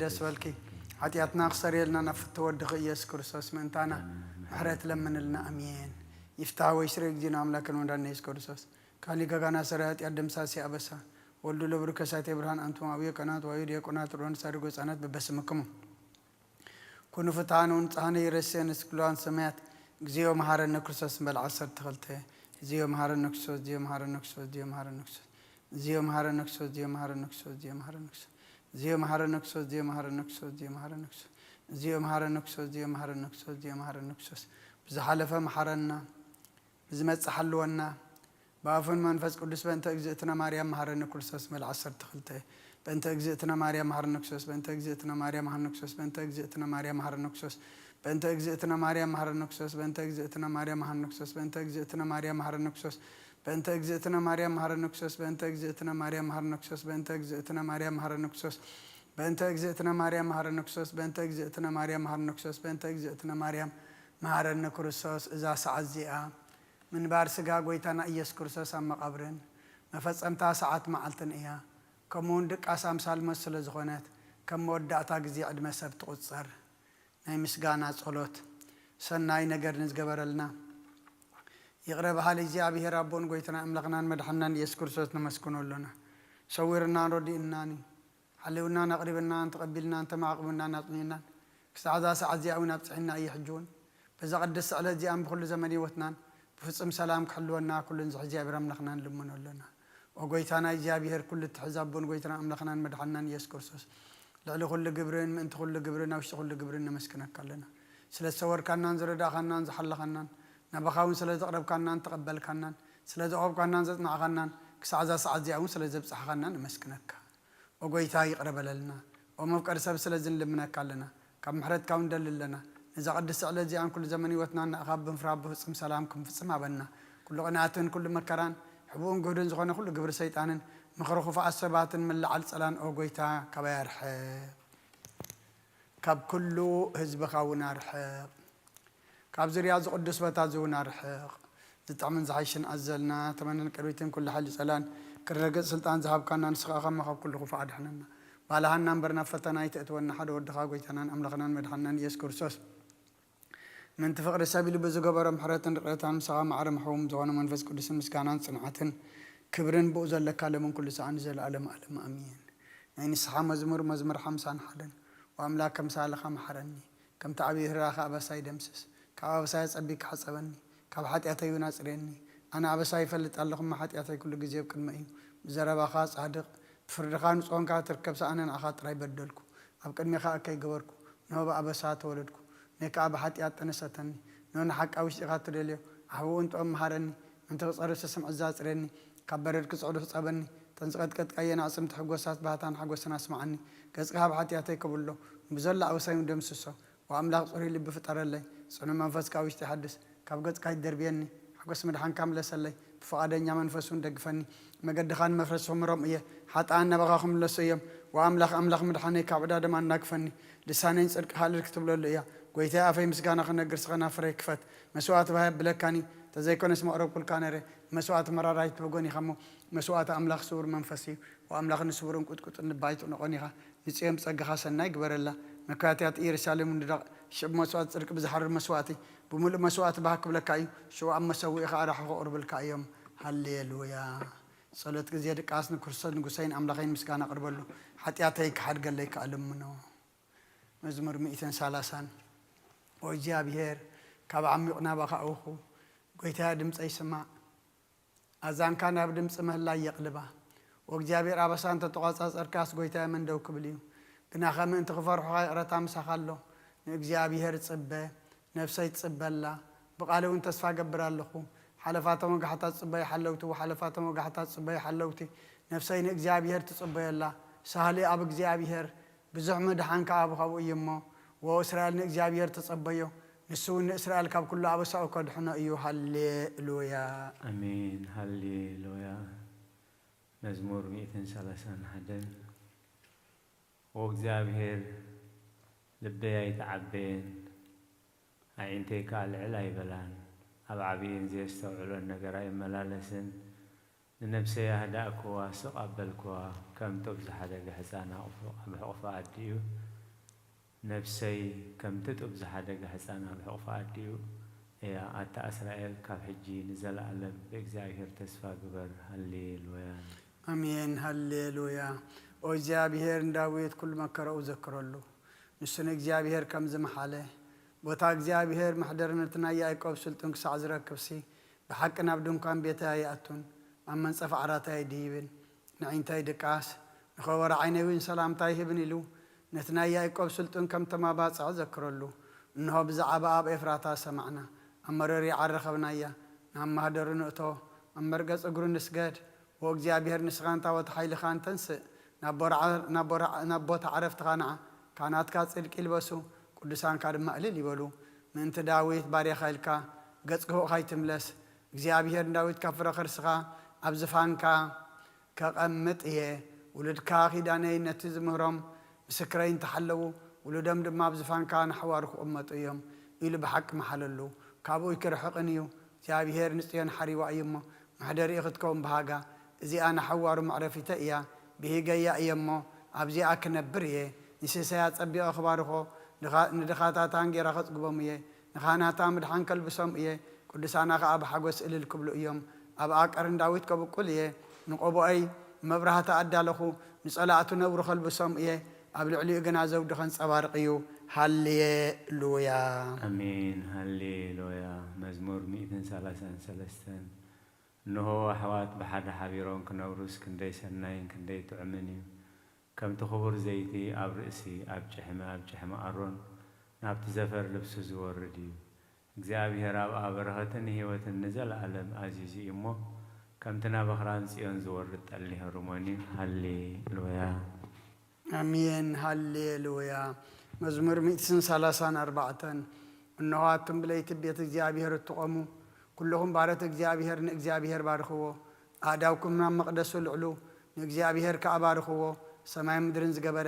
ደስ በልኪ። ሓጢኣትና ክሰርየልና ናብ ፍትው ወድኺ ኢየሱስ ክርስቶስ ምእንታና ምሕረት ለምንልና። ኣሜን። ይፍታህ ወይስሬ እግዚእነ ኣምላክን ወዳን ኢየሱስ ክርስቶስ ካሊ ገጋና ሰረ ሓጢኣት ደምሳሲ ኣበሳ ወልዱ ለብሩ ከሳቴ ብርሃን ኣንቱም ኣብዮ ቀናት ዋዩ ዲያቆናት ሮን ሳድጎ ህፃናት በበስምክሙ ኩኑ ፍትሓን ወንጽሃነ ይረሴን እስክሏን ሰማያት። እግዚኦ መሐረነ ክርስቶስ በል ዓሰርተ ክልተ። እግዚኦ መሐረነ ክርስቶስ፣ እግዚኦ መሐረነ ክርስቶስ፣ እግዚኦ መሐረነ ክርስቶስ። እግዚኦ መሐረነ ክርስቶስ፣ እግዚኦ መሐረነ ክርስቶስ፣ እግዚኦ መሐረነ ክርስቶስ። እግዚኦ መሐረነ ክርስቶስ፣ እግዚኦ መሐረነ ክርስቶስ፣ እግዚኦ መሐረነ ክርስቶስ። እግዚኦ መሐረነ ክርስቶስ፣ እግዚኦ መሐረነ ክርስቶስ፣ እግዚኦ መሐረነ ክርስቶስ። ብዝሓለፈ መሐረና፣ ብዝመጽእ ሓልወና። ብኣፉን መንፈስ ቅዱስ በእንተ እግዝእትነ ማርያም መሐረነ ክርስቶስ መል ዓሰርተ ክልተ። በእንተ እግዝእትነ ማርያም መሐረነ ክርስቶስ፣ በእንተ እግዝእትነ ማርያም መሐረነ ክርስቶስ፣ በእንተ እግዝእትነ ማርያም መሐረነ ክርስቶስ፣ በእንተ እግዝእትነ ማርያም መሐረነ ክርስቶስ፣ በእንተ እግዝእትነ ማርያም መሐረነ ክርስቶስ፣ በእንተ እግዝእትነ ማርያም መሐረነ ክርስቶስ፣ በእንተ እግዝእትነ ማርያም መሐረነ ክርስቶስ፣ በእንተ እግዝእትነ ማርያም መሐረነ ክርስቶስ፣ በእንተ እግዝእትነ ማርያም መሐረነ ክርስቶስ፣ በእንተ እግዝእትነ ማርያም መሐረነ ክርስቶስ፣ በእንተ እግዝእትነ ማርያም መሐረነ ክርስቶስ፣ በእንተ እግዝእትነ ማርያም መሐረነ ክርስቶስ። እዛ ሰዓት እዚኣ ምንባር ስጋ ጎይታና ኢየሱስ ክርስቶስ ኣብ መቓብርን መፈጸምታ ሰዓት መዓልትን እያ። ከምኡውን ድቃስ ኣምሳል ሞት ስለ ዝኾነት፣ ከም መወዳእታ ግዜ ዕድመ ሰብ ትቑጸር። ናይ ምስጋና ጸሎት። ሰናይ ነገር ንዝገበረልና ይቕረ በሃሊ እግዚኣብሔር ኣቦን ጎይታና ኣምላኽናን መድሓናን ኢየሱስ ክርስቶስ ነመስግኖ ኣሎና። ሰዊርናን ረዲእናን እዩ። ሓልውናን ኣቕሪብናን ተቐቢልናን ተማዕቑብናን ኣጽኒዕናን ክሳዕ እዛ ሰዓት እዚኣ እውን ኣብጽሒና እዩ። ሕጂ እውን በዛ ቅድስቲ ዕለት እዚኣን ብኹሉ ዘመን ህይወትናን ብፍጹም ሰላም ክሕልወና ኩሉ ንዝሕ እግዚኣብሔር ኣምላኽና ንልምኖ ኣሎና። ኦ ጎይታና እግዚኣብሔር ኩሉ እትሕዝ ኣቦን ጎይታና ኣምላኽናን መድሓናን ኢየሱስ ክርስቶስ፣ ልዕሊ ኩሉ ግብርን ምእንቲ ኩሉ ግብርን ኣብ ውሽጢ ኩሉ ግብርን ነመስግነካ ኣለና። ስለ ዝሰወርካናን ዝረዳእኻናን ዝሓለኻናን፣ ናባኻ እውን ስለ ዘቕረብካናን ተቐበልካናን፣ ስለ ዘቕረብካናን ዘጽናዕኻናን፣ ክሳዕ እዛ ሰዓት እዚኣ እውን ስለ ዘብጽሓኻና ነመስግነካ። ኦ ጎይታ ይቕረ በለልና። ኦ መፍቀሪ ሰብ ስለዚ ንልምነካ ኣለና። ካብ ምሕረትካ እውን ንደሊ ኣለና። ነዛ ቅድስቲ ዕለት እዚኣን ኩሉ ዘመን ህይወትና ንኣኻ ብምፍራህ ብፍጹም ሰላም ክንፍጽም ሃበና። ኩሉ ቅንኣትን ኩሉ መከራን ሕቡእን ግህዱን ዝኾነ ኩሉ ግብሪ ሰይጣንን ምኽሪ ክፉኣት ሰባትን ምልዓል ጸላን ኦ ጎይታ ካባይ ኣርሕቕ። ካብ ኩሉ ህዝብኻ እውን ኣርሕቕ። ካብ ዙርያ እዚ ቅዱስ ቦታ እዚ እውን ኣርሕቕ። ዝጥዕምን ዝሓይሽን ኣዘልና ተመነን ቅርቢትን ኩሉ ሓይሊ ጸላን ክረግጽ ስልጣን ዝሃብካና ንስኻ ከማ ካብ ኩሉ ክፉእ ኣድሕነና። ባልሃና እምበር ናብ ፈተና ኣይተእትወና ሓደ ወድኻ ጎይታናን ኣምላኽናን መድሓንናን ኢየሱስ ክርስቶስ ምእንቲ ፍቕሪ ሰብ ኢሉ ብዝገበሮ ምሕረትን ርቕረታን ምሳኻ ማዕረ መሕዎም ዝኾነ መንፈስ ቅዱስን ምስጋናን ጽንዓትን ክብርን ብኡ ዘለካ ለምን ኩሉ ሰዓን ንዘለኣለም ኣለም ኣሜን። ናይ ንስሓ መዝሙር መዝሙር ሓምሳን ሓደን። ወኣምላክ ከምሳልኻ መሓረኒ፣ ከምቲ ዓብዪ ርህራኸ ኣበሳይ ደምስስ፣ ካብ ኣበሳይ ኣጸቢካ ሓጸበኒ፣ ካብ ሓጢኣተይ እውን ኣጽርየኒ። ኣነ ኣበሳይ ይፈልጥ ኣለኹ እሞ ሓጢኣተይ ኩሉ ግዜ ኣብ ቅድመይ እዩ። ብዘረባኻ ጻድቕ፣ ብፍርድኻ ንጹህ ኮንካ ትርከብ ኣነ ንዓኻ ጥራይ በደልኩ፣ ኣብ ቅድሜኻ እከይ ገበርኩ፣ እንሆ ብኣበሳ ተወለድኩ፣ ነይ ከኣ ብሓጢኣት ጠነሰተኒ። እንሆ ንሓቂ ኣብ ውሽጢኻ እትደልዮ ኣሕብኡ እንጥኦም መሃረኒ፣ ምእንቲ ክጸሪ ስስምዒ ኣጽርየኒ፣ ካብ በረድ ክጽዕዱ ሕጸበኒ፣ እተን ዝቐጥቀጥካየን ኣዕጽምቲ ሕጎሳት ባህታን ሓጎስን ኣስምዓኒ። ገጽካ ካብ ሓጢኣተይ ከብሎ፣ ንብዘሎ ኣበሳይ እውን ደምስሶ። ወኣምላኽ ጽሩይ ልቢ ፍጠረለይ፣ ጽኑዕ መንፈስ ካብ ውሽጢ ሓድስ። ካብ ገጽካ ኣይትደርብየኒ፣ ሓጎስ ምድሓንካ ምለሰለይ። ብፍቓደኛ መንፈስ እውን ደግፈኒ፣ መገድኻ ንመፍረስኹም ሮም እየ፣ ሓጥኣን ናባኻ ክምለሱ እዮም። ወኣምላኽ ኣምላኽ ምድሓነይ ካብ ዕዳ ደም ኣናግፈኒ፣ ልሳነይ ንጽድቅኻ እልል ክትብለሉ እያ። ጎይታይ ኣፈይ ምስጋና ክነግር ስኸ ናፍረይ ክፈት። መስዋእቲ ባህ የብለካን እዩ፣ ተዘይኮነስ መቕረብኩልካ ነይረ። መስዋእቲ መራራይ ትብጎን ኢኻ እሞ፣ መስዋእቲ ኣምላኽ ስውር መንፈስ እዩ። ወኣምላኽ ንስውርን ቁጥቁጥን ልቢ ኣይትዕነቖን ኢኻ። ንጽዮን ብጸጋኻ ሰናይ ግበረላ። መካትያት ኢየሩሳሌም ንደቕ። ሽብ መስዋእቲ ጽድቂ ብዝሓርር መስዋእቲ፣ ብምሉእ መስዋእቲ ባህ ክብለካ እዩ። ሽዑ ኣብ መሰውኢኻ ኣራሑ ከቕርብልካ እዮም። ሃሌሉያ። ጸሎት ግዜ ድቃስ ንክርስቶስ ንጉሰይን ኣምላኸይን ምስጋና ኣቕርበሉ። ሓጢኣተይ ክሓድገለይ ከኣ ልምኖ። መዝሙር ሚእትን ሰላሳን። ኦ እግዚኣብሔር፣ ካብ ዓሚቕ ናባኻ እውኹ፣ ጐይታየ፣ ድምጸይ ስማዕ። ኣዛንካ ናብ ድምጺ ምህላይ የቕልባ። ኦ እግዚኣብሔር፣ ኣበሳ እንተ ተቖጻጸርካስ፣ ጐይታየ፣ መን ደው ክብል እዩ? ግናኸ ምእንቲ ክፈርሑኻ ይቕረታ ምሳኻ ኣሎ። ንእግዚኣብሔር ጽበ፣ ነፍሰይ ትጽበ ኣላ። ብቓሉ እውን ተስፋ እገብር ኣለኹ። ሓለፋቶም ወጋሕታ ትጽበዩ ሓለውቲ፣ ሓለፋቶም ወጋሕታ ትጽበዩ ሓለውቲ። ነፍሰይ ንእግዚኣብሔር ትጽበዮ ኣላ። ሳህሊ ኣብ እግዚኣብሔር፣ ብዙሕ ምድሓን ከኣ ኣብ ኻብኡ እዩ እሞ፣ ወእስራኤል ንእግዚኣብሔር ተጸበዮ፣ ንሱ እውን ንእስራኤል ካብ ኩሉ ኣበሳኡ ከድሕኖ እዩ። ሃሌሉያ። ኣሜን። ሃሌሉያ። መዝሙር ሚእትን ሰላሳን ሓደን። ኦ እግዚኣብሔር፣ ልበይ ኣይተዓበየን፣ ኣዒንተይ ከኣ ልዕል ኣይበላን። ኣብ ዓብይን ዘየስተውዕሎን ነገር ኣይመላለስን። ንነብሰይ ኣህዳእክዋ፣ ስቕ ኣበልክዋ፣ ከም ጡብ ዝሓደገ ሕጻን ኣቕፉ-፣ ኣብ ሕቑፋ ኣዲኡ። ነብሰይ ከምቲ ጡብ ዝሓደገ ሕጻን ኣብ ሕቑፋ ኣዲኡ እያ። ኣታ እስራኤል፣ ካብ ሕጂ ንዘለኣለም ብእግዚኣብሔር ተስፋ ግበር። ሃሌሉያ። ኣሜን፣ ሃሌሉያ። ኦ እግዚኣብሔር፣ ንዳዊት ኩሉ መከራኡ ዘክረሉ። ንሱ ንእግዚኣብሔር ከም ዝመሓለ፣ ቦታ እግዚኣብሔር መሕደሪ ነቲ ናይ ያዕቆብ ስልጡን ክሳዕ ዝረክብሲ፣ ብሓቂ ናብ ድንኳን ቤተያ ይኣቱን ኣብ መንጸፍ ዓራታ ይድይብን። ንዒንተይ ድቃስ፣ ንኸበሮ ዓይነይ እውን ሰላምታ ይህብን ኢሉ፣ ነቲ ናይ ያዕቆብ ስልጡን ከም ተማባጽዐ ዘክረሉ። እንሆ ብዛዕባ ኣብ ኤፍራታ ሰማዕና፣ ኣብ መረርኣ ረኸብናያ። ናብ ማህደሩ ንእቶ፣ ኣብ መርገጽ እግሩ ንስገድ። ኦ እግዚኣብሔር፣ ንስኻ እንታወት ሓይልኻን ተንስእ፣ ናብ ቦርዓ-፣ ናብ ቦርዓ-፣ ናብ ቦታ ዓረፍትኻ ንዓ። ካህናትካ ጽድቂ ይልበሱ፣ ቅዱሳንካ ድማ እልል ይበሉ። ምእንቲ ዳዊት ባርያኻ ኢልካ፣ ገጽ ክፉእ ካይትምለስ። እግዚኣብሔር ንዳዊት ካብ ፍረ ከርስኻ ኣብ ዝፋንካ ከቐምጥ እየ። ውሉድካ ኪዳነይ ነቲ ዝምህሮም ምስክረይ እንተሓለዉ፣ ውሉዶም ድማ ኣብ ዝፋንካ ንሓዋሩ ክቕመጡ እዮም ኢሉ ብሓቂ መሓለሉ። ካብኡ ኣይክርሕቕን እዩ። እግዚኣብሔር ንጽዮን ሓሪዋ እዩ እሞ፣ መሕደሪኡ ክትከውን ብሃጋ። እዚኣ ንሓዋሩ መዕረፊተይ እያ፣ ብሂገያ እየ እሞ፣ ኣብዚኣ ክነብር እየ። ንሲሳያ ጸቢቐ ክባርኾ፣ ድኻ-፣ ንድኻታታ እንጌራ ከጽግቦም እየ። ንካህናታ ምድሓን ከልብሶም እየ፣ ቅዱሳና ኸኣ ብሓጎስ እልል ክብሉ እዮም። ኣብኣ ቀርን ዳዊት ከብቁል እየ። ንቆብኦይ መብራህቲ ኣዳለኹ፣ ንጸላእቱ ነውሪ ከልብሶም እየ፣ ኣብ ልዕሊኡ ግና ዘውዲ ከንጸባርቕ እዩ። ሃሌሉያ። ኣሜን። ሃሌሉያ። መዝሙር ሚእትን ሰላሳን ሰለስተን። እንሆ፣ ኣሕዋት ብሓደ ሓቢሮም ክነብሩስ ክንደይ ሰናይን ክንደይ ጥዑምን እዩ። ከምቲ ክቡር ዘይቲ ኣብ ርእሲ፣ ኣብ ጭሕሚ፣ ኣብ ጭሕሚ ኣሮን፣ ናብቲ ዘፈር ልብሱ ዝወርድ እዩ። እግዚኣብሔር ኣብኣ በረኸትን ህይወትን ንዘለኣለም ኣዚዙ እዩ እሞ፣ ከምቲ ናብ ኣኽራን ጽዮን ዝወርድ ጠሊ ይህርሞን እዩ። ሃሌሉያ። ኣሜን፣ ሃሌሉያ። መዝሙር ሚእትን ሰላሳን ኣርባዕተን። እንሆ፣ ኣቱም ብለይቲ ቤት እግዚኣብሔር እትቖሙ፣ ኩልኹም ባሮት እግዚኣብሔር ንእግዚኣብሔር ባርኽዎ። ኣእዳውኩም ናብ መቕደሱ ልዕሉ፣ ንእግዚኣብሔር ከኣ ባርኽዎ። ሰማይ ምድርን ዝገበረ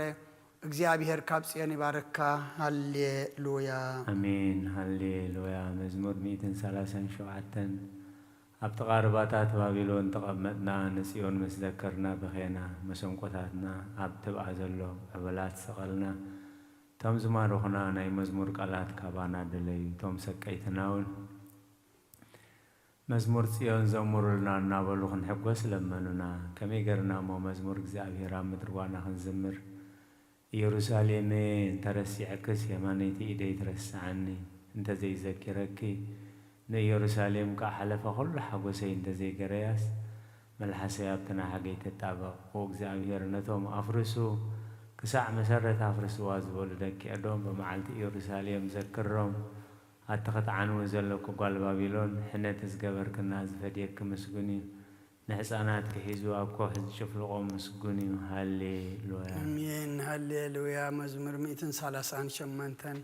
እግዚኣብሔር ካብ ጽዮን ይባርካ። ሃሌሉያ። ኣሜን፣ ሃሌሉያ። መዝሙር ሚእትን ሰላሳን ሸውዓተን። ኣብ ጥቓ ርባታት ባቢሎን ተቐመጥና፣ ንጽዮን ምስ ዘከርና በኼና፣ መሰንቆታትና ኣብ ትብኣ ዘሎ ዕበላት ሰቐልና። እቶም ዝማረኹና ናይ መዝሙር ቃላት ካባና ደለዩ፣ እቶም ሰቀይትና እውን መዝሙር ጽዮን ዘሙሩልና እናበሉ ክንሕጎስ ለመኑና። ከመይ ገርና እሞ መዝሙር እግዚኣብሔር ኣብ ምድሪ ዋና ክንዝምር? ኢየሩሳሌመ፣ እንተረሲዐክስ የማነይቲ ኢደይ ትረስዓኒ፣ እንተዘይዘኪረኪ፣ ንኢየሩሳሌም ከኣ ሓለፋ ኩሉ ሓጎሰይ እንተዘይገረያስ፣ መልሓሰይ ኣብቲ ናሕገይ ትጣበቕ። ኦ እግዚኣብሔር፣ ነቶም ኣፍርሱ፣ ክሳዕ መሰረት ኣፍርስዋ ዝበሉ ደቂ ኤዶም፣ ብመዓልቲ ኢየሩሳሌም ዘክሮም። ኣቲ ክትዓንዊ ዘለኪ ጓል ባቢሎን፣ ሕነቲ ዝገበርክና ዝፈድየኪ ምስጉን እዩ። ንሕፃናትኪ ሒዙ ኣብ ከውሒ ዝጭፍልቖ ምስጉን እዩ። ሃሌሉያ። ኣሜን፣ ሃሌሉያ። መዝሙር ሚእትን ሰላሳን ሸሞንተን።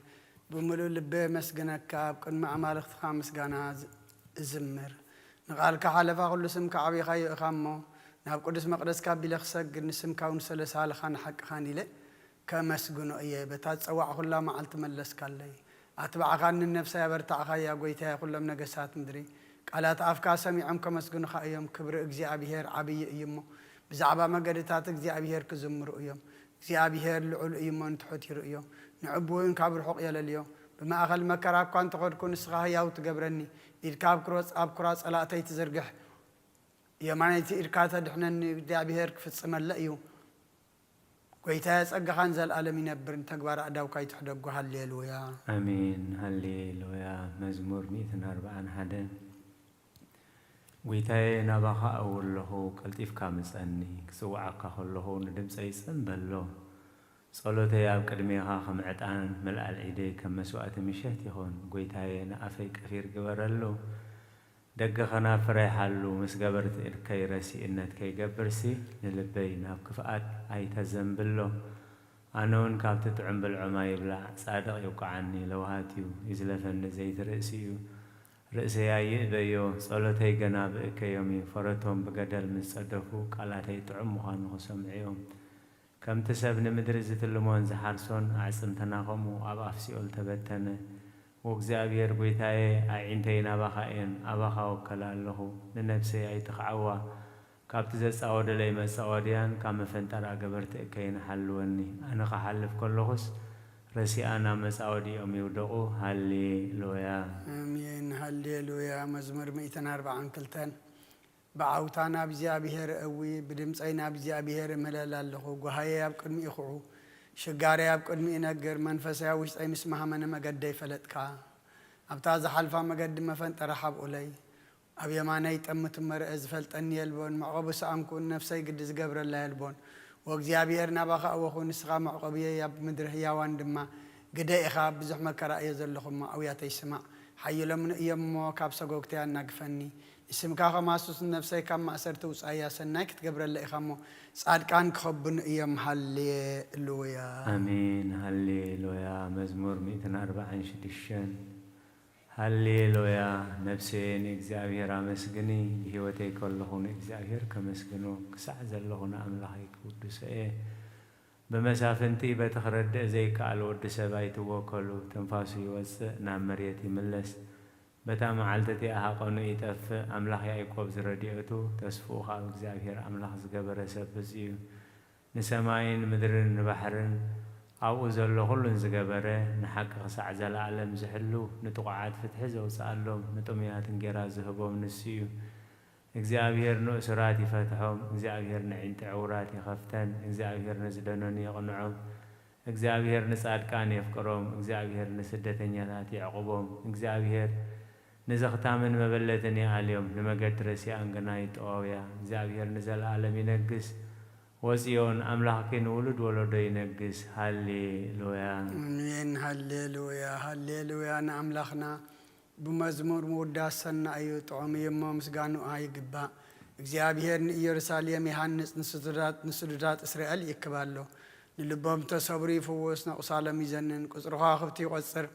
ብምሉእ ልበ የመስግነካ፣ ኣብ ቅድሚ ኣማልኽትኻ ምስጋና ዝ-፣ እዝምር። ንቓልካ ሓለፋ ኩሉ ስምካ ዓቢኻዮ ኢኻ እሞ፣ ናብ ቅዱስ መቕደስካ ኣቢለ ክሰግድ፣ ንስምካ እውን ሰለሳልኻን ሓቅኻን ኢለ ከመስግኖ እየ። በታ ዝጸዋዕኩላ መዓልቲ መለስካለይ። ኣትባዕኻኒ፣ ንነፍሰይ ኣበርታዕኻያ፣ ጐይታየ፣ ኵሎም ነገሳት ምድሪ ቃላት ኣፍካ ሰሚዖም ከመስግኑኻ እዮም። ክብሪ እግዚኣብሄር ዓብዪ እዩ እሞ፣ ብዛዕባ መገድታት እግዚኣብሄር ክዝምሩ እዮም። እግዚኣብሄር ልዑል እዩ እሞ፣ ንትሑት ይርእዮ፣ ንዕቡይን ካብ ርሑቕ የለልዮ። ብማእከል መከራ እኳ እንተኸድኩ፣ ንስኻ ህያው ትገብረኒ። ኢድካ ኣብ ክሮ-፣ ኣብ ኩራ ጸላእተይ ትዝርግሕ፣ የማነይቲ ኢድካ ተድሕነኒ። እግዚኣብሄር ክፍጽመለ እዩ። ጐይታየ፣ ጸጋኻ ንዘለኣለም ይነብር፣ ንተግባር ኣእዳውካ ይትሕደጎ። ሃሌሉያ። ኣሜን። ሃሌሉያ። መዝሙር ሚእትን ኣርባዓን ሓደን። ጐይታየ፣ ናባኻ እውር ኣለኹ፣ ቀልጢፍካ ምጸኒ። ክጽውዓካ ከለኹ ንድምጸይ ጽን በሎ። ጸሎተይ ኣብ ቅድሜኻ ከም ዕጣን፣ ምልዓል ኢደይ ከም መስዋእቲ ምሸት ይኹን። ጐይታየ፣ ንኣፈይ ቀፊር ግበረሉ። ደገ ኸናፍረይ ሓሉ፣ ምስ ገበርቲ እድከይ ረሲእነት ከይገብርሲ፣ ንልበይ ናብ ክፍኣት ኣይተዘንብሎ። ኣነ እውን ካብቲ ጥዑም ብልዖም ኣይብላዕ፣ ጻድቕ ይውቅዓኒ፣ ለውሃት እዩ፣ ይዝለፈኒ ዘይትርእሲ እዩ። ርእሰይ ኣይእበዮ፣ ጸሎተይ ገና ብእከዮም እዩ። ፈረቶም ብገደል ምስ ጸደፉ፣ ቃላተይ ጥዑም ምዃኑ ክሰምዑ እዮም። ከምቲ ሰብ ንምድሪ ዝትልሞን ዝሓርሶን፣ ኣዕጽምትና ኸምኡ ኣብ ኣፍ ሲኦል ተበተነ። ኦ እግዚኣብሔር ጐይታየ፣ ኣዒንተይ ናባኻ እየን፣ ኣባኻ እውከላ ኣለኹ። ንነፍሰይ ኣይትኽዓዋ፣ ካብቲ ዘጻወደለይ መጻወድያን ካብ መፈንጠራ ገበርቲ እከይን ሓልወኒ። ኣነ ክሓልፍ ከለኹስ ረሲኣን ኣብ መጻወዲኦም ይውደቑ። ሃሌሉያ። ኣሜን። ሃሌሉያ። መዝሙር ሚእትን ኣርባዓን ክልተን። ብዓውታ ናብ እግዚኣብሔር እዊ፣ ብድምፀይ ናብ እግዚኣብሔር እምህለል ኣለኹ። ጓሃየይ ኣብ ቅድሚኡ ይኹዑ፣ ሽጋረይ ኣብ ቅድሚኡ ይነግር። መንፈሰይ ኣብ ውሽጠይ ምስ መሃመነ መገደይ ፈለጥካ። ኣብታ ዝሓልፋ መገዲ መፈንጠራ ሓብኡለይ። ኣብ የማነይ ጠምት እሞ ርኤ፣ ዝፈልጠኒ የልቦን። መዕቆቢ ሰኣንኩ፣ ንነፍሰይ ግዲ ዝገብረላ የልቦን። ወእግዚኣብሔር ናባኻ ኣወኹ፣ ንስኻ መዕቆብየይ፣ ኣብ ምድሪ ህያዋን ድማ ግደ ኢኻ። ብዙሕ መከራ እየ ዘለኹ እሞ፣ ኣውያተይ ስማዕ። ሓይሎምኒ እዮም እሞ፣ ካብ ሰጎግተይ ኣናግፈኒ። ንስምካ ከማስሱ፣ ንነፍሰይ ካብ ማእሰርቲ ውጻያ። ሰናይ ክትገብረላ ኢኻ እሞ፣ ጻድቃን ክኸብኑ እዮም። ሃሌሉያ። ኣሜን። ሃሌሉያ። መዝሙር ሚእትን ኣርባዓን ሽዱሽተን። ሃሌሉያ። ነፍሰየ ንእግዚኣብሔር ኣመስግኒ፣ ብህይወተይ ከለኹ ንእግዚኣብሔር ከመስግኖ፣ ክሳዕ ዘለኹ ንኣምላኸይ ክውድሶ እየ። ብመሳፍንቲ በቲ ክረድእ ዘይከኣል ወዲ ሰብ ኣይትወከሉ። ትንፋሱ ይወጽእ፣ ናብ መሬት ይምለስ። በታ መዓልቲ እቲኣ ሃቐኑ ይጠፍእ። ኣምላኽ ያዕቆብ ዝረድኤቱ፣ ተስፍኡ ኸኣ ኣብ እግዚኣብሔር ኣምላኽ ዝገበረ ሰብ ብጽእ እዩ። ንሰማይን ምድርን ንባሕርን ኣብኡ ዘሎ ኹሉን ዝገበረ፣ ንሓቂ ክሳዕ ዘለኣለም ዝሕሉ፣ ንጥቑዓት ፍትሒ ዘውጽኣሎም፣ ንጥሙያት እንጌራ ዝህቦም ንሱ እዩ። እግዚኣብሔር ንእሱራት ይፈትሖም፣ እግዚኣብሔር ነዒንቲ ዕውራት ይኸፍተን፣ እግዚኣብሔር ንዝደነኑ የቕንዖም፣ እግዚኣብሔር ንጻድቃን የፍቅሮም፣ እግዚኣብሔር ንስደተኛታት የዕቑቦም፣ እግዚኣብሔር ንዘኽታምን መበለትን ይኣልዮም፣ ንመገዲ ረሲኣን ግና ይጠዋውያ። እግዚኣብሔር ንዘለኣለም ይነግስ፣ ወጽዮን ኣምላኽኪ ንውሉድ ወለዶ ይነግስ። ሃሌሉያ። ኣሜን። ሃሌሉያ፣ ሃሌሉያ ንኣምላኽና። ብመዝሙር ምውዳስ ሰናይ እዩ፣ ጥዑም እዩ እሞ ምስጋንኡ ይግባእ። እግዚኣብሔር ንኢየሩሳሌም ይሃንጽ፣ ንስዱዳት፣ ንስዱዳት እስራኤል ይእክብ ኣሎ። ንልቦም ተሰብሩ ይፍውስ፣ ነቑሳሎም ይዘንን፣ ቁጽሪ ከዋኽብቲ ይቖጽር፣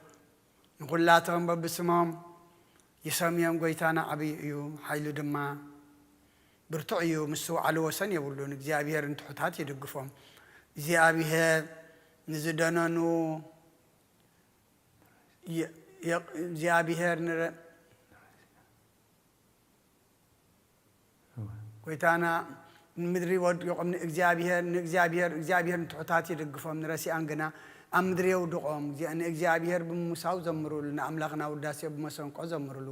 ንኹላቶም በብስሞም ይሰምዮም። ጎይታና ዓብዪ እዩ፣ ሓይሉ ድማ ብርቱዕ እዩ፣ ምስ ዝወዓሉ ወሰን የብሉን። እግዚኣብሔር ንትሑታት ይድግፎም። እግዚኣብሔር ንዝደነኑ የ-፣ የ-፣ እግዚኣብሔር ንረ-፣ ጎይታና ንምድሪ ወዲቖም ንእግዚኣብሔር፣ ንእግዚኣብሔር፣ እግዚኣብሔር ንትሑታት ይድግፎም፣ ንረሲኣን ግና ኣብ ምድሪ የውድቖም። እግዚኣብ-፣ ንእግዚኣብሔር ብምሙሳው ዘምሩሉ፣ ንኣምላኽና ውዳሴ ብመሰንቆ ዘምሩሉ።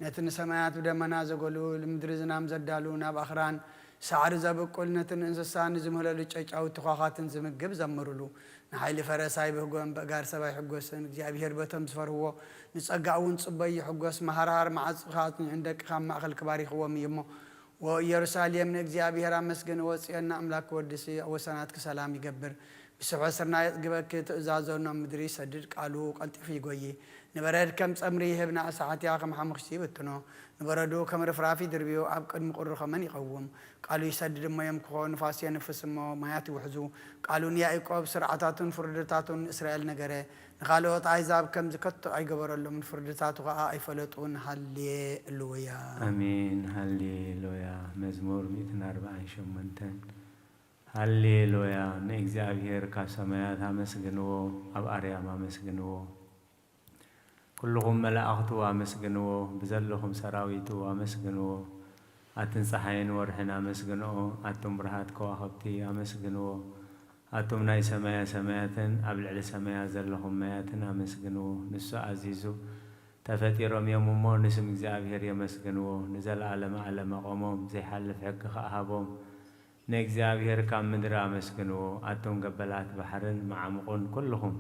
ነቲ ንሰማያት ብደመና ዘጎሉ፣ ንምድሪ ዝናም ዘዳሉ፣ ናብ ኣኽራን ሳዕሪ ዘብቁል፣ ነቲ ንእንስሳ ንዝምህለሉ ጨጫውቲ ኳዃትን ዝምግብ ዘምሩሉ። ንሓይሊ ፈረስ ኣይብህጎን፣ በእጋር ሰብ ኣይሕጎስን። እግዚኣብሔር በቶም ዝፈርህዎ ንጸጋኡ እውን ጽበይ ይሕጎስ። መሃርሃር መዓጹኻ ኣጽኒዑ ንደቅኻ ኣብ ማእከልኪ ባሪኽዎም እዩ እሞ፣ ወኢየሩሳሌም ንእግዚኣብሔር ኣመስግንዎ፣ ጽዮን ንኣምላክ ወድሲ፣ ኣብ ወሰናትኪ ሰላም ይገብር። ብስብሐ ስርናይ የጽግበኪ፣ ትእዛዞ ናብ ምድሪ ይሰድድ፣ ቃሉ ቀልጢፉ ይጎዪ። ንበረድ ከም ጸምሪ ይህብ፣ ንኣሳሕትያ ከም ሓሙኽሽቲ ይብትኖ። ንበረዱ ከም ርፍራፍ ይድርብዮ፣ ኣብ ቅድሚ ቁሪ ኸመን ይቐውም። ቃሉ ይሰድድ እሞ የምክኾ፣ ንፋስ የንፍስ እሞ ማያት ይውሕዙ። ቃሉ ንያእቆብ ስርዓታቱን ፍርድታቱን ንእስራኤል ነገረ። ንኻልኦት ኣህዛብ ከምዚ ከቶ ኣይገበረሎምን፣ ፍርድታቱ ኸኣ ኣይፈለጡን። ሃሌሉያ። ኣሜን። ሃሌሉያ። መዝሙር ሚእትን ኣርባዓን ሸሞንተን። ሃሌሉያ። ንእግዚኣብሔር ካብ ሰማያት ኣመስግንዎ፣ ኣብ ኣርያም ኣመስግንዎ። ኩልኹም መላእኽቱ ኣመስግንዎ፣ ብዘለኹም ሰራዊቱ ኣመስግንዎ። ኣትን ጸሓይን ወርሕን ኣመስግንኦ፣ ኣቱም ብርሃት ከዋኽብቲ ኣመስግንዎ። ኣቱም ናይ ሰማያ ሰማያትን ኣብ ልዕሊ ሰማያ ዘለኹም ማያትን ኣመስግንዎ። ንሱ ኣዚዙ፣ ተፈጢሮም እዮም እሞ፣ ንስም እግዚኣብሔር የመስግንዎ። ንዘለኣለመ ዓለም ኣቖሞም፣ ዘይሓልፍ ሕጊ ኸኣ ሃቦም። ንእግዚኣብሔር ካብ ምድሪ ኣመስግንዎ። ኣቱም ገበላት ባሕርን መዓሙቑን ኩልኹም፣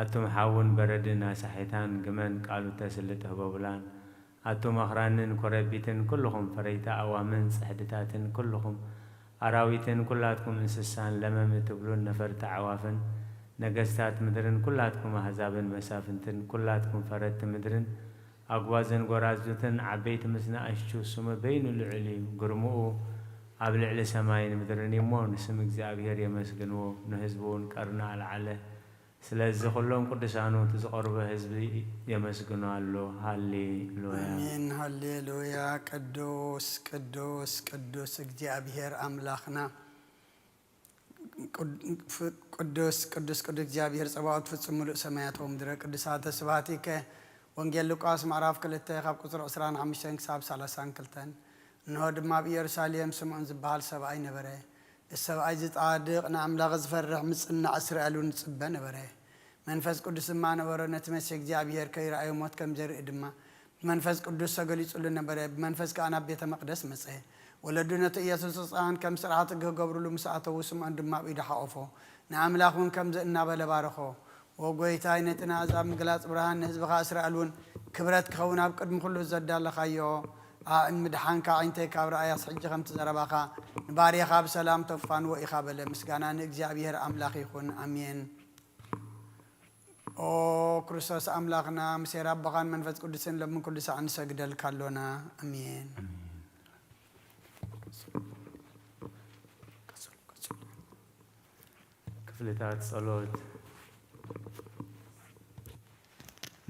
ኣቱም ሓውን በረድን ኣሳሒታን ግመን ቃሉ ተስልጥ ህቦብላን፣ ኣቱም ኣኽራንን ኮረቢትን ኩልኹም ፈረይቲ ኣእዋምን ጽሕድታትን ኩልኹም ኣራዊትን ኩላትኩም እንስሳን ለመም እትብሉን ነፈርቲ ኣዕዋፍን፣ ነገስታት ምድርን ኩላትኩም ኣህዛብን መሳፍንትን ኩላትኩም ፈረድቲ ምድርን ኣጉባዝን ጐራዙትን ዓበይቲ ምስ ንኣሽቱ፣ ስሙ በይኑ ልዑል እዩ፣ ግርምኡ ኣብ ልዕሊ ሰማይን ምድርን እዩ እሞ፣ ንስም እግዚኣብሔር የመስግንዎ፣ ንህዝቡ እውን ቀርኒ ኣልዓለ። ስለዚ ኹሎም ቅዱሳኑ፣ እቲ ዝቐርቦ ህዝቢ የመስግኖ ኣሎ። ሃሌ ሉያ። ኣሜን። ሃሌሉያ። ቅዱስ፣ ቅዱስ፣ ቅዱስ እግዚኣብሔር ኣምላኽና። ቅዱስ፣ ቅዱስ፣ ቅዱስ እግዚኣብሔር ጸባኦት ፍጹም ምሉእ ሰማያት ወምድረ ቅዱሳተ ስብሐቲከ። ወንጌል ሉቃስ ምዕራፍ ክልተ ካብ ቁጽሪ ዕስራን ሓሙሽተን ክሳብ ሰላሳን ክልተን። እንሆ ድማ ኣብ ኢየሩሳሌም ስምዖን ዝበሃል ሰብኣይ ነበረ። እዚ ሰብኣይ እዚ ጻድቕ፣ ንኣምላኽ ዝፈርሕ፣ ምጽናዕ እስራኤል እውን ዝጽበ ነበረ። መንፈስ ቅዱስ ድማ ነበሮ፣ ነቲ መሲሕ እግዚኣብሔር ከይረኣዮ ሞት ከም ዘርኢ ድማ ብመንፈስ ቅዱስ ተገሊጹሉ ነበረ። ብመንፈስ ከኣ ናብ ቤተ መቕደስ መጸ። ወለዱ ነቲ ኢየሱስ ህጻን ከም ስርዓት ሕጊ ክገብሩሉ ምስ ኣተዉ፣ ስምዖን ድማ ኣብ ኢዱ ሓቖፎ። ንኣምላኽ እውን ከምዚ እናበለ ባረኾ። ኦ ጐይታይ፣ ነቲ ንኣሕዛብ ምግላጽ ብርሃን፣ ንህዝብኻ እስራኤል እውን ክብረት ክኸውን ኣብ ቅድሚ ኩሉ ዘዳለኻዮ ኣዕን ምድሓንካ ኣዒንተይ ካብ ረኣያስ፣ ሕጂ ከምቲ ዘረባኻ ንባርያኻ ብሰላም ተፋንዎ ኢኻ በለ። ምስጋና ንእግዚኣብሔር ኣምላኽ ይኹን። ኣሜን። ኦ ክርስቶስ ኣምላኽና፣ ምስ ኣቦኻን መንፈስ ቅዱስን ሎምን ኩሉ ሳዕ ንሰግደልካ ኣሎና። ኣሜን። ክፍልታት ጸሎት።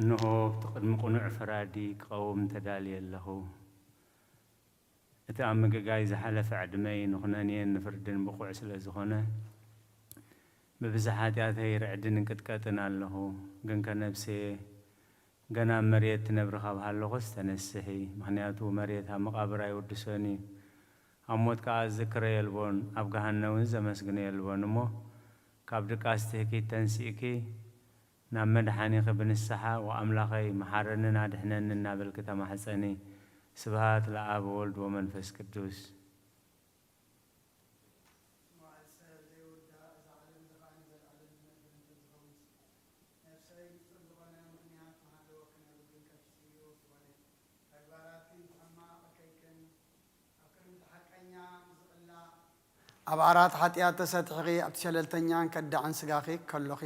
እንሆ፣ ኣብቲ ቅድሚ ቅኑዕ ፈራዲ ክቐውም ተዳልየ ኣለኹ። እቲ ኣብ ምግጋይ ዝሓለፈ ዕድመይ ንኹነኔን ንፍርድን ብቑዕ ስለ ዝኾነ፣ ብብዝሒ ሓጢኣተይ ርዕድን እንቅጥቀጥን ኣለኹ። ግንከ ነፍሰየ፣ ገና ኣብ መሬት ትነብሪ ካብ ሃለኹስ ተነስሒ፣ ምኽንያቱ መሬት ኣብ መቓብር ኣይውድሶን እዩ፣ ኣብ ሞት ከኣ ዝዝክሮ የልቦን፣ ኣብ ገሃነም እውን ዘመስግኖ የልቦን። እሞ ካብ ድቃስ ትህኪት ተንሲእኪ ናብ መድሓኒኺ ብንስሓ፣ "ወኣምላኸይ፣ መሓረንን ኣድሕነንን" እናበልኪ ተማሕጸኒ። ስብሃት ለኣብ ወወልድ ወመንፈስ ቅዱስ። መዋዕል ሰብ ዘይወድኣ፣ እዛ ዓለም እዚ ኸኣ ንዘለኣለም ዝነብር እንተዝኸውን፣ ነፍሰይ ንጹር ዝኾነ ምኽንያት ምሃለወ ክነብር ግን ከፊስዮ ዝኾነ ተግባራትኪ ሕማቕ ከይከን ኣብ ቅድሚ እቲ ሓቀኛ ዝቕላዕ ኣብ ዓራት ሓጢኣት ተሰጢሕኺ፣ ኣብቲ ሸለልተኛን ከዳዕን ስጋኺ ከሎኺ፣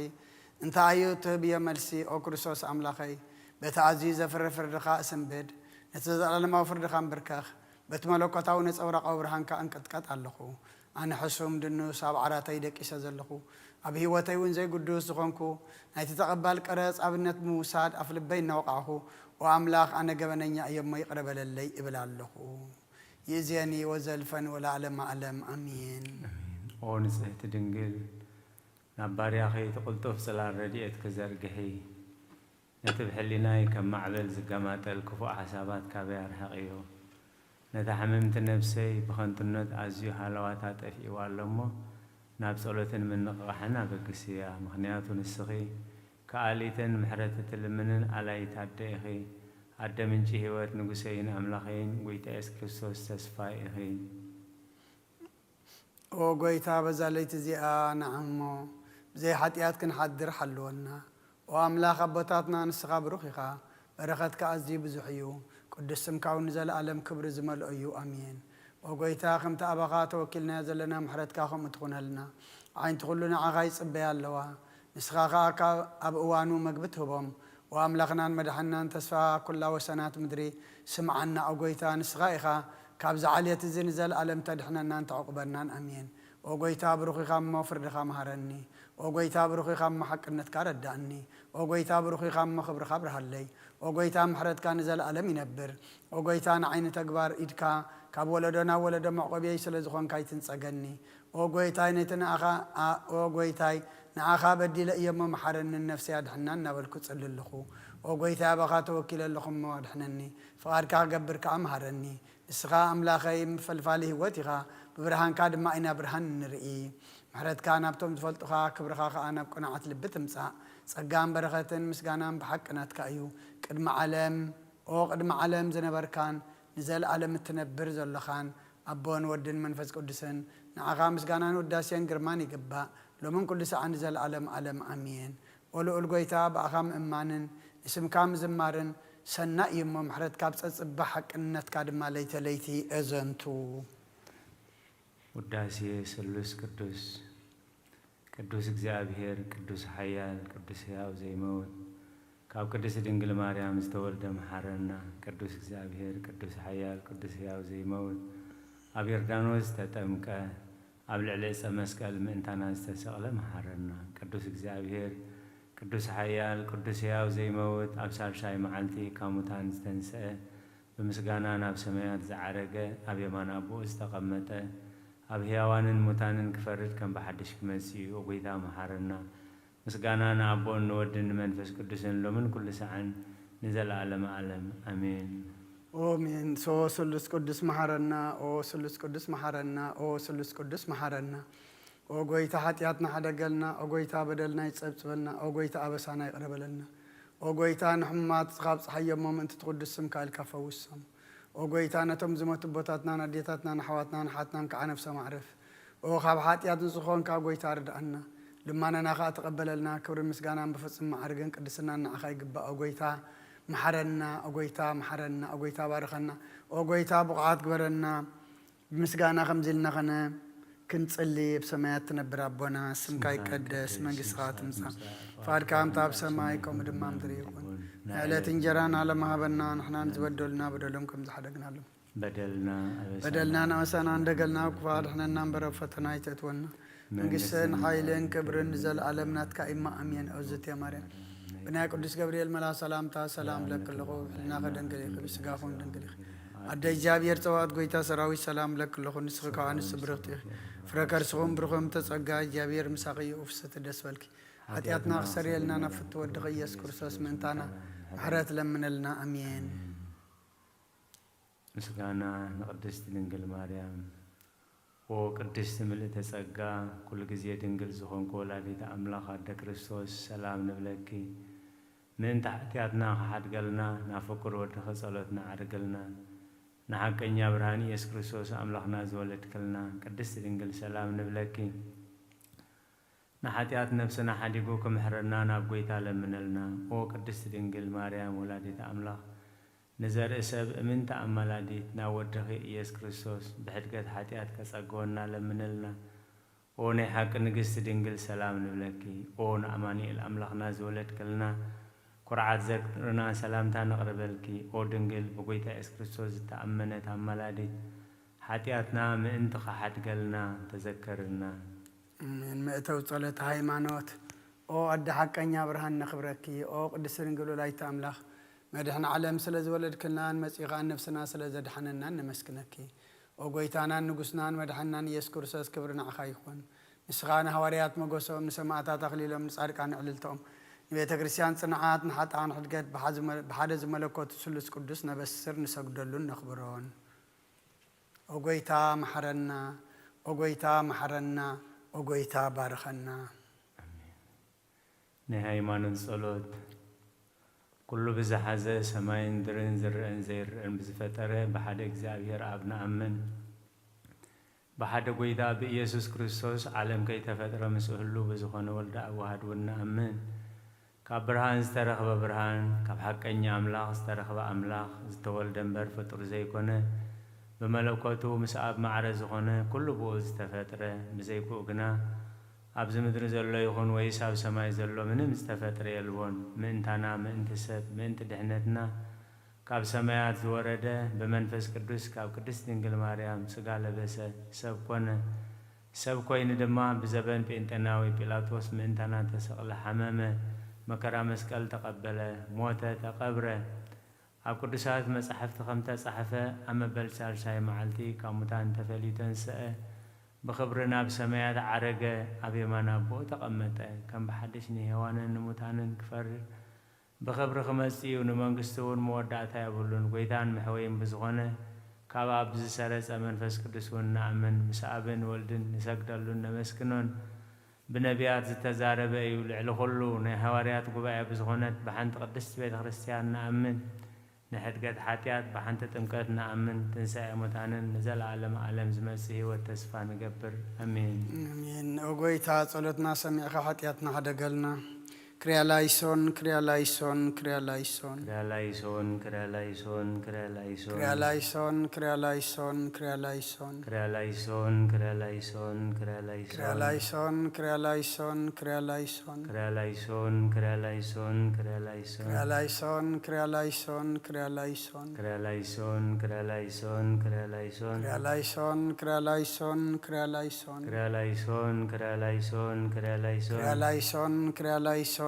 እንታይ እዩ እትህብዮ መልሲ? ኦ ክርስቶስ ኣምላኸይ፣ በቲ ኣዝዩ ዘፍሪ ፍርድኻ እስንብድ፣ ነቲ ዘለኣለማዊ ፍርድኻ እንብርከኽ፣ በቲ መለኮታዊ ነጸብራቓዊ ብርሃንካ እንቅጥቀጥ ኣለኹ። ኣነ ሕሱም ድኑስ ኣብ ዓራተይ ደቂሰ ዘለኹ፣ ኣብ ህይወተይ እውን ዘይግዱስ ዝኾንኩ፣ ናይቲ ተቐባል ቀረጽ ኣብነት ብምውሳድ ኣፍ ልበይ እናወቃዕኹ፣ "ኦ ኣምላኽ፣ ኣነ ገበነኛ እየ እሞ ይቕረ በለለይ" እብል ኣለኹ። ይእዜኒ ወዘልፈኒ ወለዓለመ ዓለም ኣሜን። ኦ ንጽህቲ ድንግል፣ ናብ ባርያኺ እቲ ቅልጡፍ ጽላል ረድኤትኪ ዘርግሒ። ነቲ ብሕሊናይ ከም ማዕበል ዝገማጠል ክፉእ ሓሳባት ካበይ ኣርሕቕዮ። ነታ ሕምምቲ ነፍሰይ ብኸንቱነት ኣዝዩ ሃለዋታ ጠፊእዋ ኣሎ እሞ፣ ናብ ጸሎትን ምንቕቓሕን ኣበግስያ። ምኽንያቱ ንስኺ ከኣሊትን ምሕረት እትልምንን ኣላይት ኣደ ኢኺ። ኣደ ምንጪ ህይወት፣ ንጉሰይን ኣምላኸይን፣ ጐይታ የሱስ ክርስቶስ ተስፋይ ኢኺ። ኦ ጐይታ፣ በዛ ለይቲ እዚኣ ንዓሞ ብዘይ ሓጢኣት ክንሓድር ሓልወና። ኦ ኣምላኽ ኣቦታትና፣ ንስኻ ብሩኽ ኢኻ፣ በረኸትካ ኣዝዩ ብዙሕ እዩ። ቅዱስ ስምካ እውን ንዘለኣለም ክብሪ ዝመልኦ እዩ። ኣሜን። ኦ ጐይታ፣ ከምቲ ኣባኻ ተወኪልናዮ ዘለና ምሕረትካ ከምኡ ትኹነልና። ኣዒንቲ ኩሉ ንዓኻ ይጽበያ ኣለዋ። ንስኻ ኸኣ ካብ ኣብ እዋኑ መግቢ ትህቦም። ወኣምላኽናን መድሓንናን ተስፋ ኩላ ወሰናት ምድሪ፣ ስምዓና ኦ ጐይታ፣ ንስኻ ኢኻ ካብዚ ዓሌት እዚ ንዘለኣለም ተድሕነናን ተዕቁበናን። ኣሜን። ኦ ጐይታ፣ ብሩኽ ኢኻ እሞ ፍርድኻ መሃረኒ። ኦ ጐይታ፣ ብሩኽ ኢኻ እሞ ሓቅነትካ ረዳእኒ። ኦ ጐይታ፣ ብሩኽ ኢኻ እሞ ክብርኻ ኣብርሃለይ። ኦ ጐይታ፣ ምሕረትካ ንዘለኣለም ይነብር። ኦ ጐይታ፣ ንዓይ ንተግባር ኢድካ ካብ ወለዶ ናብ ወለዶ መዕቆብየይ ስለ ዝኾንካ ኣይትንጸገኒ። ኦ ጐይታይ፣ ነቲ ንኣኻ፣ ኣ-፣ ኦ ጐይታይ፣ ንኣኻ በዲለ እየ እሞ መሓረኒ፣ ንነፍሰይ ኣድሕና እናበልኩ እጽሊ ኣለኹ። ኦ ጐይታይ፣ ኣባኻ ተወኪለ ኣለኹ እሞ ኣድሕነኒ፣ ፍቓድካ ክገብር ከኣ መሃረኒ። ንስኻ ኣምላኸይ ፈልፋሊ ህይወት ኢኻ፣ ብብርሃንካ ድማ ኢና ብርሃን እንርኢ። ምሕረትካ ናብቶም ዝፈልጡኻ፣ ክብርኻ ከኣ ናብ ቅኑዓት ልቢ ትምጻእ። ጸጋን በረኸትን ምስጋናን ብሓቂ ናትካ እዩ። ቅድሚ ዓለም፣ ኦ ቅድሚ ዓለም ዝነበርካን ንዘለኣለም እትነብር ዘሎኻን ኣቦን ወድን መንፈስ ቅዱስን፣ ንዓኻ ምስጋናን ውዳሴን ግርማን ይግባእ፣ ሎምን ኩሉ ሰዓን ንዘለኣለም ዓለም። ኣሜን። ኦ ልዑል ጐይታ፣ ብኣኻ ምእማንን ንስምካ ምዝማርን ሰናይ እዩ እሞ፣ ምሕረትካ ኣብ ጸጽባ ሓቅነትካ ድማ ለይተ ለይቲ እዘንቱ። ውዳሴ ስሉስ ቅዱስ። ቅዱስ እግዚኣብሔር፣ ቅዱስ ሓያል፣ ቅዱስ ሕያው ዘይመውት፣ ካብ ቅድስት ድንግል ማርያም ዝተወልደ መሓረና። ቅዱስ እግዚኣብሔር፣ ቅዱስ ሓያል፣ ቅዱስ ሕያው ዘይመውት፣ ኣብ ዮርዳኖስ ዝተጠምቀ፣ ኣብ ልዕሊ ዕፀ መስቀል ምእንታና ዝተሰቕለ መሓረና። ቅዱስ እግዚኣብሔር፣ ቅዱስ ሓያል፣ ቅዱስ ሕያው ዘይመውት፣ ኣብ ሳልሳይ መዓልቲ ካብ ሙታን ዝተንስአ፣ ብምስጋና ናብ ሰማያት ዝዓረገ፣ ኣብ የማን ኣቦኡ ዝተቐመጠ፣ ኣብ ህያዋንን ሙታንን ክፈርድ ከም ብሓድሽ ክመጽእ እዩ። ኦ ጐይታ መሓረና። ምስጋና ንኣቦን ንወድን ንመንፈስ ቅዱስን ሎምን ኩሉ ሰዓን ንዘለኣለመ ዓለም። ኣሜን። ኦሜን። ሶ ስሉስ ቅዱስ መሓረና፣ ኦ ስሉስ ቅዱስ መሓረና፣ ኦ ስሉስ ቅዱስ መሓረና። ኦ ጎይታ ሓጢኣትና ሓደገልና፣ ኦ ጎይታ በደልና ይጸብጽበልና፣ ኦ ጎይታ ኣበሳና ይቕረ በለልና። ኦ ጎይታ ንሕሙማት ካብ ጸሓይ እሞ ምእንቲ ትቕዱስ ስምካ ኢልካ ፈውሶም። ኦ ጎይታ ነቶም ዝሞቱ ኣቦታትናን ኣዴታትናን ኣሕዋትናን ኣሓትናን ከዓ ነፍሶም ኣዕርፍ። ኦ ካብ ሓጢኣት ንጹህ ዝኾንካ ጎይታ ርድኣና። ልማናና ከኣ ተቐበለልና። ክብርን ምስጋናን ብፍጹም መዓርግን ቅድስናን ንዓኻ ይግባእ። ኦ ጎይታ መሓረና፣ ኦ ጎይታ መሓረና፣ ኦ ጎይታ ባርኸና፣ ኦ ጎይታ ብቑዓት ግበረና። ብምስጋና ከምዚ ኢልና ኸነ ክንጽሊ። ብሰማያት ትነብር ኣቦና፣ ስምካ ይቀደስ፣ መንግስትኻ ትምጻእ፣ ፍቓድካ ከምታ ኣብ ሰማይ ከምኡ ድማ ምድሪ ይኹን። ንዕለት እንጀራና ለመሃበና፣ ንሕና ንዝበደሉና በደሎም ከም ዝሓደግናሎም በደልና ኣበሳና በደልና ነወሰና እንደገልና ክፉ ኣድሕነና እምበር ኣብ ፈተና ኣይተእትወና። መንግስትን ሓይልን ክብርን ንዘለኣለም ናትካ ኢማ ኣሜን። እግዝእትየ ማርያም ብናይ ቅዱስ ገብርኤል መልኣኽ ሰላምታ ሰላም ለኪ ኣለኹ፣ ሕልናኺ ድንግል ኢኺ፣ ብስጋኹም ድንግል ኢኺ። ኣደ እግዚኣብሔር ጸባኦት ጎይታ ሰራዊት ሰላም ለኪ ኣለኹ፣ ንስኺ ከኣ ንሱ ብርኽቲ ኢኺ። ፍረ ከርስኹም ብሩኽ እም ተጸጋ እግዚኣብሔር ምሳኺ እዩ። ፍስሕቲ ደስ በልኪ፣ ሓጢኣትና ክሰርየልና ናብ ፍቱ ወድኺ ኢየሱስ ክርስቶስ ምእንታና ምሕረት ለምነልና። ኣሜን። ምስጋና ንቅድስቲ ድንግል ማርያም። ኦ ቅድስቲ ምልእተ ጸጋ፣ ኩሉ ግዜ ድንግል ዝኾንኩ ወላዲተ ኣምላኽ ኣደ ክርስቶስ፣ ሰላም ንብለኪ። ምእንቲ ሓጢኣትና ክሓድገልና፣ ናብ ፍቁር ወድኺ ጸሎትና ዓርግልና። ንሓቀኛ ብርሃን ኢየሱስ ክርስቶስ ኣምላኽና ዝወለድክልና ቅድስቲ ድንግል፣ ሰላም ንብለኪ። ንሓጢኣት ነፍስና ሓዲጉ ክምሕረና ናብ ጎይታ ለምነልና። ኦ ቅድስቲ ድንግል ማርያም ወላዲተ ኣምላኽ፣ ንዘርኢ ሰብ እምንቲ ኣማላዲት ናብ ወድኺ ኢየሱስ ክርስቶስ ብሕድገት ሓጢኣት ከጸግወና ለምነልና። ኦ ናይ ሓቂ ንግስቲ ድንግል ሰላም ንብለኪ። ኦ ንኣማኑኤል ኣምላኽና ዝወለድክልና ኩርዓት ዘርና ሰላምታ ነቕርበልኪ። ኦ ድንግል ብጎይታ ኢየሱስ ክርስቶስ ዝተኣመነት ኣማላዲት ሓጢኣትና ምእንቲ ኸሓድገልና ተዘከርና። ኣሜን። መእተዊ ጸሎተ ሃይማኖት። ኦ ኣደ ሓቀኛ ብርሃን ነኽብረኪ። ኦ ቅድስቲ ድንግል ወላዲተ ኣምላኽ መድሕን ዓለም ስለ ዝወለድክልናን መጺኡ ኸኣ ነፍስና ስለ ዘድሓነናን ነመስግነኪ። ኦ ጎይታናን ንጉስናን መድሓንናን ኢየሱስ ክርስቶስ ክብሪ ንዓኻ ይኹን። ንስኻ ንሃዋርያት መጎሶም፣ ንሰማእታት ኣኽሊሎም፣ ንጻድቃን ዕልልታኦም፣ ንቤተ ክርስቲያን ጽንዓት፣ ንሓጥኣን ሕድገት ብሓ-፣ ብሓደ ዝመለኮቱ ስሉስ ቅዱስ ነበስር ንሰግደሉን ነኽብሮን። ኦ ጎይታ መሓረና፣ ኦ ጎይታ መሓረና፣ ኦ ጎይታ ባርኸና። ናይ ሃይማኖት ጸሎት። ኩሉ ብዝሓዘ ሰማይን ምድርን ዝረአን ዘይረአን ብዝፈጠረ ብሓደ እግዚኣብሔር ኣብ ንኣምን። ብሓደ ጎይታ ብኢየሱስ ክርስቶስ ዓለም ከይተፈጥረ ምስኡ ህሉው ብዝኾነ ወልደ ኣብ ዋህድ እውን ንኣምን። ካብ ብርሃን ዝተረኽበ ብርሃን፣ ካብ ሓቀኛ ኣምላኽ ዝተረኽበ ኣምላኽ፣ ዝተወልደ እምበር ፍጡር ዘይኮነ፣ ብመለኮቱ ምስ ኣብ ማዕረ ዝኾነ ኩሉ ብኡ ዝተፈጥረ፣ ብዘይክኡ ግና ኣብዚ ምድሪ ዘሎ ይኹን ወይስ ኣብ ሰማይ ዘሎ ምንም ዝተፈጥረ የልቦን። ምእንታና፣ ምእንቲ ሰብ፣ ምእንቲ ድሕነትና ካብ ሰማያት ዝወረደ፣ ብመንፈስ ቅዱስ ካብ ቅድስት ድንግል ማርያም ሥጋ ለበሰ፣ ሰብ ኮነ። ሰብ ኮይኑ ድማ ብዘበን ጴንጤናዊ ጲላጦስ ምእንታና ተሰቕለ፣ ሓመመ፣ መከራ መስቀል ተቐበለ፣ ሞተ፣ ተቐብረ። ኣብ ቅዱሳት መጻሕፍቲ ከም ተጻሕፈ፣ ኣብ መበል ሳልሳይ መዓልቲ ካብ ሙታን ተፈልዩ ተንስአ፣ ብኽብሪ ናብ ሰማያት ዓረገ፣ ኣብ የማን ኣቦኡ ተቐመጠ። ከም ብሓድሽ ንሄዋንን ንሙታንን ክፈርድ ብኽብሪ ክመጽእ እዩ፣ ንመንግስቱ እውን መወዳእታ የብሉን። ጐይታን መሕወይን ብዝኾነ ካብ ኣብ ዝሰረጸ መንፈስ ቅዱስ እውን ንኣምን፣ ምስ ኣብን ወልድን ንሰግደሉን ነመስግኖን። ብነቢያት ዝተዛረበ እዩ። ልዕሊ ኹሉ ናይ ሃዋርያት ጉባኤ ብዝኾነት ብሓንቲ ቅድስቲ ቤተ ክርስቲያን ንኣምን። ንሕድገት ሓጢኣት ብሓንቲ ጥምቀት ንኣምን። ትንሳኤ ሙታንን ንዘለዓለም ዓለም ዝመጽእ ህይወት ተስፋ ንገብር። ኣሜን። ኣሜን። ኦ ጐይታ፣ ጸሎትና ሰሚዕካ ሓጢኣትና ሓደገልና። ክርያ ላይሶን፣ ክርያ ላይሶን፣ ክርያ ላይሶን። ክርያ ላይሶን፣ ክርያ ላይሶን፣ ክርያ ላይሶን። ክርያ ላይሶን፣ ክርያ ላይሶን፣ ክርያ ላይሶን። ክርያ ላይሶን፣ ክርያ ላይሶን፣ ክርያ ላይሶን። ክርያ ላይሶን፣ ክርያ ላይሶን፣ ክርያ ላይሶን። ክርያ ላይሶን፣ ክርያ ላይሶን፣ ክርያ ላይሶን። ክርያ ላይሶን፣ ክርያ ላይሶን፣ ክርያ ላይሶን። ክርያ ላይሶን፣ ክርያ ላይሶን፣ ክርያ ላይሶን። ክርያ ላይሶን፣ ክርያ ላይሶን፣ ክርያ ላይሶን። ክርያ ላይሶን፣ ክርያ ላይሶን፣ ክርያ ላይሶን። ክርያ ላይሶን፣ ክርያ ላይሶን።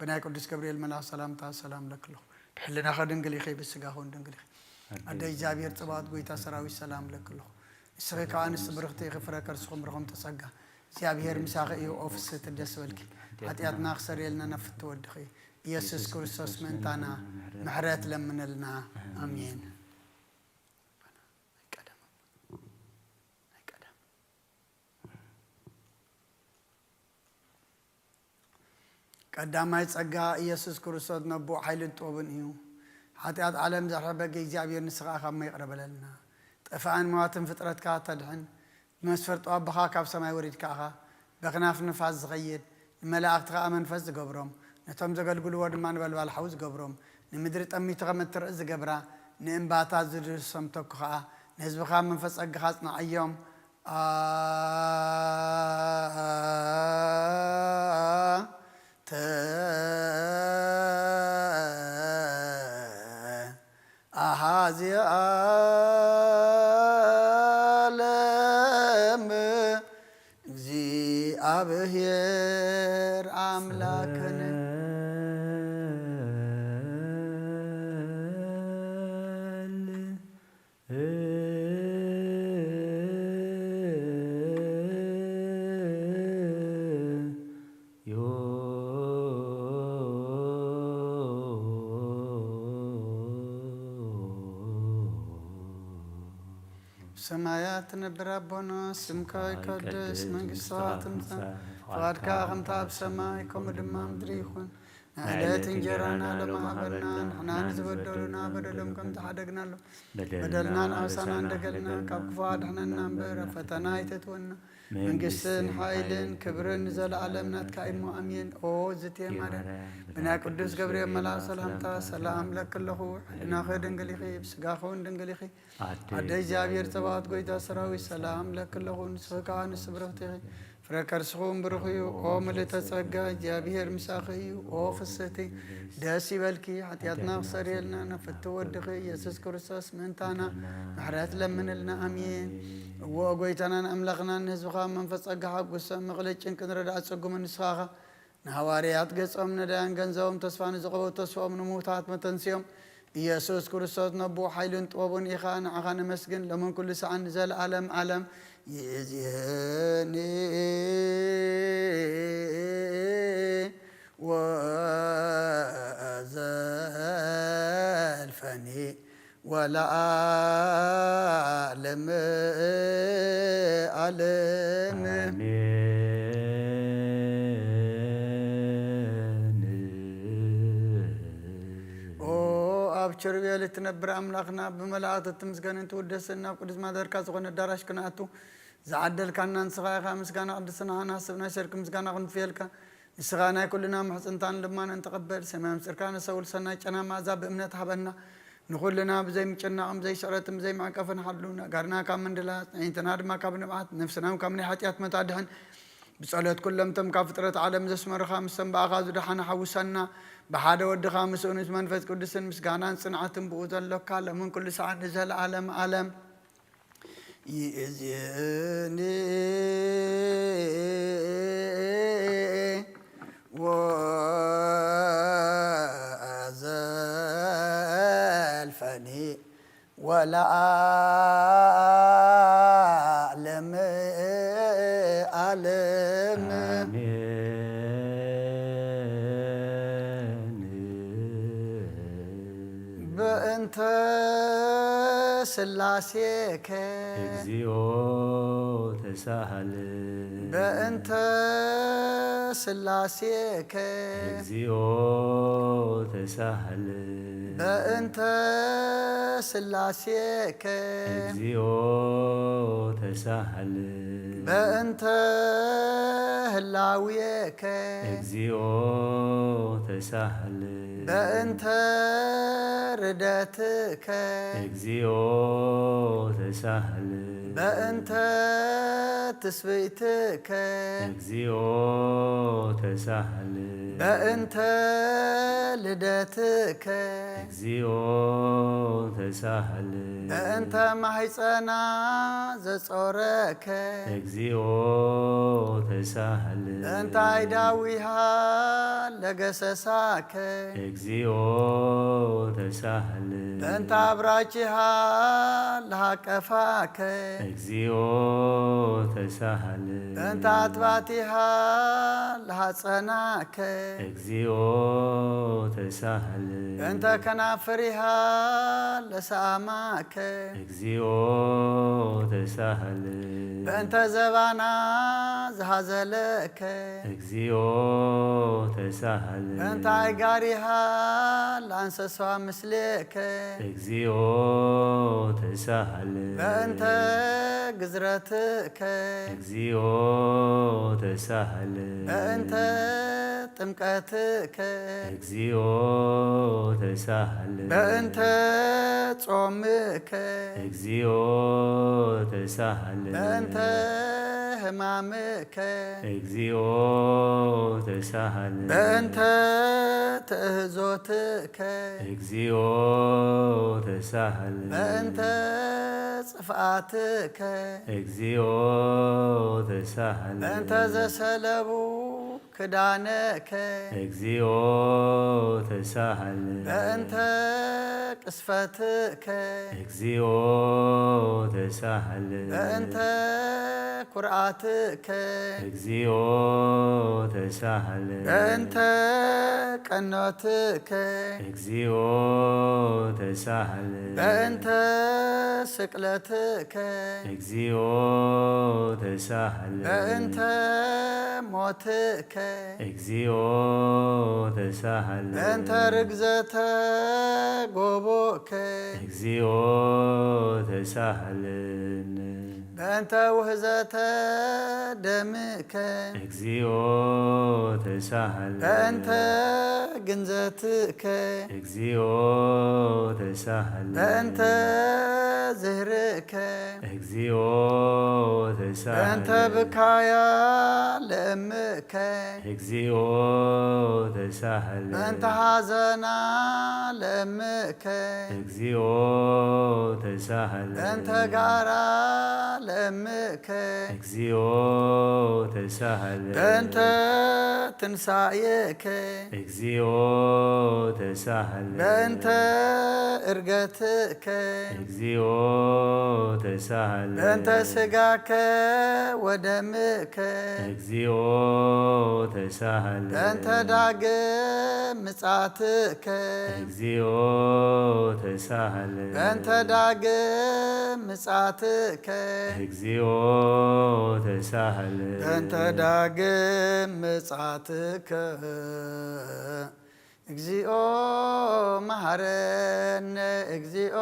ብናይ ቅዱስ ገብርኤል መልኣኽ ሰላምታ ሰላም እብለኪ ኣለኹ። ብሕልናኺ ድንግል ኢኺ፣ ብስጋኺ እውን ድንግል ኢኺ። ኣደ እግዚኣብሔር ጽባኦት ጎይታ ሰራዊት ሰላም እብለኪ ኣለኹ። ንስኺ ከኣ ኣንስቲ ብርኽቲ ኢኺ፣ ፍረ ከርስኹም ብሩኽ እምተ ጸጋ። እግዚኣብሔር ምሳኺ እዩ። ኦ ፍስሕቲ ደስ በልኪ፣ ሓጢኣትና ክሰርየልና ናብ ፍትው ወድኺ ኢየሱስ ክርስቶስ ምእንታና ምሕረት ለምነልና። ኣሜን። ቀዳማይ ጸጋ ኢየሱስ ክርስቶስ ነቦ ሓይልን ጥበብን እዩ። ሓጢኣት ዓለም ዘርሐበ እግዚኣብሔር ንስኻ ካብ እሞ ይቕረ በለልና። ጠፋእን መዋትን ፍጥረትካ ተድሕን፣ ብመስፈርጦ ኣቦኻ ካብ ሰማይ ወሪድካ ኢኻ። በክናፍ ንፋስ ዝኸይድ፣ ንመላእኽቲ ኸኣ መንፈስ ዝገብሮም፣ ነቶም ዘገልግልዎ ድማ ነበልባል ሓዊ ዝገብሮም፣ ንምድሪ ጠሚቱ ከም እትርኢ ዝገብራ፣ ንእምባታት ዝድርሶም ተኩ ኸኣ፣ ንህዝብኻ መንፈስ ጸጋኻ ኣጽንዓዮም። ኣንተ ኣሃዚ ዓለም እግዚኣብሔር ኣምላክነ። ሰማያት ትነብር ኣቦና፣ ስምካ ይቀደስ፣ መንግስትኻ ትምጻእ፣ ፍቓድካ ከምታ ኣብ ሰማይ ከምኡ ድማ ኣብ ምድሪ ይኹን። ንዕለት እንጀራና ሎሚ ሃበና፣ ንሕና ንዝበደሉና በደሎም ከም ዝሓደግናሎም፣ በደልና ንኣበሳና እንደገልና፣ ካብ ክፉ ኣድሕነና እምበር፣ ኣብ ፈተና ኣይተእትወና። መንግስትን ሓይልን ክብርን ንዘለኣለም ናትካ እሞ፣ ኣሜን። ኦ ዝቴ ማርያም፣ ብናይ ቅዱስ ገብርኤል መልኣኽ ሰላምታ ሰላም እብለኪ ኣለኹ። ሕልናኺ ድንግል ኢኺ፣ ብስጋኺ እውን ድንግል ኢኺ። ኣደ እግዚኣብሔር ጸባኦት ጎይታ ሰራዊት ሰላም እብለኪ ኣለኹ። ንስኺ ከኣ ኣንስቲ ብርኽቲ ኢኺ፣ ፍረ ከርስኺ እውን ብሩኽ እዩ። ኦ ምልእተ ጸጋ፣ እግዚኣብሔር ምሳኺ እዩ። ኦ ፍስሕቲ፣ ደስ ይበልኪ፣ ሓጢኣትና ክሰርየልና ናብ ፍትው ወድኺ ኢየሱስ ክርስቶስ ምእንታና ምሕረት ለምንልና። ኣሜን። እዎ ጎይታናን ኣምላኽናን ንህዝብኻ መንፈስ ጸጋ ሓጉሶም፣ መቕለጭ ጭንቅን ረዳእ ጽጉምን ንስኻ ኢኻ። ንሃዋርያት ገጾም ነዳያን ገንዘቦም ተስፋ ንዝቐበሩ ተስፋኦም ንምዉታት መተንስኦም ኢየሱስ ክርስቶስ ነቦ ሓይልን ጥበቡን ኢኻ። ንዓኻ ነመስግን ሎምን ኩሉ ሰዓን ንዘለኣለም ዓለም። ይእዜኒ ወዘልፈኒ ወለዓለመ ዓለም። ኣሜን። ኦ ኣብ ቸሩቤል እትነብር ኣምላኽና፣ ብመላእኽቲ እትምስገንን ትውደስን ናብ ቅዱስ ማደርካ ዝኾነ ኣዳራሽ ክንኣቱ ዝዓደልካና ንስኻ ኢኻ። ምስጋና ቅድስናኻ ንሓስብ፣ ናይ ሰርክ ምስጋና ክንፍየልካ። ንስኻ ናይ ኩልና ምሕጽንታን ልማናን ተቐበል። ሰማይ ኣምጽእካ ነሰውል ሰናይ ጨና መኣዛ ብእምነት ሃበና። ንኹልና ብዘይምጭናቕን ብዘይስዕረትን ብዘይመዕቀፍን ሓሉ። ኣእጋርና ካብ ምንድላት፣ ኣዒንትና ድማ ካብ ንብዓት፣ ነፍስና ካብ ናይ ሓጢኣት መታድሕን። ብጸሎት ኩሎም እቶም ካብ ፍጥረት ዓለም ዘስመሩኻ፣ ምስቶም ብኣኻ ዝደሓኑ ሓውሰና። ብሓደ ወድኻ ምስኡን ምስ መንፈስ ቅዱስን ምስጋናን ጽንዓትን ብኡ ዘሎካ፣ ሎምን ኩሉ ሰዓት ንዘለኣለም ዓለም። ይእዜኒ ወዘልፈኒ ወለዓለመ ዓለም። ኣሜን። በእንተ ስላሴከ እግዚኦ ተሳህል። በእንተ ስላሴከ እግዚኦ ተሳህል። በእንተ ስላሴከ እግዚኦ ተሳህል። በእንተ ህላዌከ እግዚኦ ተሳህል። በእንተ ርደትከ እግዚኦ ተሳህል። በእንተ ትስብእትከ። እግዚኦ ተሳህል። በእንተ ልደትከ። እግዚኦ ተሳህል። በእንተ ማህፀና ዘጾረከ። እግዚኦ ተሳህል። በእንተ ኣይዳዊሃ ለገሰሳከ። እግዚኦ ተሳህል። በእንተ ኣብራኪሃ ለሃቀፋከ። እግዚኦ ተሳህል። በእንተ ኣጥባቲሃ ለሃጸናከ። እግዚኦ ተሳህል። በእንተ ከናፍሪሃ ለሰኣማከ። እግዚኦ ተሳህል። በእንተ ዘባና ዝሃዘለከ። እግዚኦ ተሳህል። በእንተ ኣይጋሪሃ ለኣንሰሷ ምስሌከ። እግዚኦ ተሳህል። በእንተ ግዝረትከ። እግዚኦ ተሳህል። በእንተ ጥምቀትከ። እግዚኦ ተሳህል። በእንተ ጾምከ። እግዚኦ ተሳህል። በእንተ ሕማምከ። እግዚኦ ተሳህል። በእንተ ትእህዞትከ። እግዚኦ ተሳህል። በእንተ ጽፍኣትከ። እግዚኦ ተሳህል። በእንተ ዘሰለቡ ክዳነከ። እግዚኦ ተሳህል። በእንተ ቅስፈትከ። እግዚኦ ተሳህል። በእንተ ኩርኣትከ። እግዚኦ ተሳህል። በእንተ ቀኖትከ። እግዚኦ ተሳህል። በእንተ ስቅለትከ። እግዚኦ ተሳህል። በእንተ ሞትከ። እግዚኦ ተሳህል። በእንተ ርግዘተ ጎቦከ። እግዚኦ ተሳህልን። በእንተ ውህዘተ ደምከ። እግዚኦ ተሳህል። በእንተ ግንዘትከ። እግዚኦ ተሳህል። በእንተ ዝህርከ። እግዚኦ ተሳህል። በእንተ ብካያ ለእምከ። እግዚኦ ተሳህል። በእንተ ሓዘና ለእምከ። እግዚኦ ተሳህል። በእንተ ጋራ ለእምከ። እግዚኦ ተሳህል። በእንተ ትንሳኤከ። እግዚኦ ተሳህል። በእንተ እርገትከ። እግዚኦ ተሳህል። በእንተ ስጋከ ወደምከ። እግዚኦ ተሳህል። በእንተ ዳግም ምጻትከ። እግዚኦ ተሳህል። በእንተ ዳግም ምጻትከ። እግዚኦ ተሳህል። በእንተ ዳግም ምጻትከ። እግዚኦ መሐረነ፣ እግዚኦ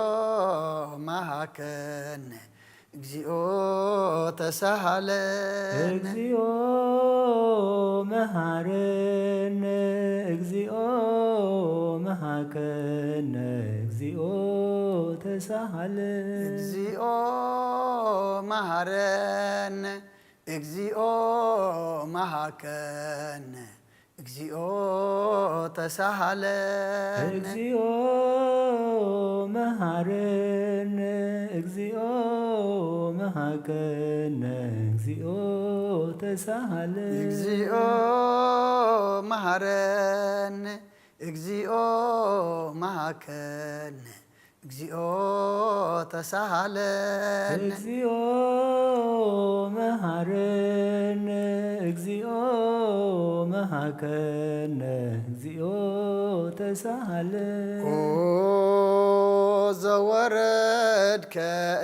መሃከነ፣ እግዚኦ ተሳሃለነ። እግዚኦ መሐረነ፣ እግዚኦ መሃከነ፣ እግዚኦ ተሳሃለነ። እግዚኦ መሐረነ፣ እግዚኦ መሃከነ፣ እግዚኦ ተሳሃለነ። እግዚኦ መሐረነ፣ እግዚኦ መሃከነ፣ እግዚኦ ተሳሃለነ። እግዚኦ መሐረነ፣ እግዚኦ መሃከነ፣ እግዚኦ ተሳሃለነ። እግዚኦ መሐረነ፣ እግዚኦ መሃከነ፣ እግዚኦ ተሳሃለነ። ኦ ዘወረድከ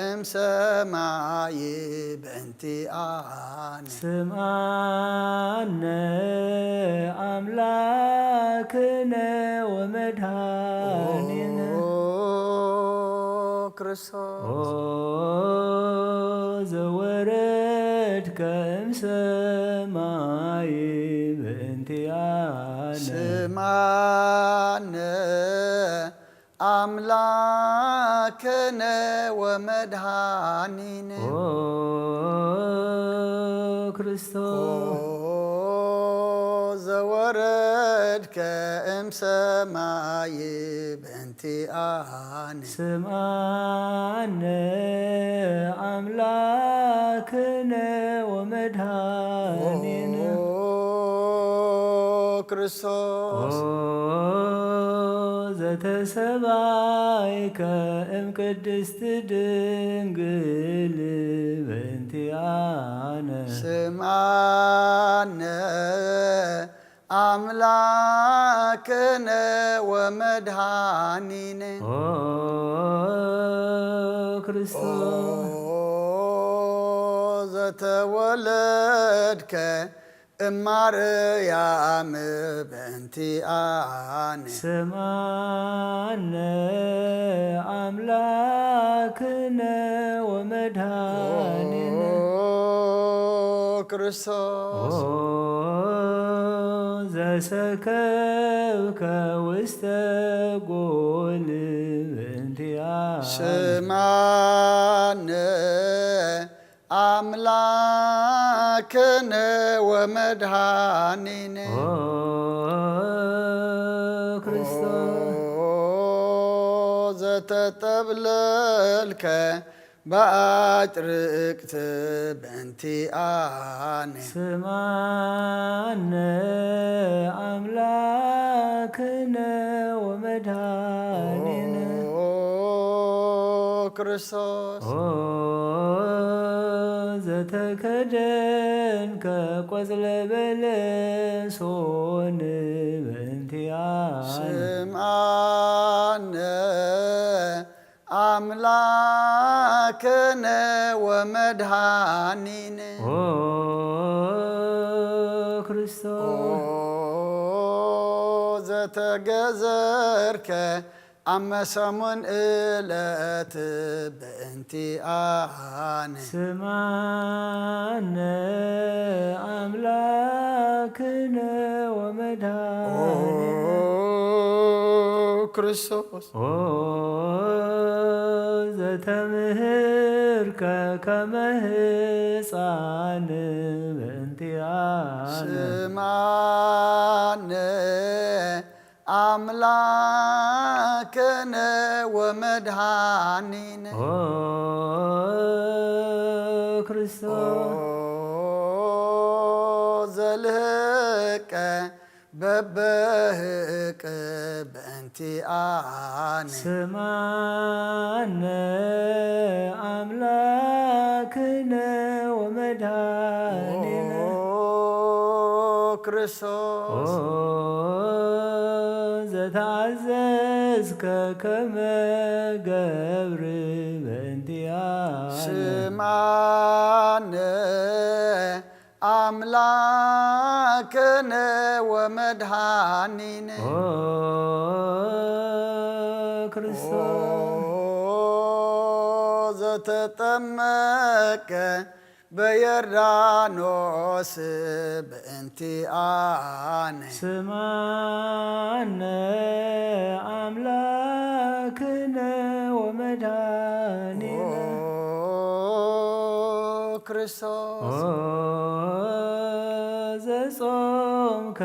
እምሰማይ በእንቲኣነ። ስምዓነ ኣምላክነ ወመድኃኒነ። ኦ ክርስቶስ። ኦ ዘወረድከ እምሰማይ በእንቲኣነ። ስምዓነ ኣምላክ ክነ ወመድኃኒነ ኦ ክርስቶስ ኦ ዘወረድከ እምሰማይ በእንቲኣነ ስምዓነ ኣምላክነ ወመድኃኒነ ኦ ክርስቶስ ኦ ዘተሰባይከ እም ቅድስት ድንግል በእንቲኣነ ስምዓነ ኣምላክነ ወመድኃኒነ ኦ ክርስቶስ ኦ ዘተወለድከ እማርያም በእንቲኣነ ስምዓነ ኣምላክነ ወመድኃኒነ ኦ ክርስቶስ ኦ ዘሰከብከ ውስተ ጎል በእንቲኣነ ስምዓነ ኣምላክነ ወመድኃኒነ ኦ ክርስቶስ ኦ ዘተጠብለልከ ብኣጭርቅት በእንቲኣነ ስምዓነ ኣምላክነ ወመድኃኒነ ኦ ክርስቶስ ኦ ዘተከደንከ ቆጽለ በለሶን በእንቲኣነ ስምዓነ ኣምላክነ ወመድኃኒነ ኦ ክርስቶስ ኦ ዘተገዘርከ ኣብ መሰሙን እለት በእንቲኣነ ስምዓነ ኣምላክነ ወመድኃኒነ ኦ ክርስቶስ ኦ ዘተምህርከ ከመ ህፃን በእንቲኣነ ስምዓነ ኣምላክነ ወመድኃኒነ ኦ ክርስቶስ ኦ ዘልህቀ በበህቅ በእንቲኣነ ስምዓነ ኣምላክነ ወመድኃኒነ ኦ ክርስቶስ ኦ ዘተኣዘዝከ ከመ ገብር በእንቲኣነ ስምዓነ ኣምላክነ ወመድኃኒነ ኦ ክርስቶስ ኦ ዘተጠመቀ በዮርዳኖስ በእንቲኣነ ስምዓነ ኣምላክነ ወመድኃኒነ ኦ ክርስቶስ ኦ ዘጾምከ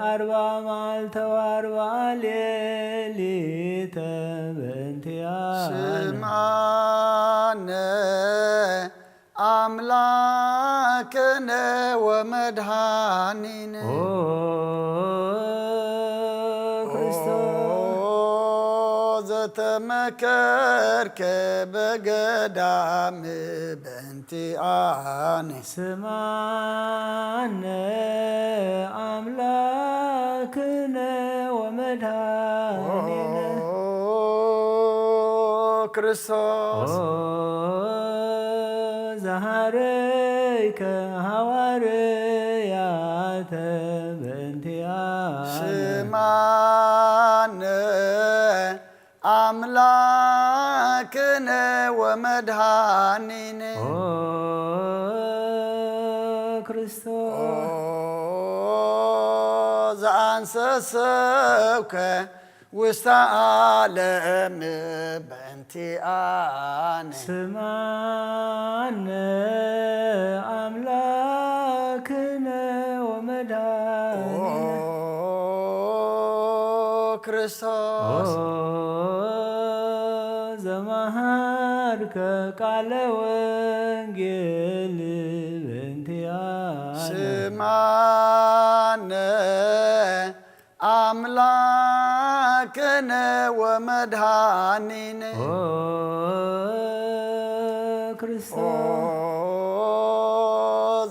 ኣርባ መዓልተ ወኣርባ ሌሊተ በእንቲኣነ ስምዓነ ኣምላክነ ወመድኃኒነ ኦ ክርስቶስ ኦ ዘተመከርከ በገዳም በእንቲኣነ ስምዓነ ኣምላክነ ወመድኃኒነ ኦ ክርስቶስ ኦ ዘሃረይከ ሃዋርያተ በእንቲኣነ ስምዓነ ኣምላክነ ወመድኃኒነ ኦ ክርስቶስ ኦ ዘኣንሰሰብከ ውስተ ዓለም በእንቲኣነ። ስማነ ኣምላክነ ኦ ወመድኃኒነ ክርስቶስ ዘመሃርከ ቃለ ወንጌል በእንቲኣነ ስማነ ኣምላክነ ወመድኃኒነ ኦ ኦ ክርስቶስ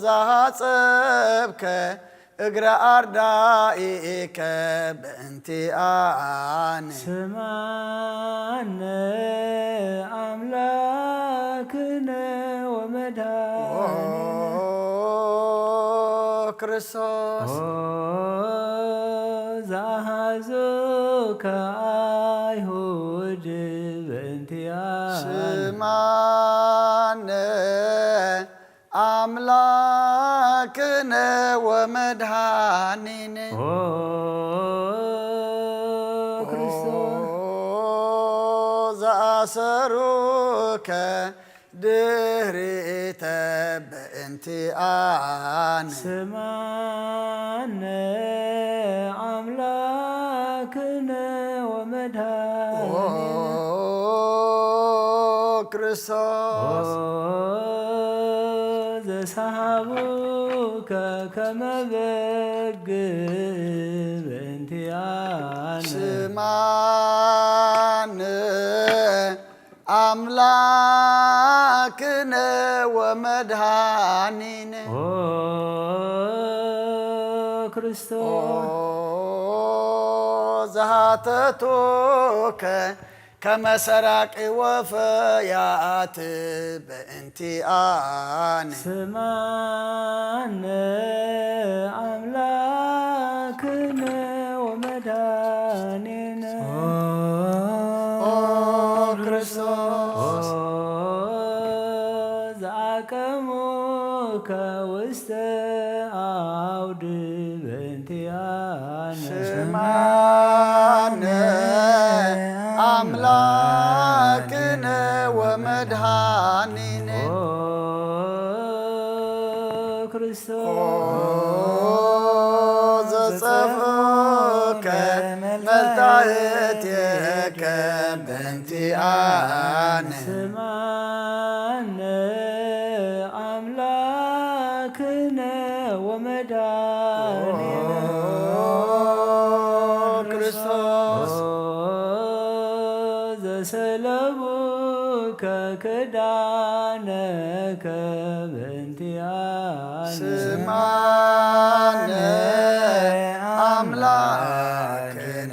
ዘሐጸብከ እግረ ኣርዳኢከ በእንቲኣነ ስማነ ኣምላክነ ኦ ወመድኃኒነ ክርስቶስ ኦ ዘአሐዙከ አይሁድ በእንቲኣነ ስማነ ኣምላክነ ወመድኃኒነ ኦ ክርስቶስ ኦ ዘአሰሩከ ድህሪተ በእንቲኣነ ስማነ ኣምላክነ ኦ ወመድኃኒነ ክርስቶስ ዘሰሃቡከ ከመ በግ በእንቲኣነ ስማነ ኣምላክነ ወመድኃኒነ ኦ ክርስቶስ ኦ ዘሃተቱከ ከመ ሰራቂ ወፈያት በእንቲኣነ ስማነ ኣምላክነ ወመድኃኒነ ኦ ክርስቶስ ዘአቀሙከ ውስተ አውድ በእንቲኣነ ስማነ ኣምላክነ ወመድኃኒነ ኦ ኦ ክርስቶስ ዘጸፍኡከ መላእክቲከ በእንቲኣነ ስማነ ኣምላክነ ወመድኃኒነ ኦ ክርስቶስ ዘሰለቡከ ክዳነከ በእንቲኣነ ስማነ ኣምላክነ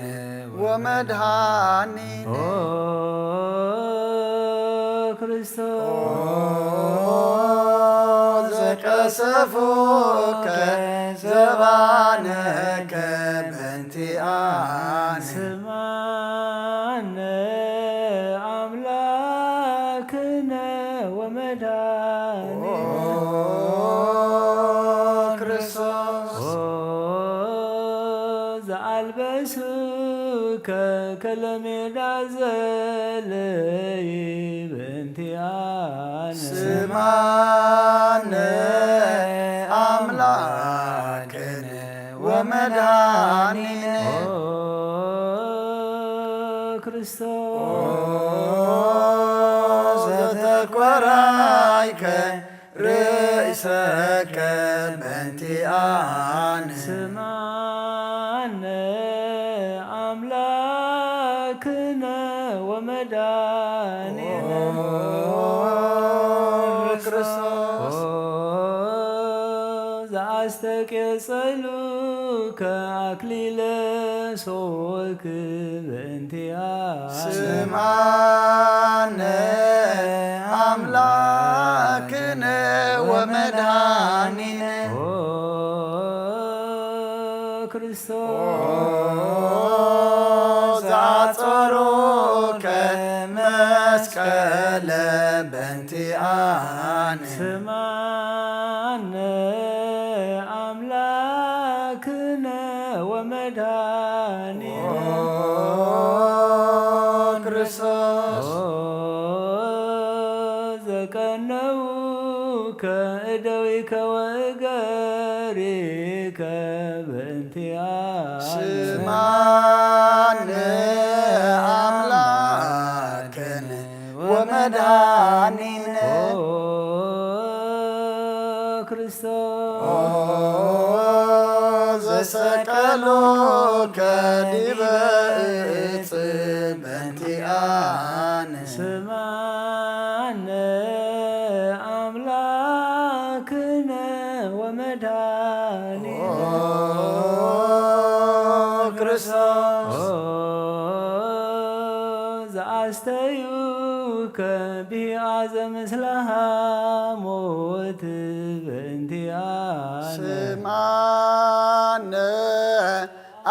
ወመድኃኒነ ኦ ክርስቶስ ኦ ዘቀሰፉከ ዘባነከ በእንቲኣነ ስማነ ኣምላክነ ወመድኃኒነ ኦ ክርስቶስ ኦ ዘአልበሱከ ከለሜዳ ዘለይ በእንቲኣነ ስማነ ኣምላክነ ወመድኃኒነ ኦ ክርስቶስ ኦ ዘተኮራይከ ርእሰከ በእንቲኣነ ስማነ ኣምላክነ ወመድኃኒነ ኦ ክርስቶስ ኦ ዘአስተቄጸሉከ አክሊለ ሶክ በእንቲኣነ ስማነ ኣምላክነ ወመድኃኒነ ኦ ክርስቶስ ኦ ዘአጸሮከ መስቀለ በእንቲኣነ ስማነ አምላክነ ወመድኃኒነ ኦ መድኃኒነ። ኦ ክርስቶስ። ኦ ዘሰቀሉከ ዲበ ዕፅ በእንቲአነ። ስማነ አምላክነ ወመድኃኒነ። ኦ ክርስቶስ። ኦ ዘአስተዩከ ቢአዘ ምስለ ሐሞት በእንቲአነ። ስማነ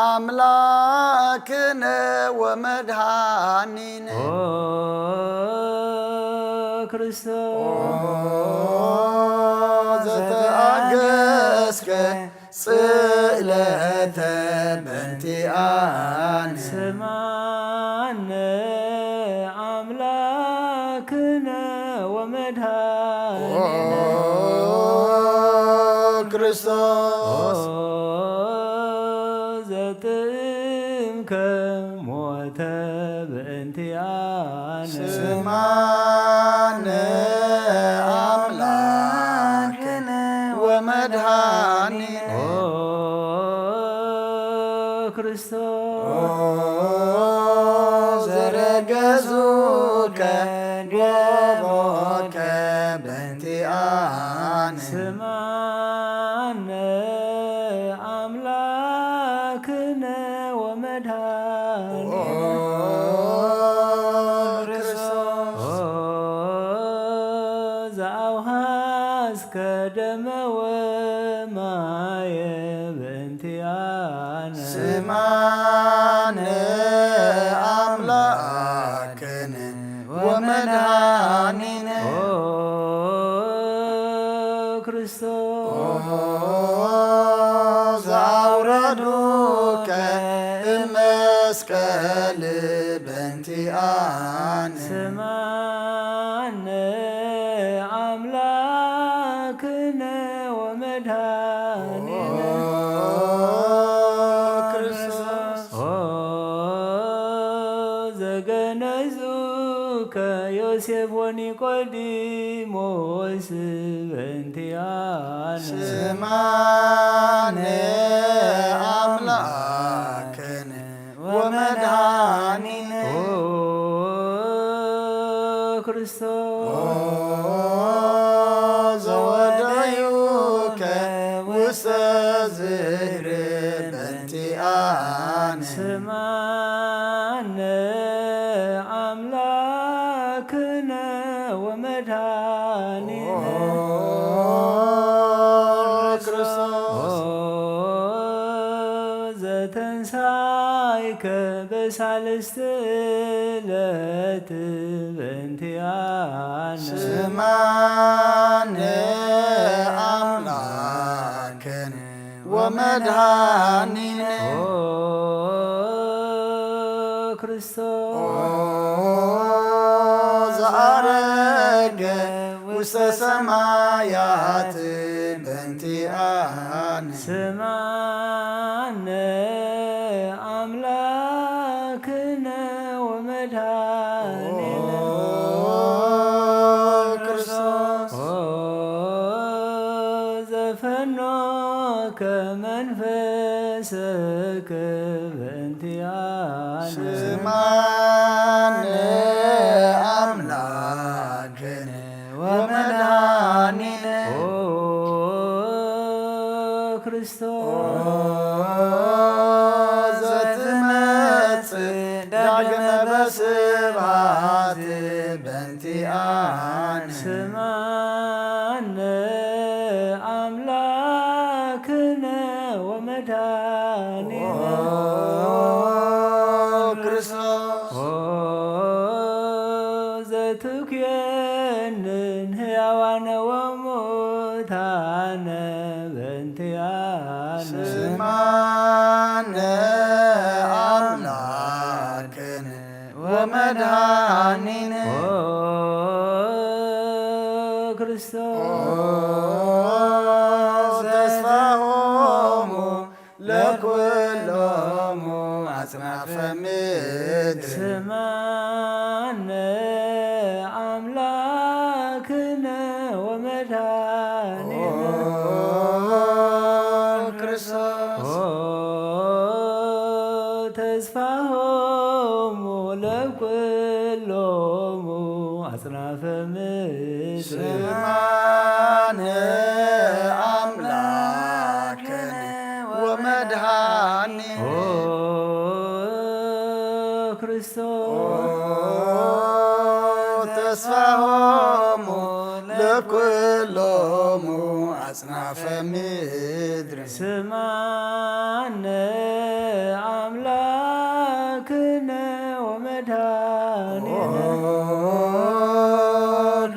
አምላክነ ወመድኃኒነ። ኦ ክርስቶስ። ኦ ዘተአገስከ ስእለተ በእንቲአነ። ስማነ አምላክነ ወመድኃኒነ። ኦ ክርስቶስ። ኦ ዘጥዕምከ ሞተ በእንቲአነ። ስማነ አምላክነ ወመድኃኒነ። ኦ ክርስቶስ። ኦ ዘረገዙከ ጎቦከ በእንቲአነ። ስማነ አምላክነ ወመድኃኒነ። ኦ ክርስቶስ። ኦ ዘአውሃስከ ደመ ወማየ በእንቲአነ። ስማነ አምላክነ ወመድኃኒነ። ኦ ክርስቶስ። ኦ ዘአውረዱከ እመስቀል በእንቲአነ። ስማነ አምላክነ ወመድኃኒነ። ኦ ክርስቶስ። ኦ ዘገነዙከ ዮሴፍ ወኒቆዲሞስ በእንቲአነ። ስማነ አምላክነ ወመድኃኒነ። ኦ ክርስቶስ። ኦ ዘወደዩከ ውስተ ዝክር በእንቲአነ። ስማነ አምላክነ ወመድኃኒነ። ኦ ክርስቶስ። ኦ ዘተንሳይከ በሳልስት ዕለት በእንቲአነ። ስማነ አምላክነ ወመድኃኒነ። ኦ ክርስቶስ። ኦ ዘዐረገ ውስተ ሰማያት በእንቲአነ። ስማነ አምላክነ ወመድኃኒነ። ኦ ክርስቶስ። ኦ ዘፈኖከ መንፈስከ በእንቲአነ። ስማነ አምላክነ ወመድኃኒነ። ኦ ክርስቶስ። ኦ ዘትመጽእ ዳግመ በስብሐት በእንቲአነ። ስማነ አምላክነ ወመድኃኒነ። ኦ ክርስቶስ። ኦ ዘትኩየንን ሕያዋነ ወሙታነ በእንቲአነ። ስማነ አምላክነ ወመድኃኒነ። ኦ ክርስቶስ። ኦ ተስፋሆሙ ለኩሎሙ አጽናፈ ስማነ ኣምላክነ ወመድኃኒነ ክርስቶስ ተስፋሆሙ ለኩሎሙ አጽናፈ ምድር። ስማነ አምላክነ ወመድኃኒነ ክርስቶስ ተስፋሆሙ ለኩሎሙ አጽናፈ ምድር። ስማነ አምላክነ ወመድኃኒነ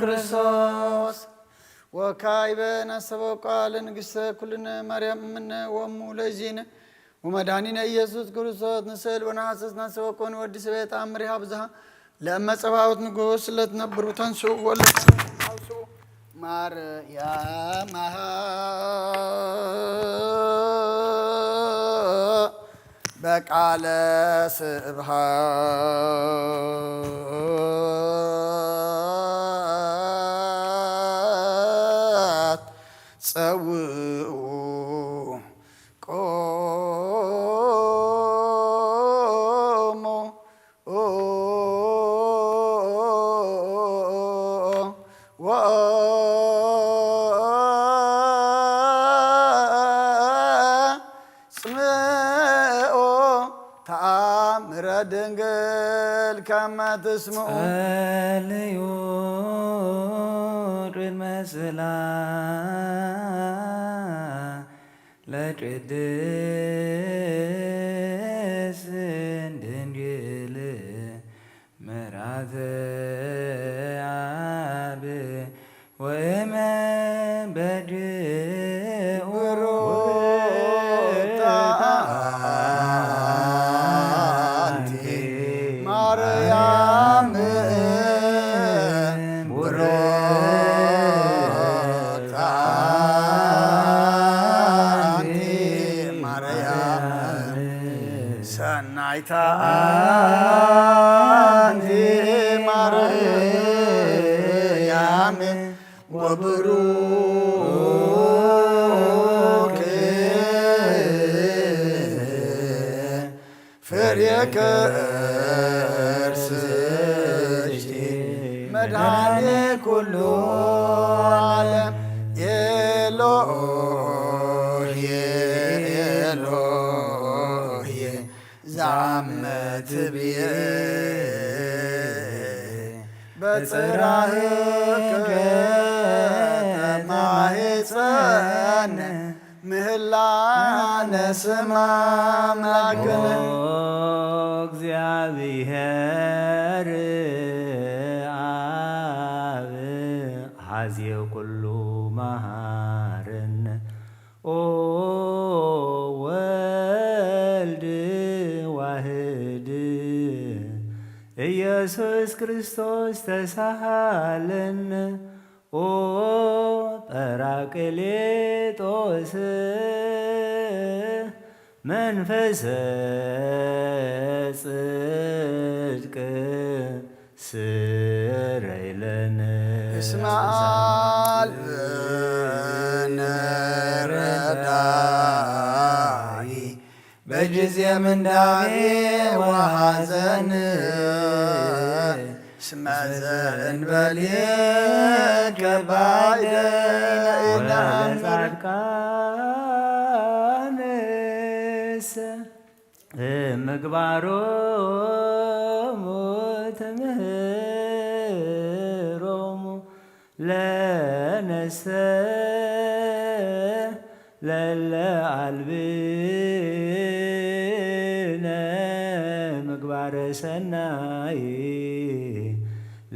ክርስቶስ። ወካዕበ ናስተበቋ ለንግሥተ ኩልነ ማርያም እምነ ወእሙ ለእግዚእነ ወመድኃኒነ ኢየሱስ ክርስቶስ ንስእል ወነሐስስ ናስተበቆ ንወዲ ስበ ተአምር ይሃብ ዝሃ ለእመ ጸባኦት ንጉሥ ለትነብሩ ተንሱ ወለትንሱ ማርያም በቃለ ስብሐት ጸውዑ ቆሞ ወአጽምዑ ተአምረ ድንግል ከመ ትስምዑ። ጸልዩ ቅድመ ጽላ ለቅድስት ድንግል ምራተ አብ ወእመ በድኡ ብሩክታ አንቲ ማርያም ብሩክታ አንቲ ማርያም ሰናይታ አንቲ ማርያም ወብሩክ ፍሬ ከርስኪ መድኃኔ ኩሉ ዓለም። ኤሎሄ ኤሎሄ ዛመ ትብዬ በጽራህከ ተማህፀነ ምህላነ ስማ አምላክነ። ኦ እግዚአብሔር አብ ሐዜ ኩሉ መሃረነ። ኦ ወልድ ዋህድ ኢየሱስ ክርስቶስ ተሳሃለነ። ኦ ጳራቅሊጦስ መንፈሰ ጽድቅ ስረይለነ። እስመ አልብነ ረዳኢ በጊዜ ምንዳቤ ወሐዘን። እስመ ዘእንበሌከ ባይደ ኢነአምር። ወለጻድቃንሰ ምግባሮሙ ትምህሮሙ ለነሰ ለለ አልብነ ምግባረ ሰናይ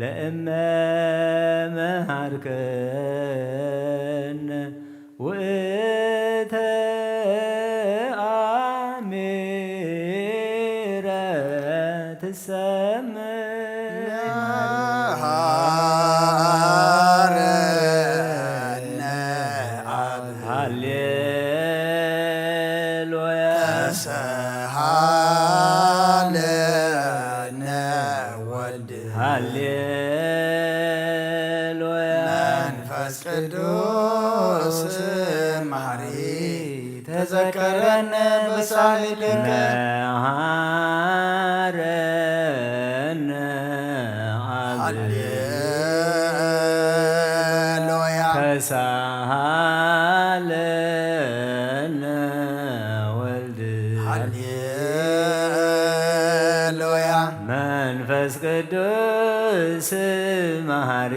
ለእመ መሃርከነ ውእተ አሚረ ትሰምዕ። መሃረነ አብ ሃሌሉያ። ተሰሃለ ሃሌሉያ። መንፈስ ቅዱስ መሐሪ ተዘከረነ በሳይልከ። መሐረነ አብ። ሃሌሉያ። ተሳሃለነ ወልድ። ሃሌሉያ። መንፈስ ቅዱስ መሐሪ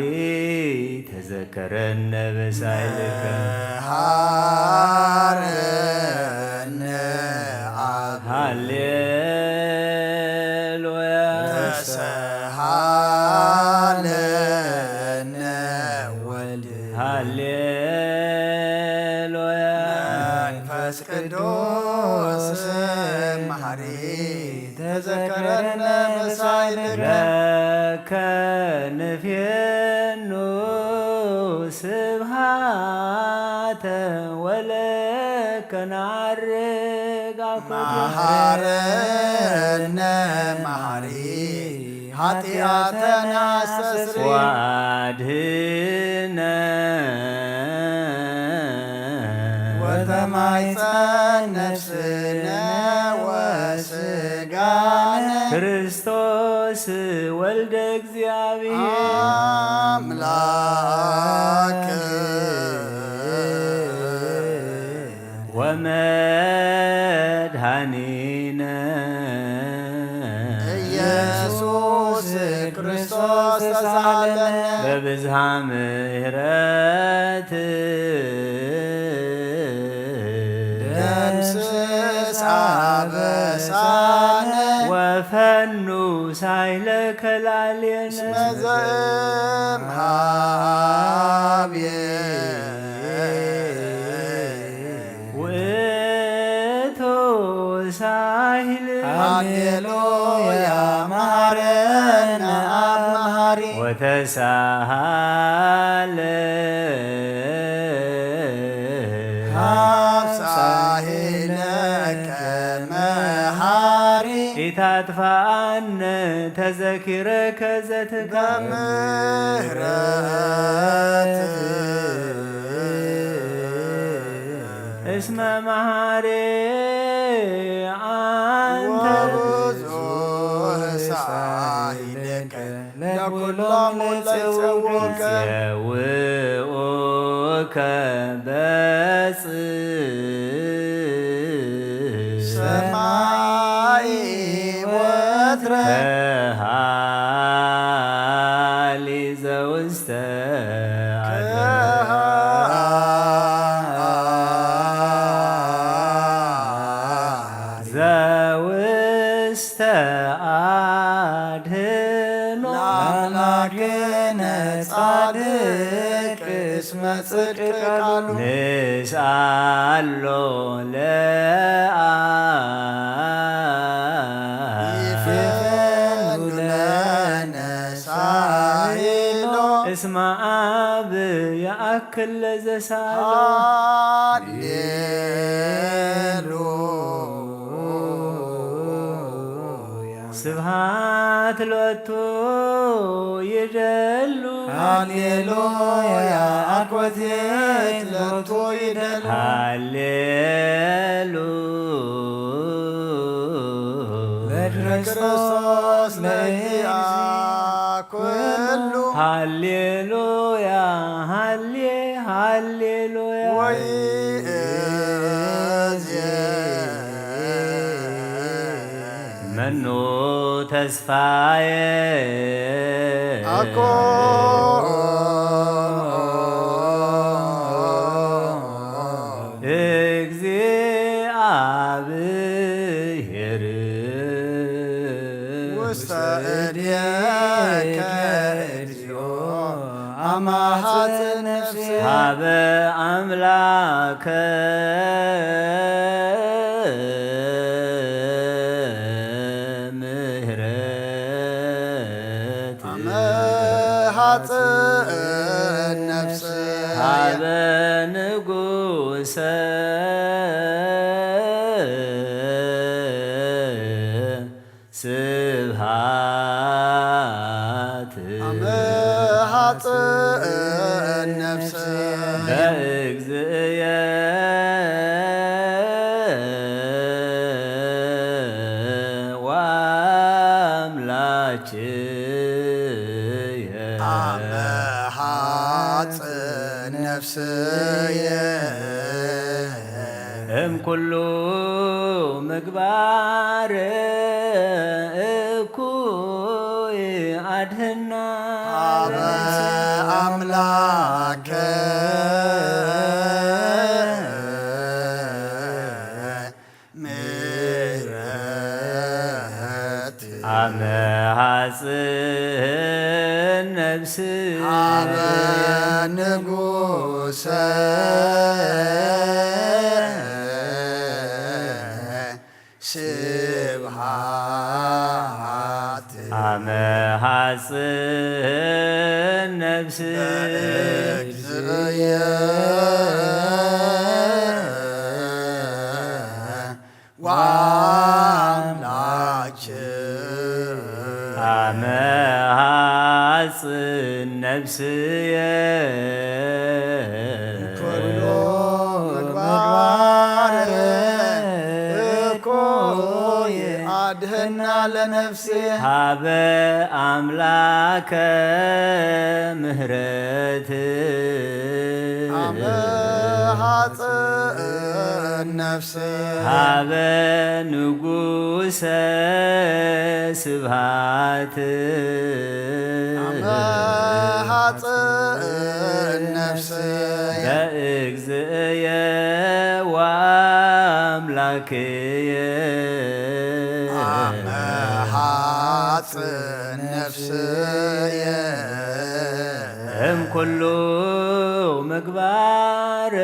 ተዘከረነ በሳይልከ። መሐረነ አብ። ሃሌሉያ። ተሳሃለነ ወልድ። ሃሌሉያ። መንፈስ ቅዱስ መሐሪ ተዘከረነ በሳይልከ። ለከ ንፌኑ ስብሃተ ወለከ ነዐርግ አኮቴ። መሐረነ መሐሪ ኃጢአተነ አስተስሪ። ወአድህነ ወተማይጸን ነፍስነ ወስጋነ። ክርስቶስ ወልደ እግዚአብሔር። አምላክ። ወመድኃኒነ ኢየሱስ ክርስቶስ ተሳለነ። በብዝሃ ምሕረት ደምስስ አበሳነ። ወፈኑ ሳይለከ ላዕሌነ። እስመ ዘእምሃቤ ውእቱ ሳሂል። ሃሌሉያ መሐረነ አብ መሐሪ። ወተሳሃለ ሀብ ሳሂለከ መሐሪ። ኢታጥፋአነ ተዘኪረከ ዘትካ። በምህረት እስመ መሐሪ አንተ። ወብዙሕ ሳሂልከ ለኩሎም ለጸውከ። ጸውኡከ በጽ ሰማይ ወትረ። ከሃሊ ዘውስተ አድህኖ። ዘውስተ አድህኖ። ለአምላክነ ጻድቅ እስመ ጽድቅ ቃሉ። ንስአሎ ለአብ። ይፈኑ ለነ ሳይሎ። እስመ አብ የአክል ለዘሳሎ። ሃሌሉያ። ስብሐት ሎቱ ይደሉ። ሃሌሉያ አኮቴት ሎቱ ይደሉ። ሃሌሉ ለክርስቶስ ለእግዚአ ኩሉ። ሃሌሉያ ሃሌ ሃሌሉያ። ወይእዜ መኑ ተስፋዬ። አኮ እግዚአብሔር። ውስተ እዴከ እግዚኦ አማጽእ ነፍሴ። ሀበ አምላከ ምህረት። አመሃጽእ ነፍሴ። ሀበ ንጉሰ ስብሐት። ላችየ አመ ሐጽን ነፍስየ እምኩሉ ምግባር እኩይ አድህና አበ አምላከ ምሕረት አመ ሐጽን ነፍስ አበ ንጉሰ ስብሐት አመ ሐጽን ነፍስ በእግዚእየ ወአምላክየ አመ ሐጽን ነፍስየ ኩሉ ምግባር እኩይ አድህና ለነፍስየ ሀበ አምላከ ምህረት አመ ሐጽን ነፍስ ሀበ ንጉሰ ስብሐት አመ ሐጽን ነፍስ በእግዝእየ ወአምላክየ አመ ሐጽን ነፍስየ እምኩሉ ምግባር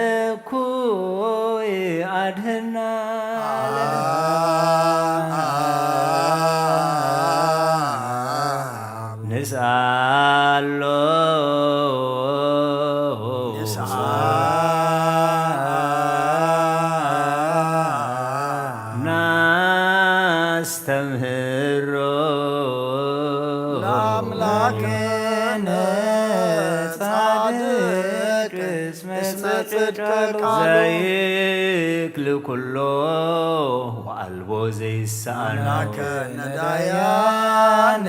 እኩይ አድህና ንስአሎ ናስተምህሮ ለአምላክነ ጻድቅ እስመ ጽድቀ ቃሉ ዘይክል ኩሎ ወአልቦ ዘይሳኖ አምላከነ ዳያነ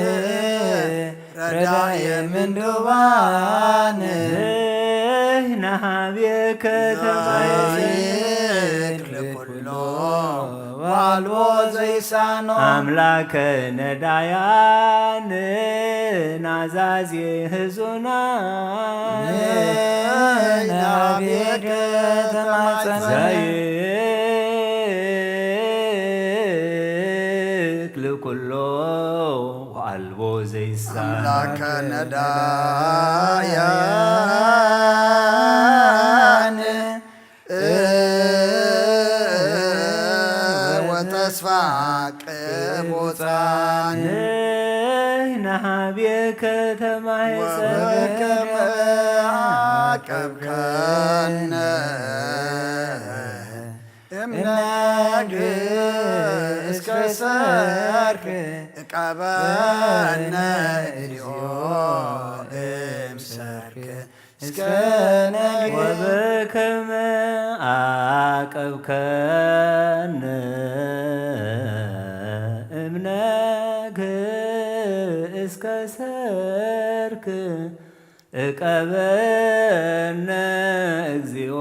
ረዳየ ምንዱባነ ንህና ሀቤከ ተማይፀ ዘይክል ኩሎ ዋልቦ ዘይሳኖ አምላከ ነዳያን ናዛዜ ህዙናን ናቤከ ተማጸነ ዘይክል ኩሎ ወአልቦ ዘይሳን አምላከ ነዳያን ወተስፋ ቅቡጻን ንሕና ቤከ ተማሕፀነ ወበከመ አቀብከነ እምነግ እስከ ሰርክ እቀበነ እግዚኦ እምሰርክ እስከ ነግ ወበከመ አቀብከነ እምነግ እስከ ሰርክ እቀበነ እግዚኦ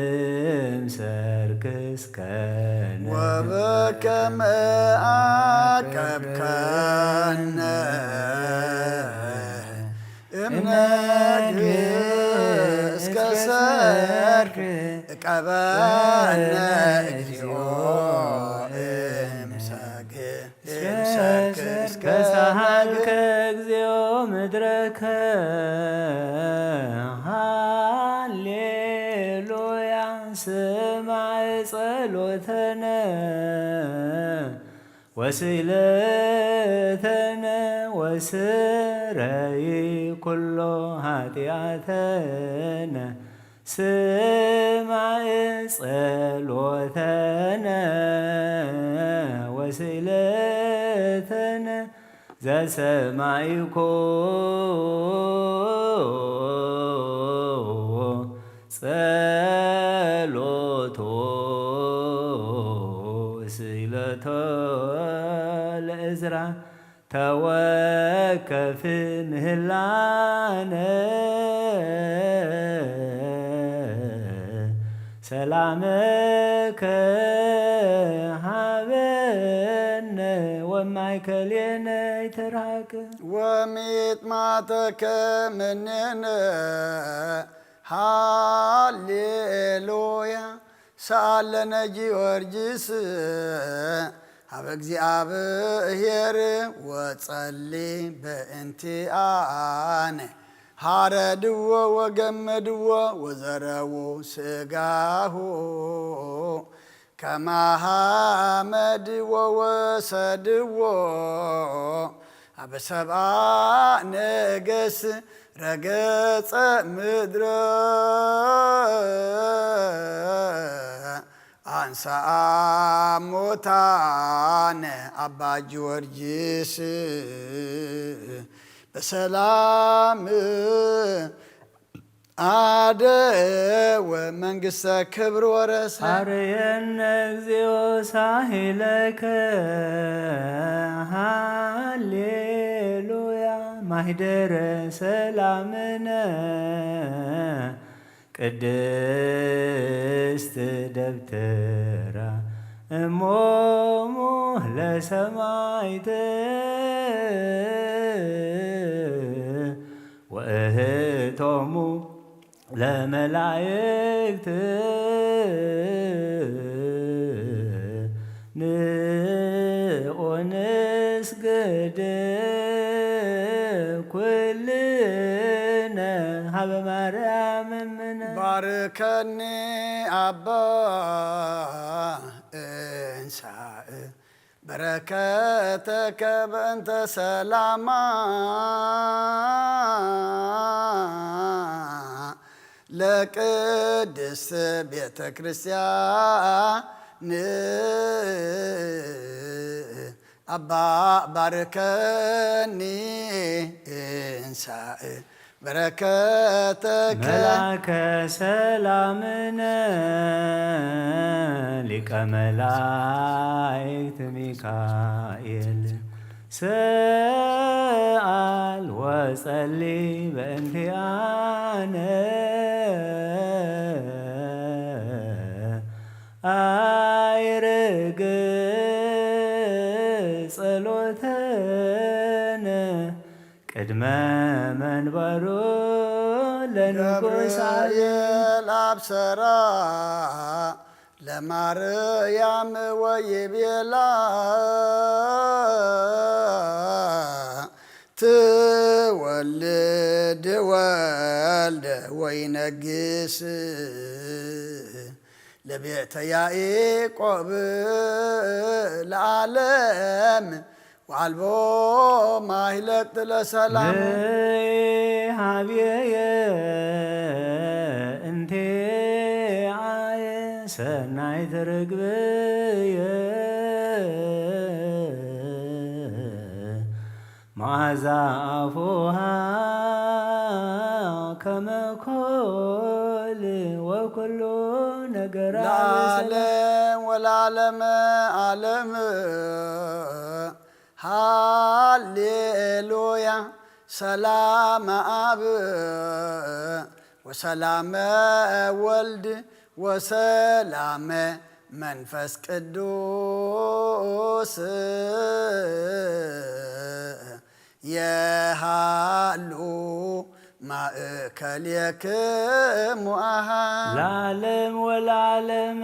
እምሰርክ እስከነ ወበከመ አቀብከነ እምነግ እስከ ሰርክ እቀበነ እግዚኦ እምሰርክ እምሰርክ እስከ በሳሃልከ እግዚኦ ምድረከ ሃሌሉያ ስማዕ ጸሎተነ ወስእለተነ ወስረይ ኩሎ ኃጢአተነ ስማዕ ጸሎተነ ወስእለተነ ዘሰማዕኮ ጸሎቶ ስእለቶ ዕዝራ ተወከፍ ምህላነ ሰላመከ ሃበነ ወማእከሌነ ይትርሃቅ። ወሚጥማተከ ምኔነ ሃሌሉያ። ሰኣለነ ጊዮርጊስ ሀበ እግዚኣብሔር ወጸሊ በእንቲኣነ። ሐረድዎ ወገመድዎ ወዘረዉ ስጋሁ ከማሃመድ ወወሰድዎ ሀበ ሰብኣ ነገስ ረገጸ ምድረ። አንሳ ሙታነ አባ ጊዮርጊስ በሰላም አደወ መንግስተ ክብር ወረሰ። አርየነ እግዚኦ ሳሂለከ ሃሌሉያ ማህደረ ሰላምነ ቅድስት ደብተራ እሞሙ ለሰማይት ወእህቶሙ ለመላእክት ንዑ ንስግድ ኩልነ ሀበ ማርያም እምነ። ባርከኒ አባ እንሳእ በረከተከ በእንተ ሰላማ ለቅድስት ቤተ ክርስቲያን። አባ ባርከኒ እንሳእ በረከተከ። መላከ ሰላምነ ሊቀ መላእክት ሚካኤል ሰአል ወጸሊ በእንቲአነ አይርግ ጸሎተነ ቅድመ መንበሩ ለንጉስ ገብርኤል አብሰራ ለማርያም ወይቤላ ትወልድ ወልደ ወይነግስ ለቤተ ያዕቆብ ለዓለም ወአልቦ ማህለቅት ለሰላሙ። ሀብየየ እንቴ አየ ሰናይት ርግብየ መዓዛ አፉሃ ከመ ኮል ወኩሉ ነገራ ለዓለም ወለዓለመ ዓለም። ሃሌሉያ። ሰላም አብ ወሰላመ ወልድ ወሰላመ መንፈስ ቅዱስ የሃሉ ማእከሌክሙ አሃ። ለዓለም ወለዓለመ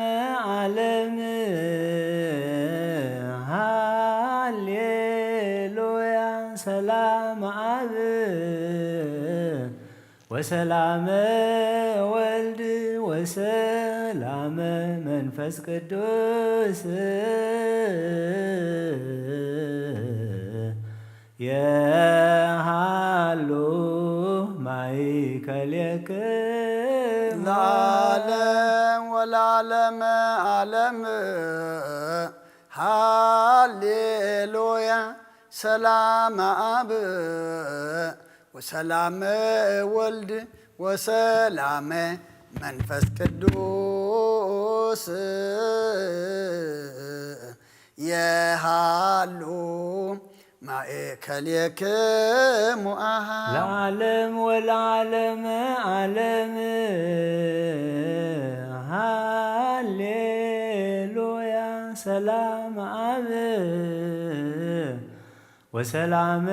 ዓለም። ሃሌሉያ። ሰላም አብ ወሰላመ ወልድ ወሰላመ መንፈስ ቅዱስ የሃሉ ማእከሌክሙ ለዓለም ወለዓለመ ዓለም። ሃሌሉያ። ሰላም አብ ወሰላመ ወልድ ወሰላመ መንፈስ ቅዱስ የሃሉ ማእከሌክሙ አሃ ለዓለም ወለዓለመ ዓለም። ሃሌሉያ። ሰላም አብ ወሰላመ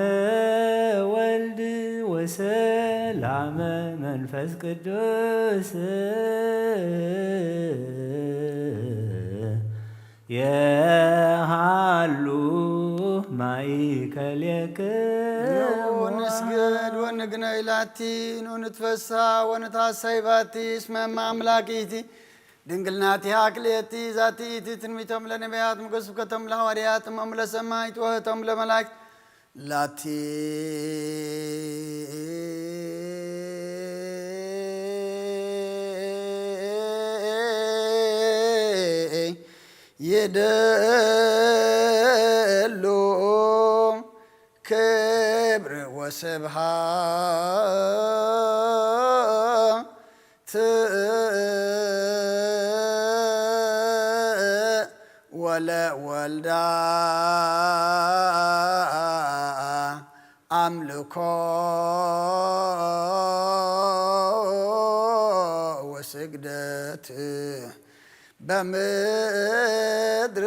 ወልድ ወሰላመ መንፈስ ቅዱስ የሃሉ ማእከሌክሙ። ንስግድ ወንግነይ ላቲ፣ ንትፈሳ ወንታሳይ ባቲ፣ እስመ እመ አምላክ ይእቲ፣ ድንግል ናቲሃ ክልኤቲ፣ ዛቲ ይእቲ ትንቢቶም ለነቢያት፣ ምገ ስብከቶም ለሐዋርያት፣ እሞም ለሰማዕት፣ ወህቶም ለመላእክት፣ ላቲ ይደሉ ክብር ወስብሃት ወለወልዳ አምልኮ ወስግደት በምድር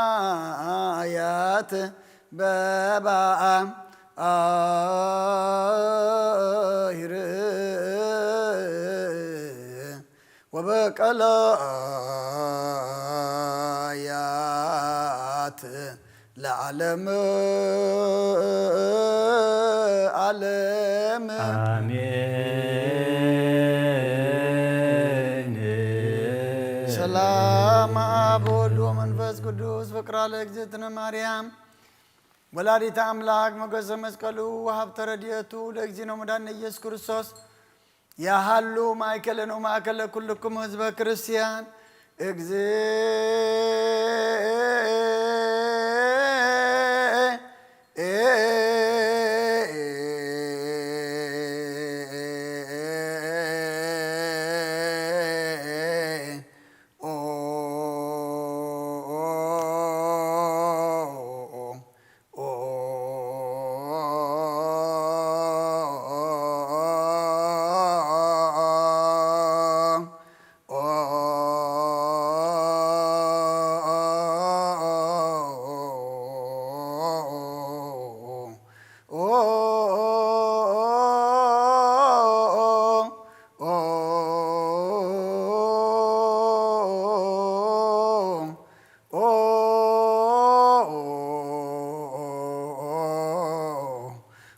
ወበሰማያት በባህር ወበቀላያት ለዓለም ዓለም። አሜን። ሰላም አብ ወወልድ ወመንፈስ ቅዱስ ፍቅራ ለእግዝእትነ ማርያም ወላዲተ አምላክ ሞገሰ መስቀሉ ወሀብተ ረድኤቱ ለእግዚእነ መድኃኒነ ኢየሱስ ክርስቶስ ያሃሉ ማእከለነ ወማእከለ ኩልኩም ህዝበ ክርስቲያን። እግዝእ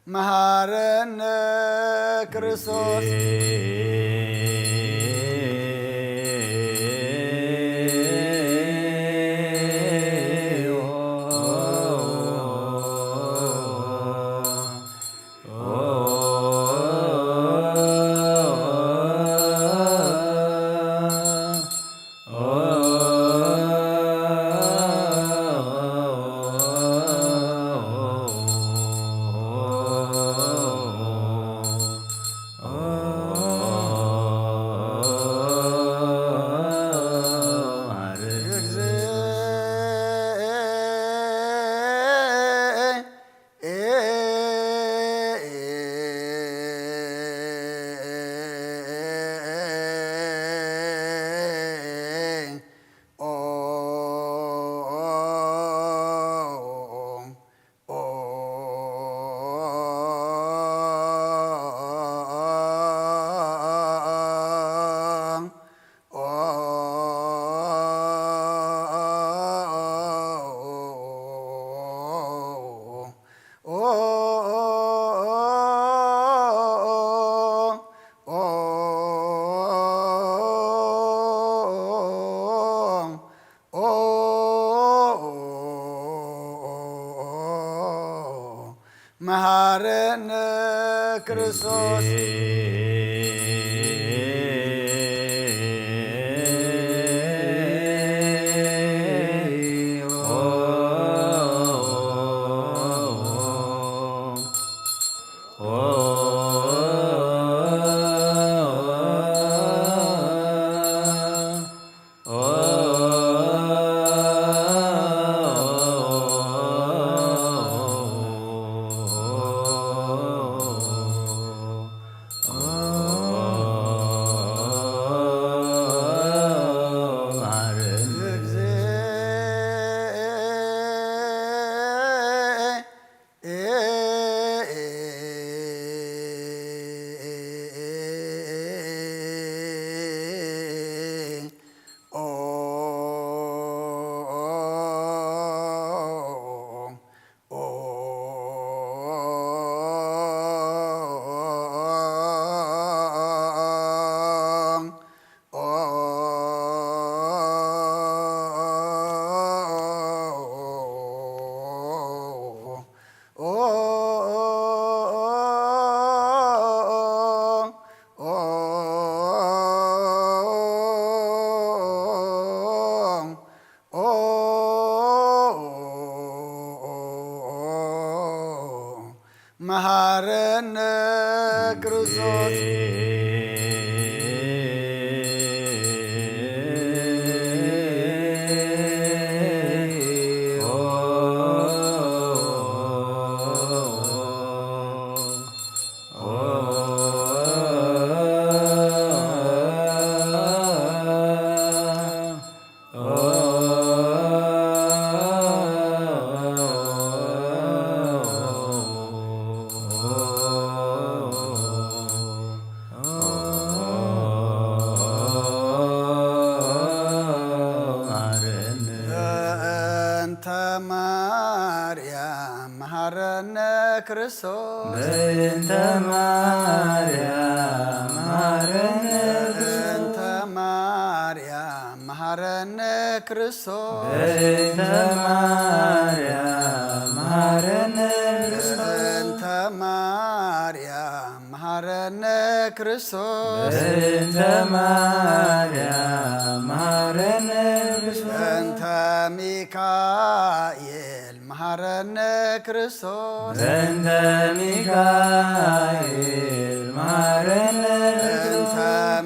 መሃረነ ክርስቶስ። መሃረነ ክርስቶስ። መሃረነ ክርስቶስ። በእንተ ማርያም መሃረነ ክርስቶስ። በእንተ ማርያም መሃረነ ክርስቶስ። በእንተ ማርያም መሃረነ ክርስቶስ። በእንተ ማርያም መሃረነ ክርስቶስ። በእንተ ማርያም መሃረነ ክርስቶስ። በእንተ ማርያም መሃረነ ክርስቶስ። በእንተ ሚካኤል መሃረነ ክርስቶስ። በእንተ ሚካኤል መሃረነ ክርስቶስ። በእንተ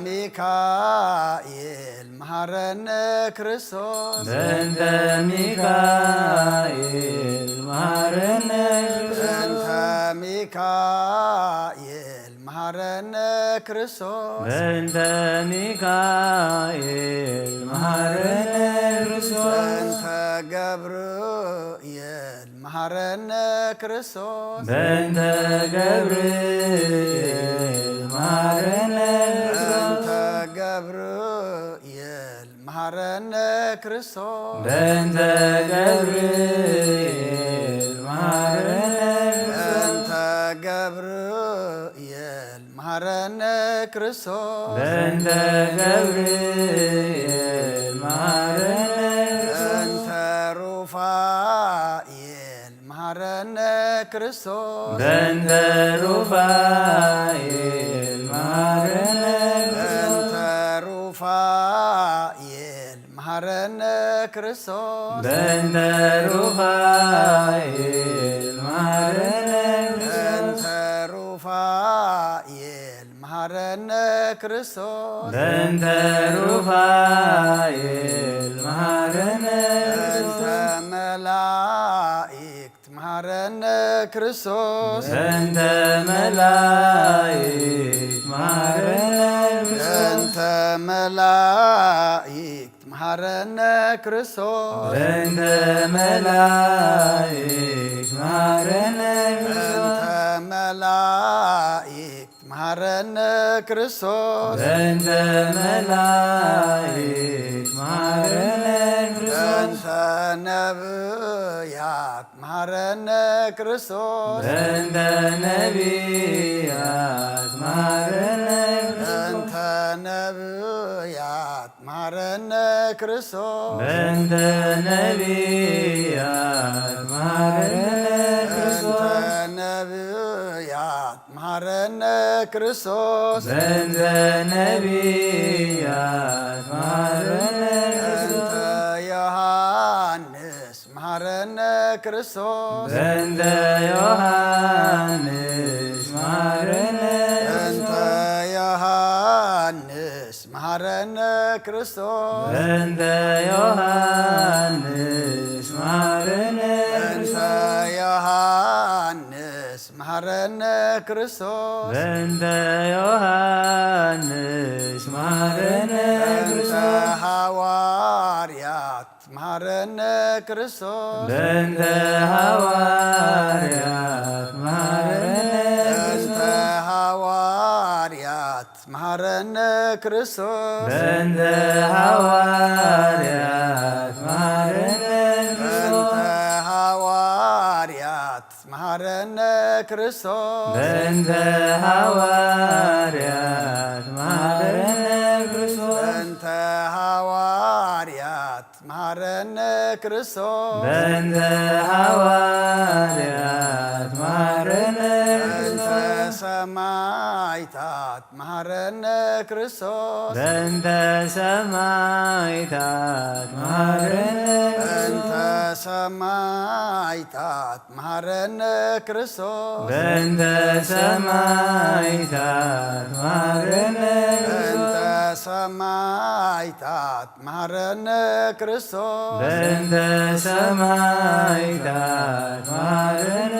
ሚካኤል መሃረነ ክርስቶስ። በእንተ ሚካኤል መሃረነ ክርስቶስ። በእንተ ሚካኤል መሃረነ ክርስቶስ። በእንተ ሚካኤል መሃረነ ክርስቶስ። በእንተ ገብርኤል መሃረነ ክርስቶስ። በእንተ ገብርኤል መሃረነ ክርስቶስ። በእንተ ገብርኤል መሃረነ ክርስቶስ። በእንተ ገብርኤል መሃረነ ክርስቶስ። በእንተ ገብርኤል መሃረነ ክርስቶስ። በእንተ ገብርኤል መሃረነ ክርስቶስ። በእንተ ሩፋኤል መሃረነ ክርስቶስ። በእንተ ሩፋኤል መሃረነ ክርስቶስ። በእንተ ሩፋኤል መሃረነ ክርስቶስ። በእንተ ሩፋኤል መሃረነ ክርስቶስ። በእንተ ሩፋኤል መሃረነ ክርስቶስ። በእንተ ሩፋኤል መሃረነ በእንተ ክርስቶስ። መላእክት መሃረነ ክርስቶስ። በእንተ መላእክት መሃረነ ክርስቶስ። በእንተ መላእክት መሃረነ ክርስቶስ። በእንተ መላእክት መሃረነ ክርስቶስ። በእንተ መላእክት መሃረነ ክርስቶስ። በእንተ መላእክት መሃረነ ክርስቶስ። በእንተ ነብያት መሃረነ ክርስቶስ። በእንተ ነብያት መሃረነ ክርስቶስ። በእንተ ነብያት መሃረነ ክርስቶስ። በእንተ ነብያት መሃረነ ክርስቶስ። በእንተ ነብያት መሃረነ ክርስቶስ። በእንተ ነብያት መሃረነ በእንተ ክርስቶስ። ዮሐንስ መሃረነ ክርስቶስ። በእንተ ዮሐንስ መሃረነ በእንተ ክርስቶስ። ዮሐንስ መሃረነ ክርስቶስ። በእንተ ዮሐንስ መሃረነ በእንተ ክርስቶስ። ዮሐንስ መሃረነ ክርስቶስ። በእንተ ዮሐንስ መሃረነ በእንተ ክርስቶስ። ሐዋርያት መሃረነ ክርስቶስ። በእንተ ሐዋርያት መሃረነ በእንተ ክርስቶስ። ሐዋርያት መሃረነ ክርስቶስ። በእንተ ሐዋርያት መሃረነ በእንተ ክርስቶስ። ሐዋርያት መሃረነ ክርስቶስ። በእንተ ሐዋርያት መሃረነ ክርስቶስ። በእንተ ሐዋርያት መሃረነ ክርስቶስ። በእንተ ሐዋርያት መሃረነ በእንተ ክርስቶስ። ሰማይታት መሃረነ ክርስቶስ። በእንተ ሰማይታት መሃረነ በእንተ ሰማይታት መሃረነ ክርስቶስ። በእንተ ሰማይታት መሃረነ በእንተ ክርስቶስ። ሰማይታት መሃረነ ክርስቶስ። በእንተ ሰማይታት መሃረነ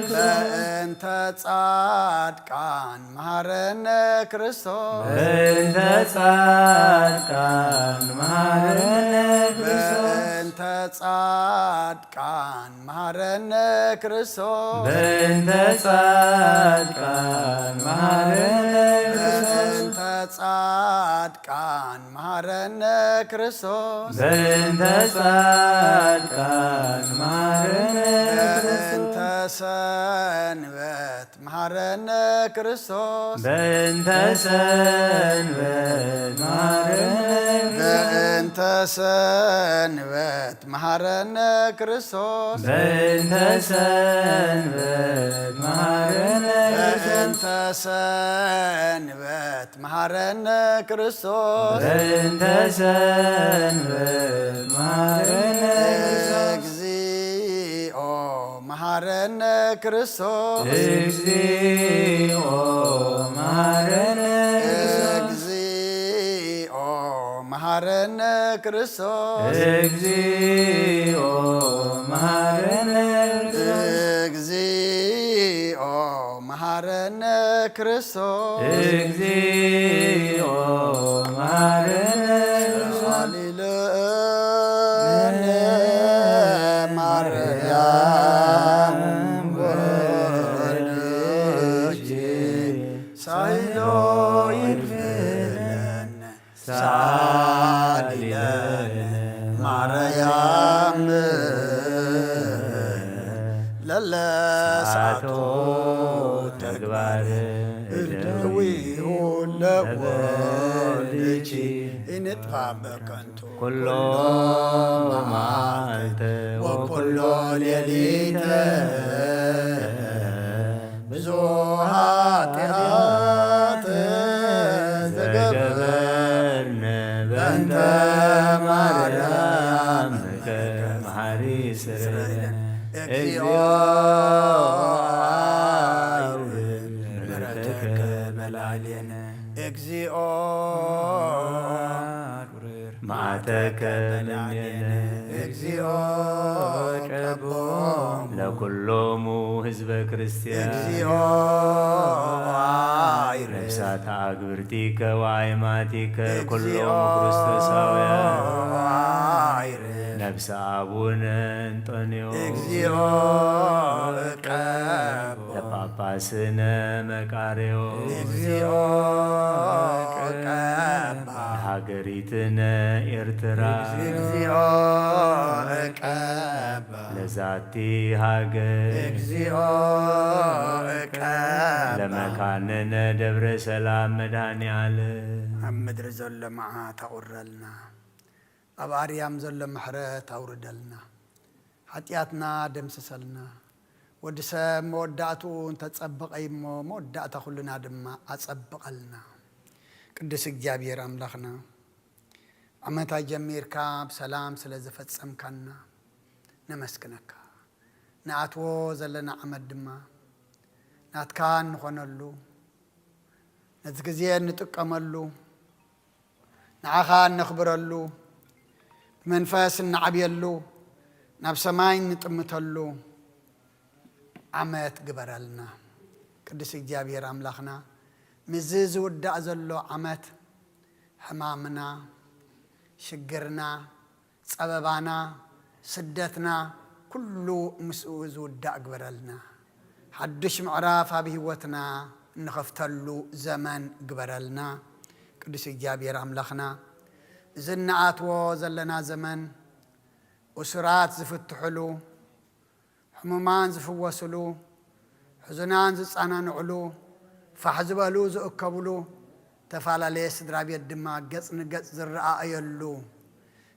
ክርስቶስ። በእንተ ጻድቃን መሃረነ ክርስቶስ። በእንተ ጻድቃን መሃረነ ክርስቶስ። በእንተ ጻድቃን መሃረነ ክርስቶስ። በእንተ ጻድቃን መሃረነ ክርስቶስ። በእንተ ጻድቃን መሃረነ ክርስቶስ። በእንተ ጻድቃን መሃረነ ክርስቶስ። በእንተ ሰንበት መሃረነ ክርስቶስ። በእንተ ሰንበት መሃረነ ክርስቶስ። በእንተ ሰንበት መሃረነ ክርስቶስ። በእንተ ሰንበት መሃረነ ክርስቶስ። በእንተ ሰንበት መሃረነ ክርስቶስ። በእንተ ሰንበት መሃረነ ክርስቶስ። እግዚኦ መሃረነ ክርስቶስ። እግዚኦ መሃረነ ክርስቶስ። እግዚኦ መሃረነ ክርስቶስ። እግዚኦ መሃረነ ክርስቶስ። እግዚኦ መሃረነ ክርስቶስ። እግዚኦ መሃረነ ክርስቶስ። ሳሊለነ ማርያም ወልድኪ ሳይሎ ይድፈለነ ሳሊለነ ማርያም ለለ ሰዓቶ ተግባር እደዊሁ ለወልድኪ ኢንጥፋእ በከንቱ ኩሎ መዓልተ ወኩሎ ሌሊተ ብዙ ኃጢአት ዘገበርነ በእንተ ማርያም መሐሪ ስረነ። እግዚኦ አውርድ ምሕረትከ በላዕሌነ። እግዚኦ አቁርር መዓተከ በላዕሌነ። እግዚኦ ቀቦም ለኩሎሙ ህዝበ ክርስቲያን። እግዚኦ አይርፍ ነፍሳተ አግብርቲከ ወአይማቲከ እግዚኦ ኩሎሙ ክርስቶሳውያን። አይርፍ ነፍሰ አቡነ እንጦንዮስ። እግዚኦ ቀቦም ለጳጳስነ መቃርዮስ። እግዚኦ ቀባ ለሃገሪትነ ኤርትራ። እግዚኦ ቀባ ለዛቲ ሃገር። እግዚኦ ቀባ ለመካንነ ደብረ ሰላም መድኃኔ ዓለም። ኣብ ምድሪ ዘሎ መዓት ኣቑረልና። ኣብ ኣርያም ዘሎ ምሕረት ኣውርደልና። ሓጢኣትና ደምስሰልና። ወዲ ሰብ መወዳእትኡ እንተጸበቐ እሞ፣ መወዳእታ ኩልና ድማ ኣጸብቐልና። ቅዱስ እግዚኣብሔር ኣምላኽና፣ ዓመታ ጀሚርካ ብሰላም ስለ ዘፈጸምካና ነመስግነካ። ንኣትዎ ዘለና ዓመት ድማ ናትካ እንኾነሉ፣ ነቲ ግዜ እንጥቀመሉ፣ ንዓኻ እነኽብረሉ፣ ብመንፈስ እንዓብየሉ፣ ናብ ሰማይ እንጥምተሉ ዓመት ግበረልና። ቅዱስ እግዚኣብሔር ኣምላኽና፣ ምስዚ ዝውዳእ ዘሎ ዓመት ሕማምና፣ ሽግርና፣ ጸበባና፣ ስደትና፣ ኩሉ ምስኡ ዝውዳእ ግበረልና። ሓድሽ ምዕራፍ ኣብ ህይወትና እንኸፍተሉ ዘመን ግበረልና። ቅዱስ እግዚኣብሔር ኣምላኽና፣ እዚ እንኣትዎ ዘለና ዘመን፣ እሱራት ዝፍትሕሉ፣ ሕሙማን ዝፍወስሉ፣ ሕዙናን ዝጸናንዕሉ፣ ፋሕ ዝበሉ ዝእከብሉ፣ ተፈላለየ ስድራ ቤት ድማ ገጽ ንገጽ ዝረኣእየሉ፣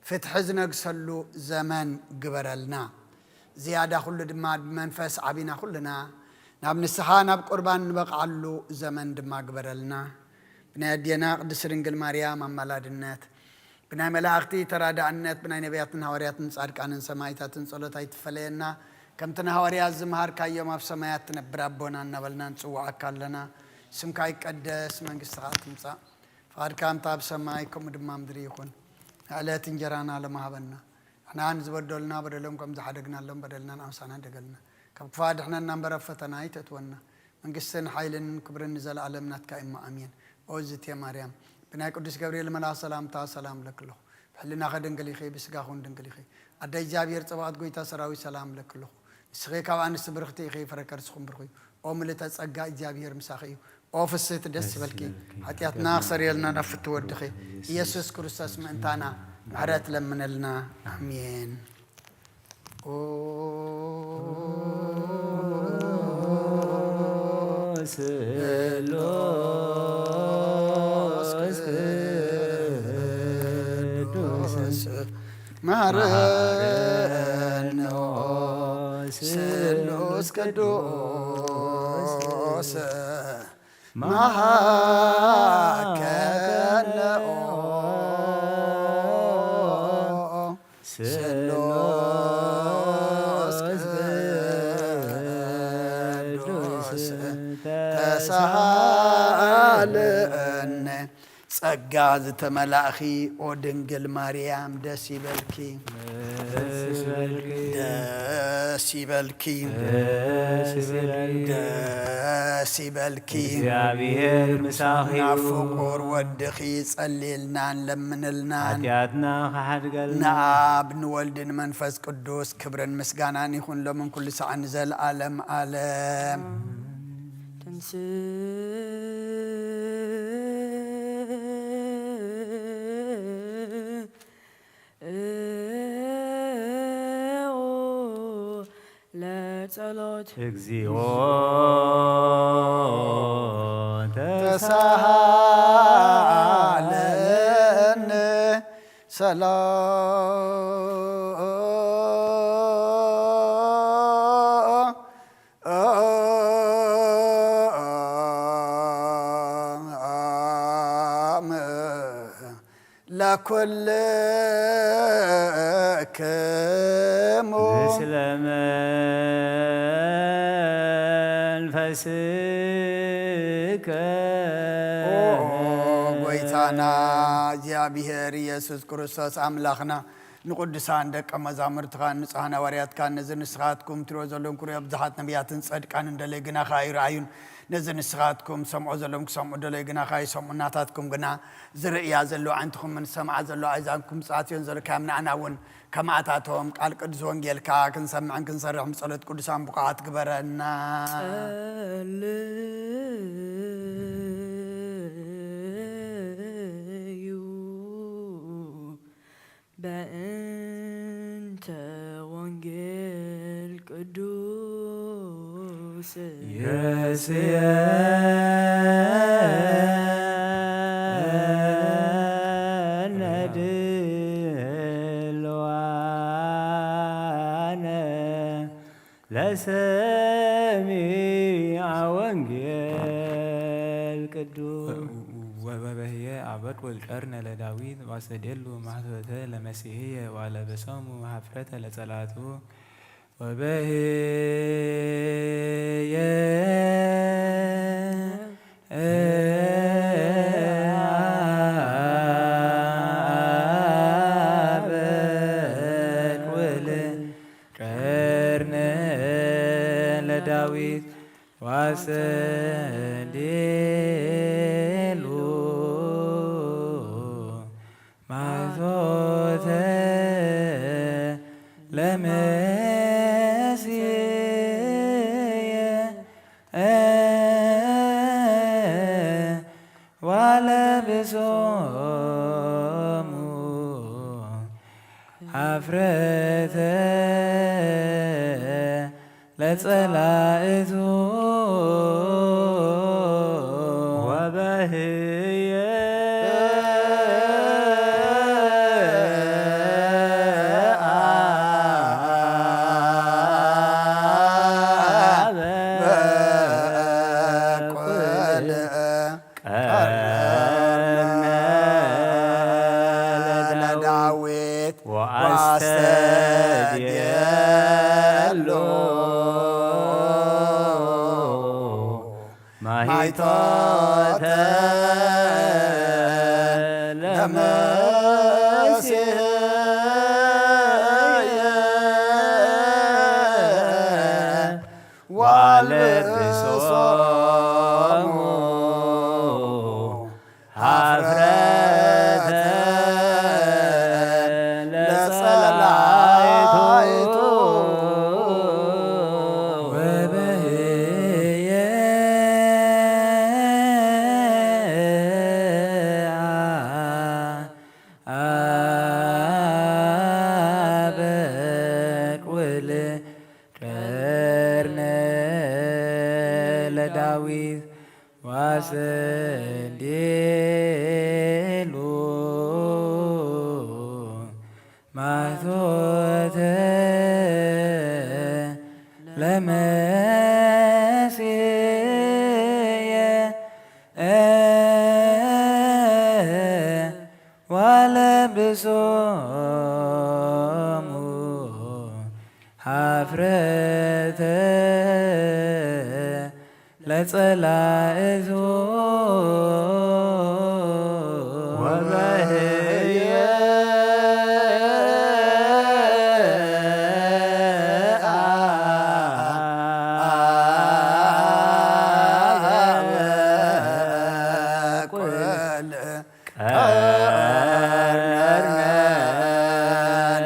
ፍትሒ ዝነግሰሉ ዘመን ግበረልና። ዝያዳ ኩሉ ድማ ብመንፈስ ዓቢና ኩልና ናብ ንስሓ ናብ ቁርባን ንበቕዓሉ ዘመን ድማ ግበረልና። ብናይ ኣዴና ቅድስት ድንግል ማርያም ኣማላድነት፣ ብናይ መላእኽቲ ተራዳእነት፣ ብናይ ነቢያትን ሃዋርያትን ጻድቃንን ሰማዕታትን ጸሎት ኣይትፈለየና። ከምቲ ንሃዋርያት ዝመሃርካዮም ኣብ ሰማያት ትነብር ኣቦና እናበልና ንጽውዓካ ኣለና። ስምካ ይቀደስ፣ መንግስትኻ ትምጻእ፣ ፍቓድካ ከምቲ ኣብ ሰማይ ከምኡ ድማ ምድሪ ይኹን። ዕለት እንጀራና ሎሚ ሃበና። ንሕና ንዝበደሉና በደሎም ከም ዝሓደግናሎም በደልና ንኣምሳና ደገልና። ካብ ክፋ ድሕነና እምበር ኣብ ፈተና ኣይተእትወና። መንግስትን ሓይልን ክብርን ንዘለኣለም ናትካ እሞ ኣሜን። ኦ ዝቴ ማርያም፣ ብናይ ቅዱስ ገብርኤል መልኣኽ ሰላምታ ሰላም እብለኪ ኣለኹ። ብሕልናኺ ድንግል ኢኺ፣ ብስጋኺ እውን ድንግል ኢኺ። ኣደ እግዚኣብሔር ጸባኦት ጎይታ ሰራዊት ሰላም እብለኪ ኣለኹ። ንስኺ ካብ ኣንስቲ ብርኽቲ ኢኺ፣ ፍረ ከርስኹም ብሩኽ እዩ። ኦ ምልእተ ጸጋ እግዚኣብሔር ምሳኺ እዩ። ኦ ፍስህቲ ደስ ይበልኪ፣ ሓጢኣትና ክሰርየልና ናብ ፍትው ወድኺ ኢየሱስ ክርስቶስ ምእንታና ምሕረት ለምነልና። ኣሜን። ኦ ስሉስ ቅዱስ መሐረነ ኦ ስሉስ ቅዱስ መሐከነ ኦ ስሉስ ቅዱስ ተሳሃለነ። ጸጋ ዝተመላእኺ ኦ ድንግል ማርያም ደስ ይበልኪ። ደስ ይበልኪ። ደስ ይበልኪ። ደስ ይበልኪ። ደስ ይበልኪ። እግዚኣብሔር ምሳኺ እዩ። ናብ ፍቁር ወድኺ ጸልየልናን ለምንልናን። ሓጢኣትና ክሓድገልና። ንኣብ ንወልድ ንመንፈስ ቅዱስ ክብርን ምስጋናን ይኹን ሎምን ኩሉ ሰዓት ንዘለዓለም ዓለም። ትንስእ ለጸሎት። እግዚኦ ተሳሃለነ ሰላም ለኩልክሙ። ምስለ መንፈስከ። ኦ ጎይታና እግዚኣብሔር ኢየሱስ ክርስቶስ ኣምላኽና፣ ንቅዱሳን ደቀ መዛሙርትኻን ንጹሓን ሃዋርያትካን፣ ነዚ ንስኻትኩም ትሪኦ ዘለኹም ክሪኦ ብዙሓት ነቢያትን ጸድቃንን ደለዩ ግናኻ ኣይረኣዩን። ነዚ ንስኻትኩም ሰምዖ ዘለኹም ክሰምዑ ደለዩ ግናኻ ኣይሰምዑን። ናታትኩም ግና ዝርእያ ዘለዋ ኣዒንትኹምን ዝሰምዓ ዘለዋ ኣእዛንኩም ዝኣትዮን ዘለካዮም ንኣና እውን ከማእታቶም ቃል ቅዱስ ወንጌልካ ክንሰምዕን ክንሰርሕን ብጸሎት ቅዱሳን ብቑዓት ግበረና። ጸልዩ በእንተ ወንጌል ቅዱስ። ይረስየነ ድልዋነ ለሰሚዐ ወንጌል ቅዱስ። ወበህየ አበቅ ወልቀርነ ለዳዊት ዋሰዴሉ ማህቶተ ለመሲህየ ዋለበሰሙ ሀፍረተ ለጸላቱ። ወበህየ አበቅ ወልቀርነ ለዳዊት ዋሰዴሉ ማህቶተ ለመሲየ ዋለብሶሙ ሀፍረተ ለጸላእቱ። ወበህየ አበ ማይቶተ ለመሲሕየ ዋልብሶሙ ሀፍረተ ለጸላይቱ ወበህየ አበቅ ወልድ ቀርነ ለዳዊት ዋሰንዴሉ ማቶተ ለመሲየ ዋለብሶሙ ሀፍረተ ለጸላእቱ ወበህየ አበቅ ወልድ ቀርነ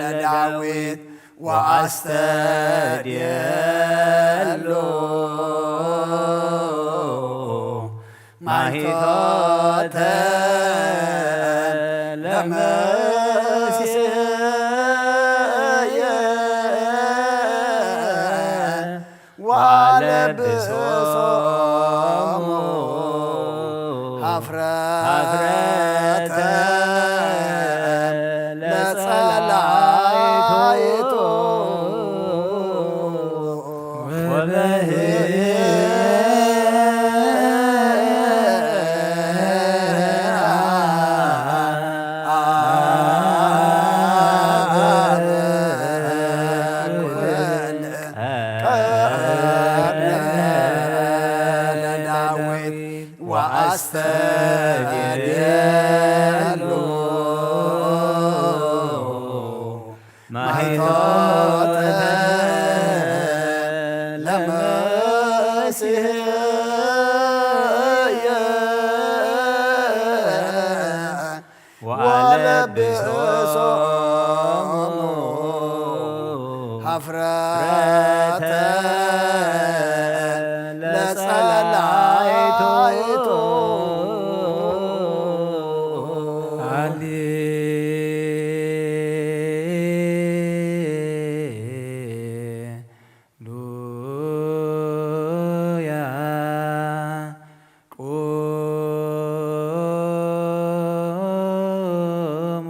ለዳዊት ወአስተድየሉ ማሂቶተ ለመሲሕየ ወአለብሶሙ ሀፍረተ ለጸላይቱ ወበህየ አበቅ ወልድ ቀርነ ለዳዊት ወአስተድየሉ ማይቶተ ለመሲሕየ ወአለብሶሙ ሀፍረተ ለጸላይቱ። ሃሌሉያ። ቁሙ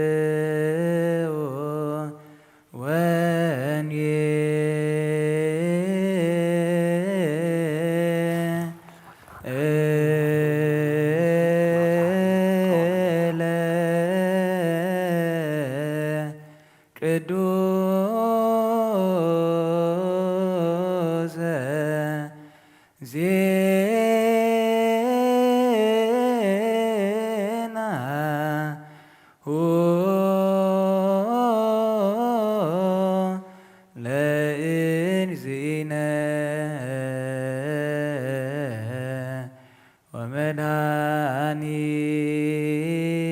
ወአጽምዑ ወንጌለ ቅዱሰ ዜናሁ ለእግዚእነ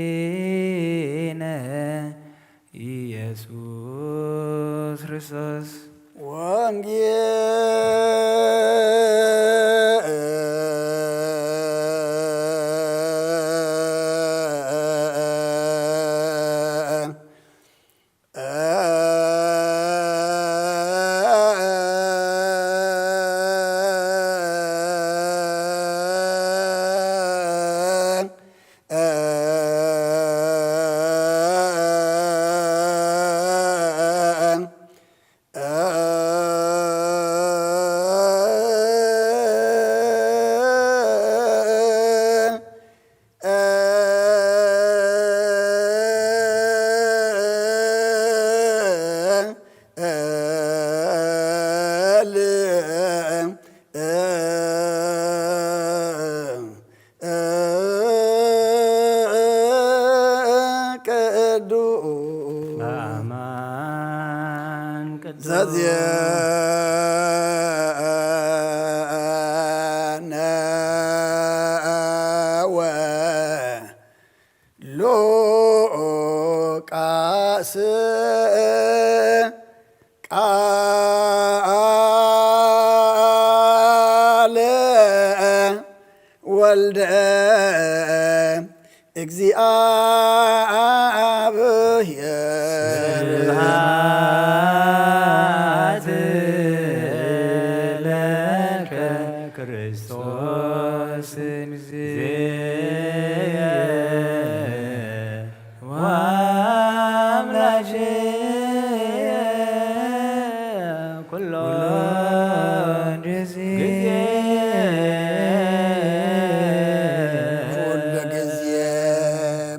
ወመድኃኒነ ኢየሱስ ክርስቶስ። ወንጌል በአማን ቅዱስ ዘዜነወ ሉቃስ ቃለ ወልደ እግዚአብሔር ስብሐት ለከ ክርስቶስ። ጊዜ ወአምላኬ ኩሎ ጊዜ። ኩሉ ግዜ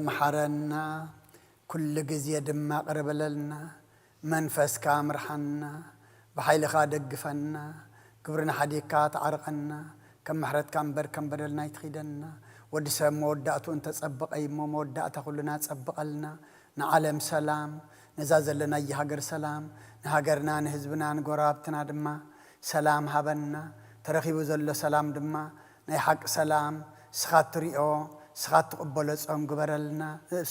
መሓረና፣ ኩሉ ግዜ ድማ ቅርብ በለልና። መንፈስካ ምርሓና፣ ብሓይልኻ ደግፈና፣ ግብርና ሓዲግካ ተዓርቐና፣ ከም ምሕረትካ እምበር ከም በደልና ኣይትኺደና። ወዲ ሰብ መወዳእትኡ እንተጸበቐ እዩ እሞ፣ መወዳእታ ኩልና ጸብቐልና። ንዓለም ሰላም፣ ነዛ ዘለናያ ሃገር ሰላም፣ ንሃገርና፣ ንህዝብና፣ ንጎረባብትና ድማ ሰላም ሃበና። ተረኺቡ ዘሎ ሰላም ድማ ናይ ሓቂ ሰላም፣ ንስኻ እትሪኦ፣ ንስኻ እትቕበሎ ጾም ግበረልና፣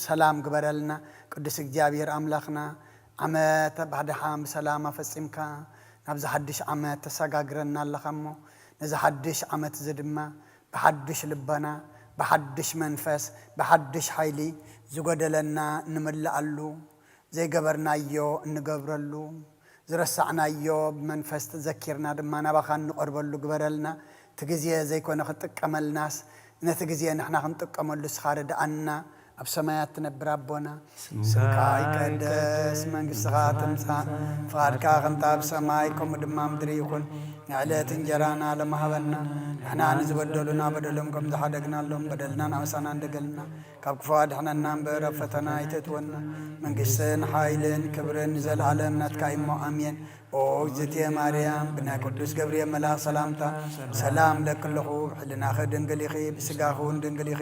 ሰላም ግበረልና። ቅዱስ እግዚኣብሔር ኣምላኽና፣ ዓመት ብሓድሓ ብሰላም ኣፈጺምካ ናብዚ ሓድሽ ዓመት ተሰጋግረና ኣለኻ እሞ፣ ነዚ ሓድሽ ዓመት እዚ ድማ ብሓድሽ ልበና፣ ብሓድሽ መንፈስ፣ ብሓድሽ ሓይሊ፣ ዝጎደለና እንምልኣሉ፣ ዘይገበርናዮ እንገብረሉ፣ ዝረሳዕናዮ ብመንፈስ ተዘኪርና ድማ ናባኻ እንቐርበሉ ግበረልና። እቲ ግዜ ዘይኮነ ክጥቀመልናስ፣ ነቲ ግዜ ንሕና ክንጥቀመሉ ንስኻ ርድኣና። ኣብ ሰማያት ትነብር ኣቦና፣ ስምካ ይቀደስ፣ መንግስትኻ ትምጻእ፣ ፍቓድካ ከምታ ኣብ ሰማይ ከምኡ ድማ ምድሪ ይኹን። ንዕለት እንጀራና ሎሚ ሃበና፣ ንሕና ንዝበደሉና በደሎም ከም ዝሓደግናሎም በደልና ናበሳና እንደገልና፣ ካብ ክፉ ኣድሕነና እምበር ኣብ ፈተና ኣይተእትወና። መንግስትን ሓይልን ክብርን ንዘለኣለም ናትካ እዩ እሞ ኣሜን። ኦ እግዝእትየ ማርያም፣ ብናይ ቅዱስ ገብርኤል መልኣኽ ሰላምታ ሰላም እለኪ ኣለኹ። ብሕልናኺ ድንግል ኢኺ፣ ብስጋኺ እውን ድንግል ኢኺ።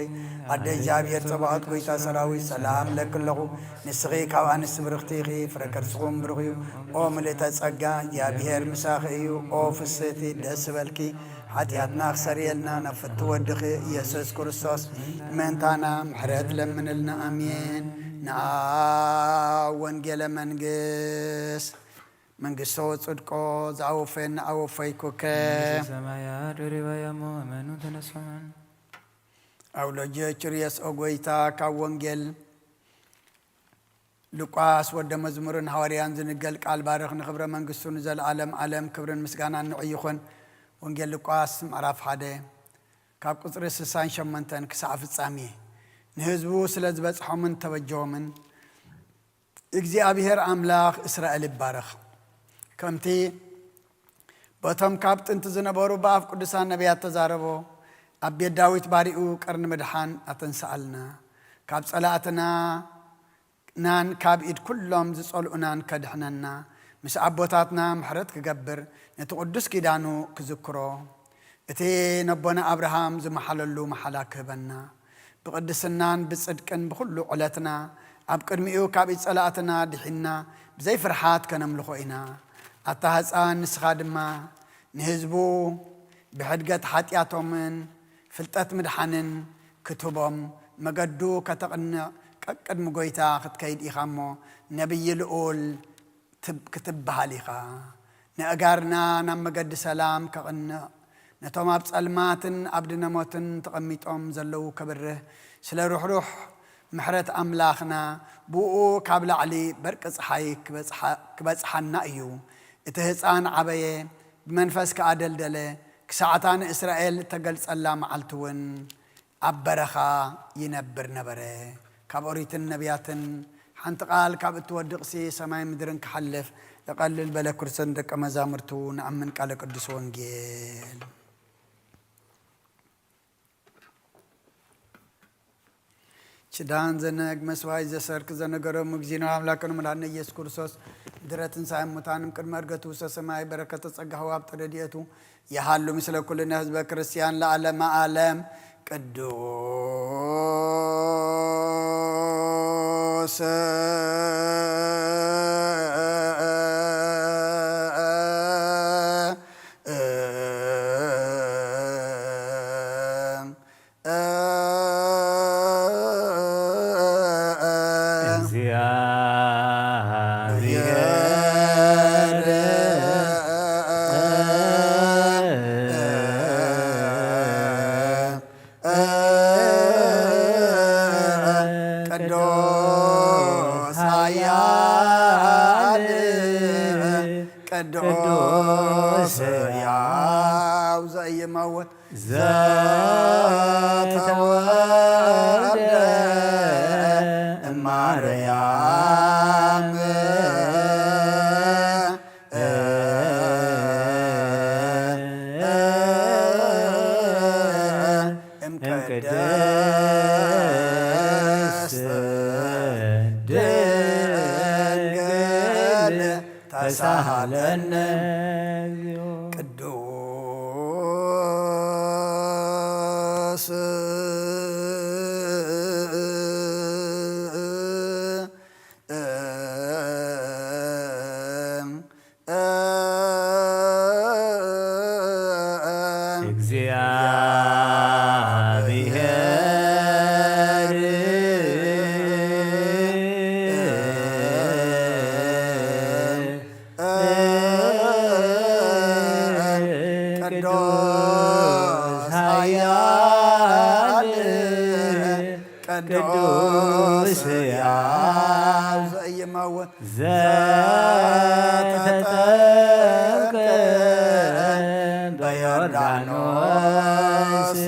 ኣደ እግዚኣብሔር ጸባኦት፣ ጎይታ ሰራዊት፣ ሰላም እለኪ ኣለኹ። ንስኺ ካብ ኣንስቲ ብርኽቲ ኢኺ፣ ፍረ ከርስኹም ብሩኽ እዩ። ኦ ምልእተ ጸጋ፣ እግዚኣብሔር ምሳኺ እዩ። ኦ ፍስህቲ፣ ደስ ይበልኪ፣ ሓጢኣትና ክሰርየልና ናብ ፍትው ወድኺ ኢየሱስ ክርስቶስ ምእንታና ምሕረት ለምንልና። ኣሜን። ንኣ ወንጌለ መንግስት መንግስቶ ጽድቆ ዝኣወፈየና ኣወፈይኩከ። ሰማያት ደሪባያሞ መኑ ተነስሖን ኣውሎጅዮ ችርየስ ኦ ጎይታ ካብ ወንጌል ሉቃስ ወደ መዝሙርን ሃዋርያን ዝንገል ቃል ባርኽ። ንኽብረ መንግስቱ ንዘለኣለም ኣለም ክብርን ምስጋናን ንዑ ይኹን። ወንጌል ሉቃስ ምዕራፍ ሓደ ካብ ቁጽሪ ስሳን ሸሞንተን ክሳዕ ፍጻሜ። ንህዝቡ ስለ ዝበጽሖምን ተበጀዎምን እግዚኣብሔር ኣምላኽ እስራኤል ይባረኽ። ከምቲ በቶም ካብ ጥንቲ ዝነበሩ ብኣፍ ቅዱሳን ነቢያት ተዛረቦ፣ ኣብ ቤት ዳዊት ባሪኡ ቀርኒ ምድሓን ኣተንስኣልና። ካብ ጸላእትና ናን ካብ ኢድ ኩሎም ዝጸልኡናን ከድሕነና፣ ምስ ኣቦታትና ምሕረት ክገብር፣ ነቲ ቅዱስ ኪዳኑ ክዝክሮ፣ እቲ ነቦና ኣብርሃም ዝመሓለሉ መሓላ ክህበና፣ ብቕድስናን ብጽድቅን ብኹሉ ዕለትና ኣብ ቅድሚኡ ካብ ኢድ ጸላእትና ድሒንና ብዘይ ፍርሓት ከነምልኾ ኢና። ኣታ ህጻን ንስኻ ድማ ንህዝቡ ብሕድገት ሓጢኣቶምን ፍልጠት ምድሓንን ክትህቦም መገዱ ከተቕንዕ ቀቅድሚ ጐይታ ክትከይድ ኢኻ እሞ ነብዪ ልኡል ክትበሃል ኢኻ። ንእጋርና ናብ መገዲ ሰላም ከቕንዕ፣ ነቶም ኣብ ጸልማትን ኣብ ድነሞትን ተቐሚጦም ዘለዉ ከብርህ፣ ስለ ርሕሩሕ ምሕረት ኣምላኽና ብኡ ካብ ላዕሊ በርቂ ጸሓይ ክበጽሓና እዩ። እቲ ህጻን ዓበየ፣ ብመንፈስ ከኣ ደልደለ፣ ክሳዕታ ንእስራኤል እተገልጸላ መዓልቲ እውን ኣብ በረኻ ይነብር ነበረ። ካብ ኦሪትን ነቢያትን ሓንቲ ቃል ካብ እትወድቕሲ ሰማይ ምድርን ክሓልፍ እቐልል በለ። ክርስቶስ ንደቀ መዛሙርቱ ንኣምን ቃለ ቅዱስ ወንጌል። ችዳን ዘነግ መስዋይ ዘሰርክ ዘነገሮም እግዚእነ አምላክነ መድኃኒነ ኢየሱስ ክርስቶስ ድረ ትንሣኤ ሙታን እምቅድመ ዕርገቱ ውስተ ሰማይ በረከተ ጸጋሁ አብጠደ ዲየቱ የሃሉ ምስለ ኩልነ ህዝበ ክርስቲያን ለዓለመ ዓለም ቅዱስ ቅዱስ እግዚአብሔር ቅዱስ ኃያል ቅዱስ ሕያው ዘኢይመውት ዘተወልደ እማርያም እምቅድስት ድንግል ተሳሃለነ። ቅዱስ እግዚአብሔር ቅዱስ ኃያል ቅዱስ ሕያው ዘኢይመውት ዘተጠምቀ በዮርዳኖስ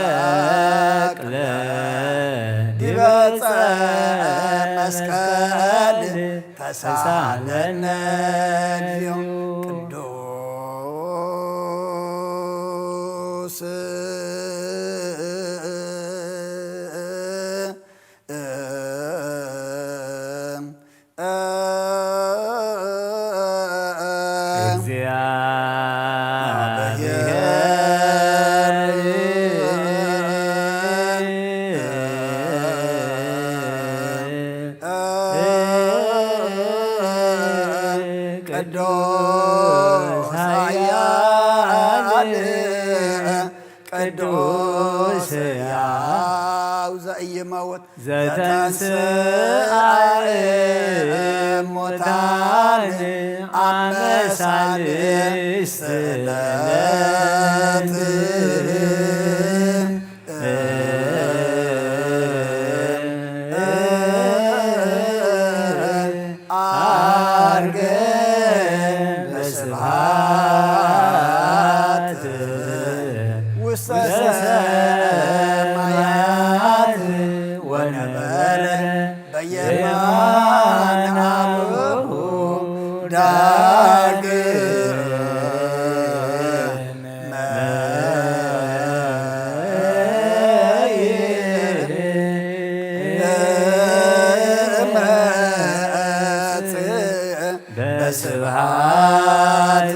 ወተሰቅለ ዲበ ዕፀ መስቀል ተሳሃለነ እግዚኦ። ቅዱስ እግዚአብሔር ቅዱስ ኃያል ቅዱስ ሕያው ዘኢይመውት ዘተንሥአ እሙታን አመ ሣልስት ዕለት ዐርገ በስብሐት ውስተ ሰማያት ወነበረ በየማነ አቡሁ ዳግመ ይመጽእ በስብሐት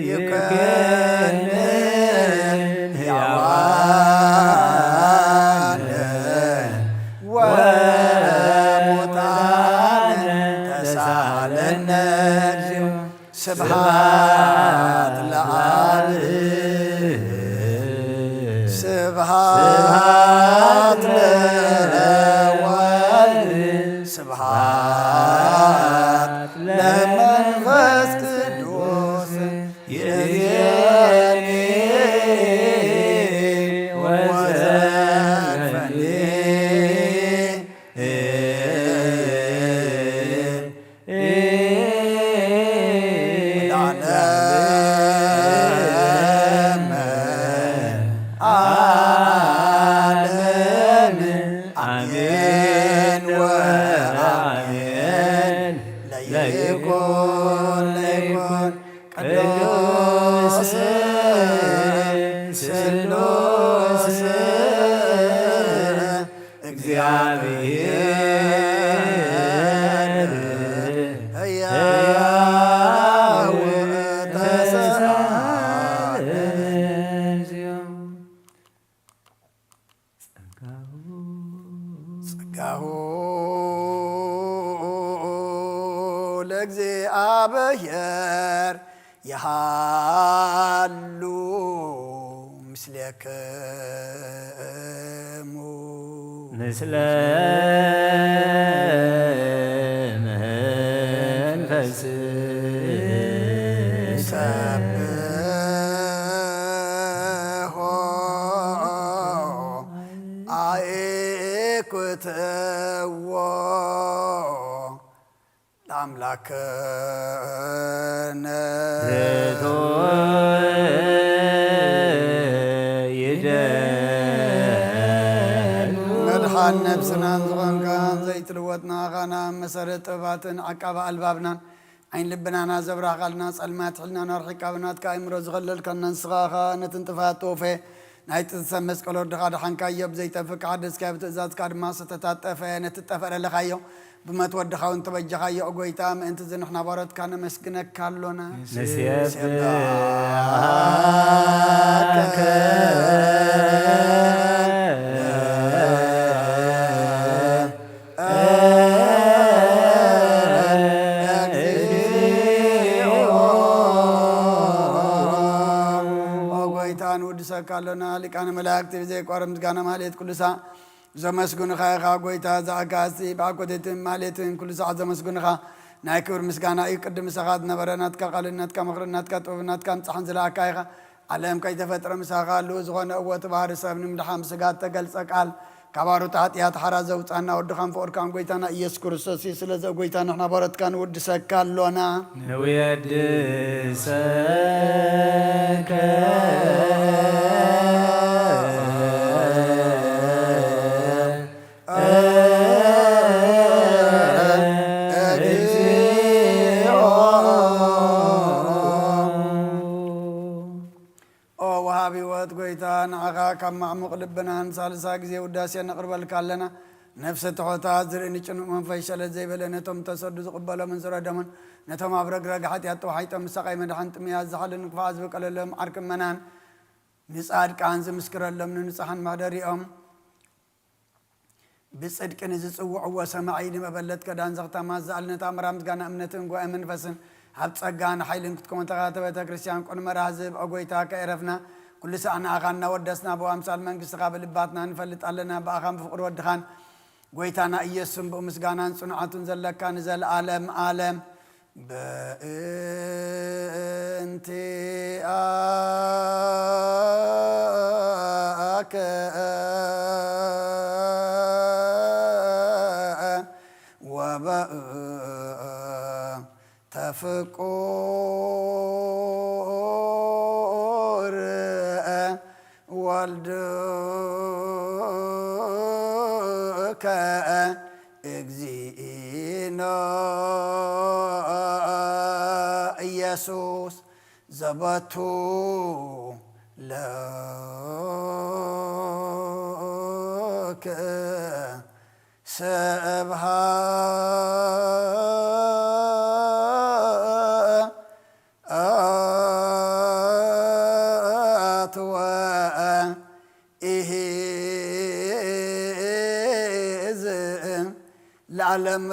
ይኩን ሕያዋን ወሙታን ተሳሃለነ እግዚኦ። ስብሐት ለአብ ስብሐት ለወልድ ስብሐት ለመንፈስ ቅዱስ ይእዜኒ ወዘልፈኒ ለዓለመ ዓለም አሜን ወአሜን። ለይኩን ለይኩን ቅዱስ ስሉስ እግዚአብሔር ሕያው ተስፋ ጸጋሁ ለእግዚኣብሔር ይሃሉ ምስሌክሙ። ምስለ መንፈስ ሰብሖ አእኩትዎ ለአምላክነ። ርቱዕ ይደሉ። መድሓን ነብስናን ዝኾንካን ዘይትልወጥ ንኣኻና መሰረት ጥበባትን ዓቃቢ ኣልባብናን ዓይን ልብናና ዘብራህካልና ጸልማት ሕልናና ኣርሒቃ ብናትካ ኣእምሮ ዝኸለልካና ንስኻ ኢኻ። ነትን ጥፋት ተወፈየ ናይቲ ሰብ መስቀል ወድኻ ደሓንካዮ ብዘይጠፍእ ክሓደስካዮ ብትእዛዝካ ድማ ዝተታጠፈ ነቲ ጠፈረ ለኻዮ ብመት ወድኻ እውን ተበጀኻዮ። ኦ ጎይታ፣ ምእንቲ እዚ ንሕና ባሮትካ ነመስግነካ ኣሎና። ንሴብሐከ እግዚኦ። ኦ ጎይታ፣ ንውድሰካ ኣሎና። ሊቃነ መላእክቲ ብዘይቋርም ምስጋና ማህሌት ኩሉ ሳዕ ዘመስግኑኻ ኢኻ ጎይታ። እዛ ኣጋእዝቲ ብኣኮቴትን ማህሌትን ኩሉ ሳዕ ዘመስግኑኻ ናይ ክብሪ ምስጋና እዩ። ቅድም ምሳኻ ዝነበረ ናትካ ቃልን ናትካ ምኽርን ናትካ ጥበብን ናትካ ምጻሕን ዝለኣካ ኢኻ። ዓለም ከይተፈጥረ ምሳኻ ህልው ዝኾነ እወ እቲ ባህሪ ሰብ ንምድሓን ብስጋ እተገልጸ ቃል ካብ ኣሮት ሓጢኣት ሓራ ዘውጻና ወድኻን ፍቑርካን ጎይታና ኢየሱስ ክርስቶስ እዩ። ስለዚ ጎይታ ንሕና ባሮትካ ንውድሰካ ኣሎና። ንውየድሰከ እግዚኦ። ኦ ወሃቢ ህይወት ጎይታ፣ ንዓኻ ካብ ማዕሙቕ ልብናን ሳልሳ ግዜ ውዳሴ ነቕርበልካ ኣለና። ነፍሰ ትሑታት ዝርኢ ንጭኑቕ መንፈስ ሸለል ዘይበለ፣ ነቶም ተሰዱ ዝቕበሎምን ዝረደሞን፣ ነቶም ኣብ ረግረግ ሓጢኣት ተዋሒጦም ብሳቕ መድሓን ጥምያት ዝሓሉ ንክፉኣት ዝበቀለሎም ዓርኪ እመናን ንጻድቃን ዝምስክረሎም ንንጹሓን መሕደሪኦም ብጽድቂ ንዝጽውዕዎ ሰማዒ ንመበለት ከዳን ዘኽታማት ዝኣልነት ኣምራ ምስጋና እምነትን ጉባኤ መንፈስን ኣብ ጸጋን ሓይልን ክትኮን ተኻተ ቤተ ክርስቲያን ቁን መርሃ ዝህብ ኦ ጎይታ ከኤረፍና ኩሉ ሳዕ ንኣኻ እናወደስና ብኣምሳል መንግስትኻ ብልባትና ንፈልጥ ኣለና። ብኣኻን ብፍቕሪ ወድኻን ጎይታና ኢየሱስን ብኡ ምስጋናን ጽኑዓቱን ዘለካ ንዘለኣለም ኣለም። በእንቲአከ ወበእንተ ፍቁር ወልድከ እግዚእነ ኢየሱስ ዘበቱ ለከ ስብሐት ወኢሕዝን ለዓለም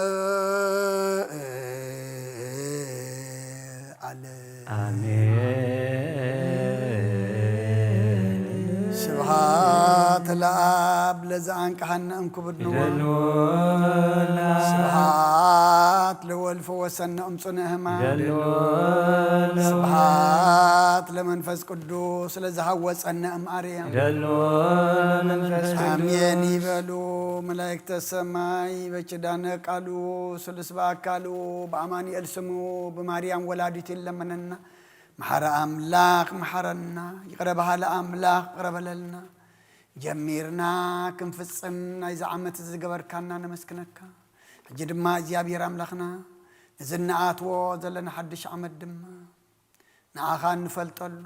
ዓለም። ኣሜን። ስብሐት ለአብ ለዘአንቀሐነ እምክቡድ ንዋ። ይደልወና። ስብሐት ለወልድ ፈወሰነ እምጽኑዕ ሕማም። ይደልወና። ስብሐት ለመንፈስ ቅዱስ ለዝሃወጸነ እምአርያም። ይደልወና መንፈስ ቅዱስ። ኣሜን ይበሉ። መላእክተ ሰማይ በኪዳነ ቃሉ ስሉስ በአካሉ በአማኑኤል ስሙ በማርያም ወላዲቱ ይለመነና። መሓረ ኣምላኽ መሓረና፣ ይቕረ በሃሊ ኣምላኽ ይቕረ በለልና። ጀሚርና ክንፍጽም ናይዚ ዓመት እዚ ዝገበርካና ነመስግነካ። ሕጂ ድማ እግዚኣብሔር ኣምላኽና፣ ነዚ እንኣትዎ ዘለና ሓድሽ ዓመት ድማ ንዓኻ እንፈልጠሉ፣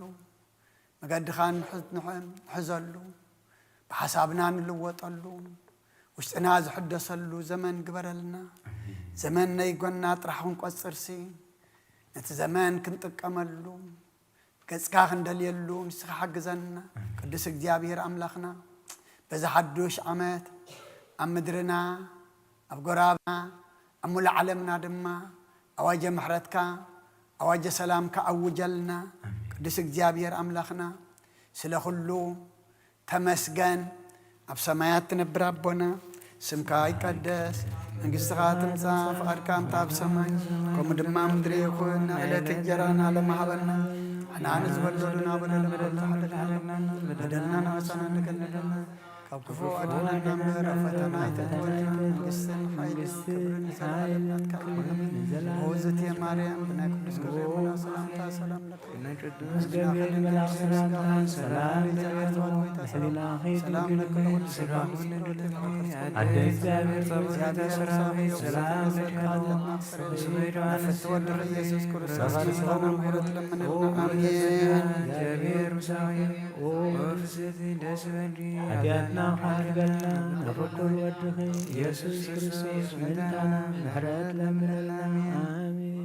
መገድኻ ንሕ-፣ ንሕ-፣ ንሕዘሉ፣ ብሓሳብና ንልወጠሉ፣ ውሽጥና ዝሕደሰሉ ዘመን ግበረልና። ዘመን ናይ ጎና ጥራሕ ክንቆጽርሲ፣ ነቲ ዘመን ክንጥቀመሉ፣ ገጽካ ክንደልየሉ ንስኻ ሓግዘና። ቅዱስ እግዚኣብሔር ኣምላኽና፣ በዚ ሓዱሽ ዓመት ኣብ ምድርና፣ ኣብ ጎራብና፣ ኣብ ሙሉእ ዓለምና ድማ ኣዋጀ ምሕረትካ፣ ኣዋጀ ሰላምካ ኣውጀልና። ቅዱስ እግዚኣብሔር ኣምላኽና፣ ስለ ኩሉ ተመስገን። ኣብ ሰማያት ትነብር ኣቦና፣ ስምካ ይቀደስ፣ መንግስትኻ ትምጻእ፣ ፍቓድካ እንተ ኣብ ሰማይ ከምኡ ድማ ምድሪ ይኹን። ዕለት እንጀራና ሃበና፣ ንሕና ንዝበደሉና በደል በደልና ንሓለና፣ በደልና ንሓሰና ንገለና፣ ካብ ክፉ ኣድነና እምበር፣ ኣብ ፈተና ኣይተእትወና። መንግስትን ሓይልን ክብርን ንዘለዓለም ናትካ እዩ። ኣሜን። ኦዝቴ ማርያም፣ ብናይ ቅዱስ ገብርኤል ሰላምታ ሰላም ለኪ። ቅዱስ ገብርኤል መልኣክ ሰላምታ ሰላም ይብለኪ፣ ሰላም ለኪ፣ ሰላም ለኪ፣ ሰላም ለኪ። ኣደ እግዚኣብሔር ጸባኦት ሰራዊት ሰላም ለኪ። ብስመይ ዮሐንስ ወድኺ ኢየሱስ ክርስቶስ ምስጋና ምሕረት ለምንልና። ኣሜን። እግዚኣብሔር ምሳኺ ኦ ፍስሕቲ ደስ በልኪ፣ ሓጢኣትና ሓልበልና፣ ንፍቁር ወድኺ ኢየሱስ ክርስቶስ ምእንታና ምሕረት ለምንልና። ኣሜን።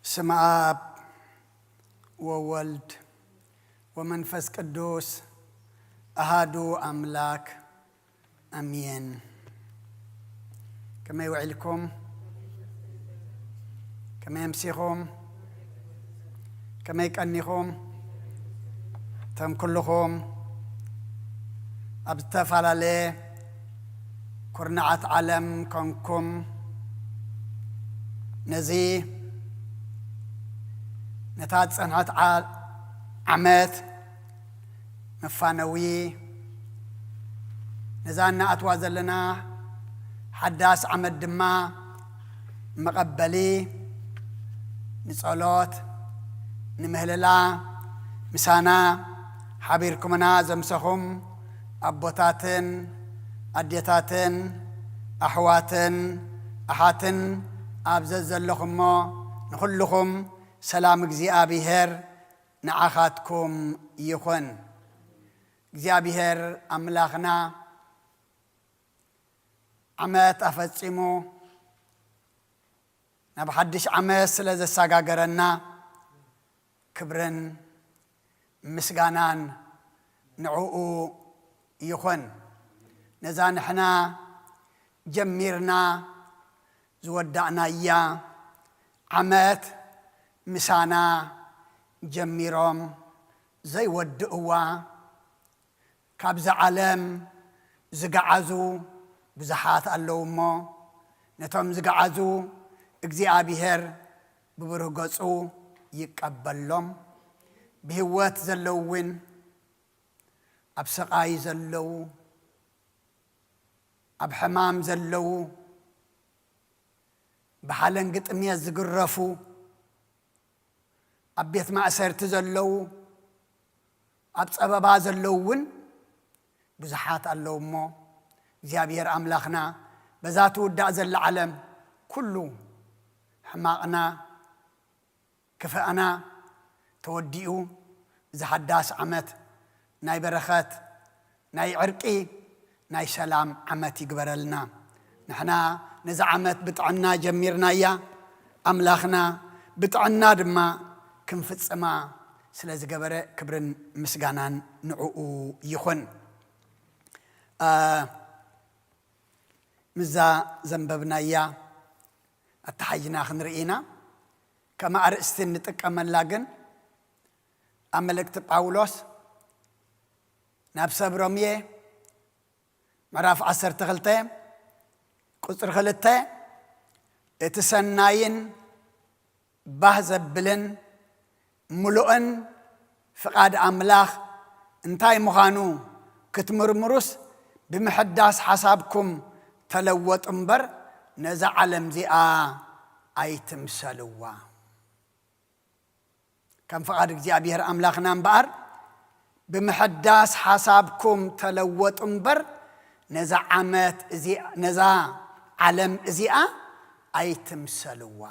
ስም ኣብ ወወልድ ወመንፈስ ቅዱስ ኣሃዱ ኣምላክ ኣሜን። ከመይ ውዒልኩም? ከመይ ኣምሲኹም? ከመይ ቀኒኹም? እቶም ኩልኹም ኣብ ዝተፈላለየ ኩርናዓት ዓለም ኮንኩም ነዚ ነታ ዝጸንሐት ዓ-፣ ዓመት መፋነዊ፣ ነዛ እናኣትዋ ዘለና ሓዳስ ዓመት ድማ መቐበሊ፣ ንጸሎት፣ ንምህልላ ምሳና ሓቢርኩምና ዘምሰኹም ኣቦታትን ኣዴታትን ኣሕዋትን ኣሓትን ኣብ ዘዘለኹሞ ንኹልኹም ሰላም እግዚኣብሔር ንዓኻትኩም ይኹን። እግዚኣብሔር ኣምላኽና ዓመት ኣፈጺሙ ናብ ሓድሽ ዓመት ስለ ዘሰጋገረና ክብርን ምስጋናን ንዕኡ ይኹን። ነዛ ንሕና ጀሚርና ዝወዳእናያ ዓመት ምሳና ጀሚሮም ዘይወድእዋ፣ ካብዛ ዓለም ዝገዓዙ ብዙሓት ኣለዉ እሞ፣ ነቶም ዝገዓዙ እግዚኣብሔር ብብሩህ ገጹ ይቀበሎም። ብህይወት ዘለዉ እውን፣ ኣብ ስቓይ ዘለዉ፣ ኣብ ሕማም ዘለዉ፣ ብሓለንጊ ጥሜት ዝግረፉ፣ ኣብ ቤት ማእሰርቲ ዘለዉ፣ ኣብ ጸበባ ዘለዉ እውን ብዙሓት ኣለዉ እሞ፣ እግዚኣብሔር ኣምላኽና በዛ ትውዳእ ዘላ ዓለም ኩሉ ሕማቕና፣ ክፍኣና ተወዲኡ፣ እዚ ሓዳስ ዓመት ናይ በረኸት፣ ናይ ዕርቂ፣ ናይ ሰላም ዓመት ይግበረልና። ንሕና ነዛ ዓመት ብጥዕና ጀሚርናያ። ኣምላኽና ብጥዕና ድማ ክንፍጽማ ስለ ዝገበረ ክብርን ምስጋናን ንዕኡ ይኹን። እ፣ ምዛ ዘንበብናያ ኣተሓይና ክንርኢ ኢና። ከም ኣርእስቲ እንጥቀመላ ግን ኣብ መልእክቲ ጳውሎስ ናብ ሰብ ሮምየ ምዕራፍ ዓሰርተ ክልተ ቁጽሪ ክልተ፣ እቲ ሰናይን ባህ ዘብልን ምሉእን ፍቓድ ኣምላኽ እንታይ ምዃኑ ክትምርምሩስ፣ ብምሕዳስ ሓሳብኩም ተለወጡ እምበር፣ ነዛ ዓለም እዚኣ ኣይትምሰልዋ። ከም ፍቓድ እግዚኣብሔር ኣምላኽና እምበኣር፣ ብምሕዳስ ሓሳብኩም ተለወጡ እምበር፣ ነዛ ዓመት እዚ-፣ ነዛ ዓለም እዚኣ ኣይትምሰልዋ።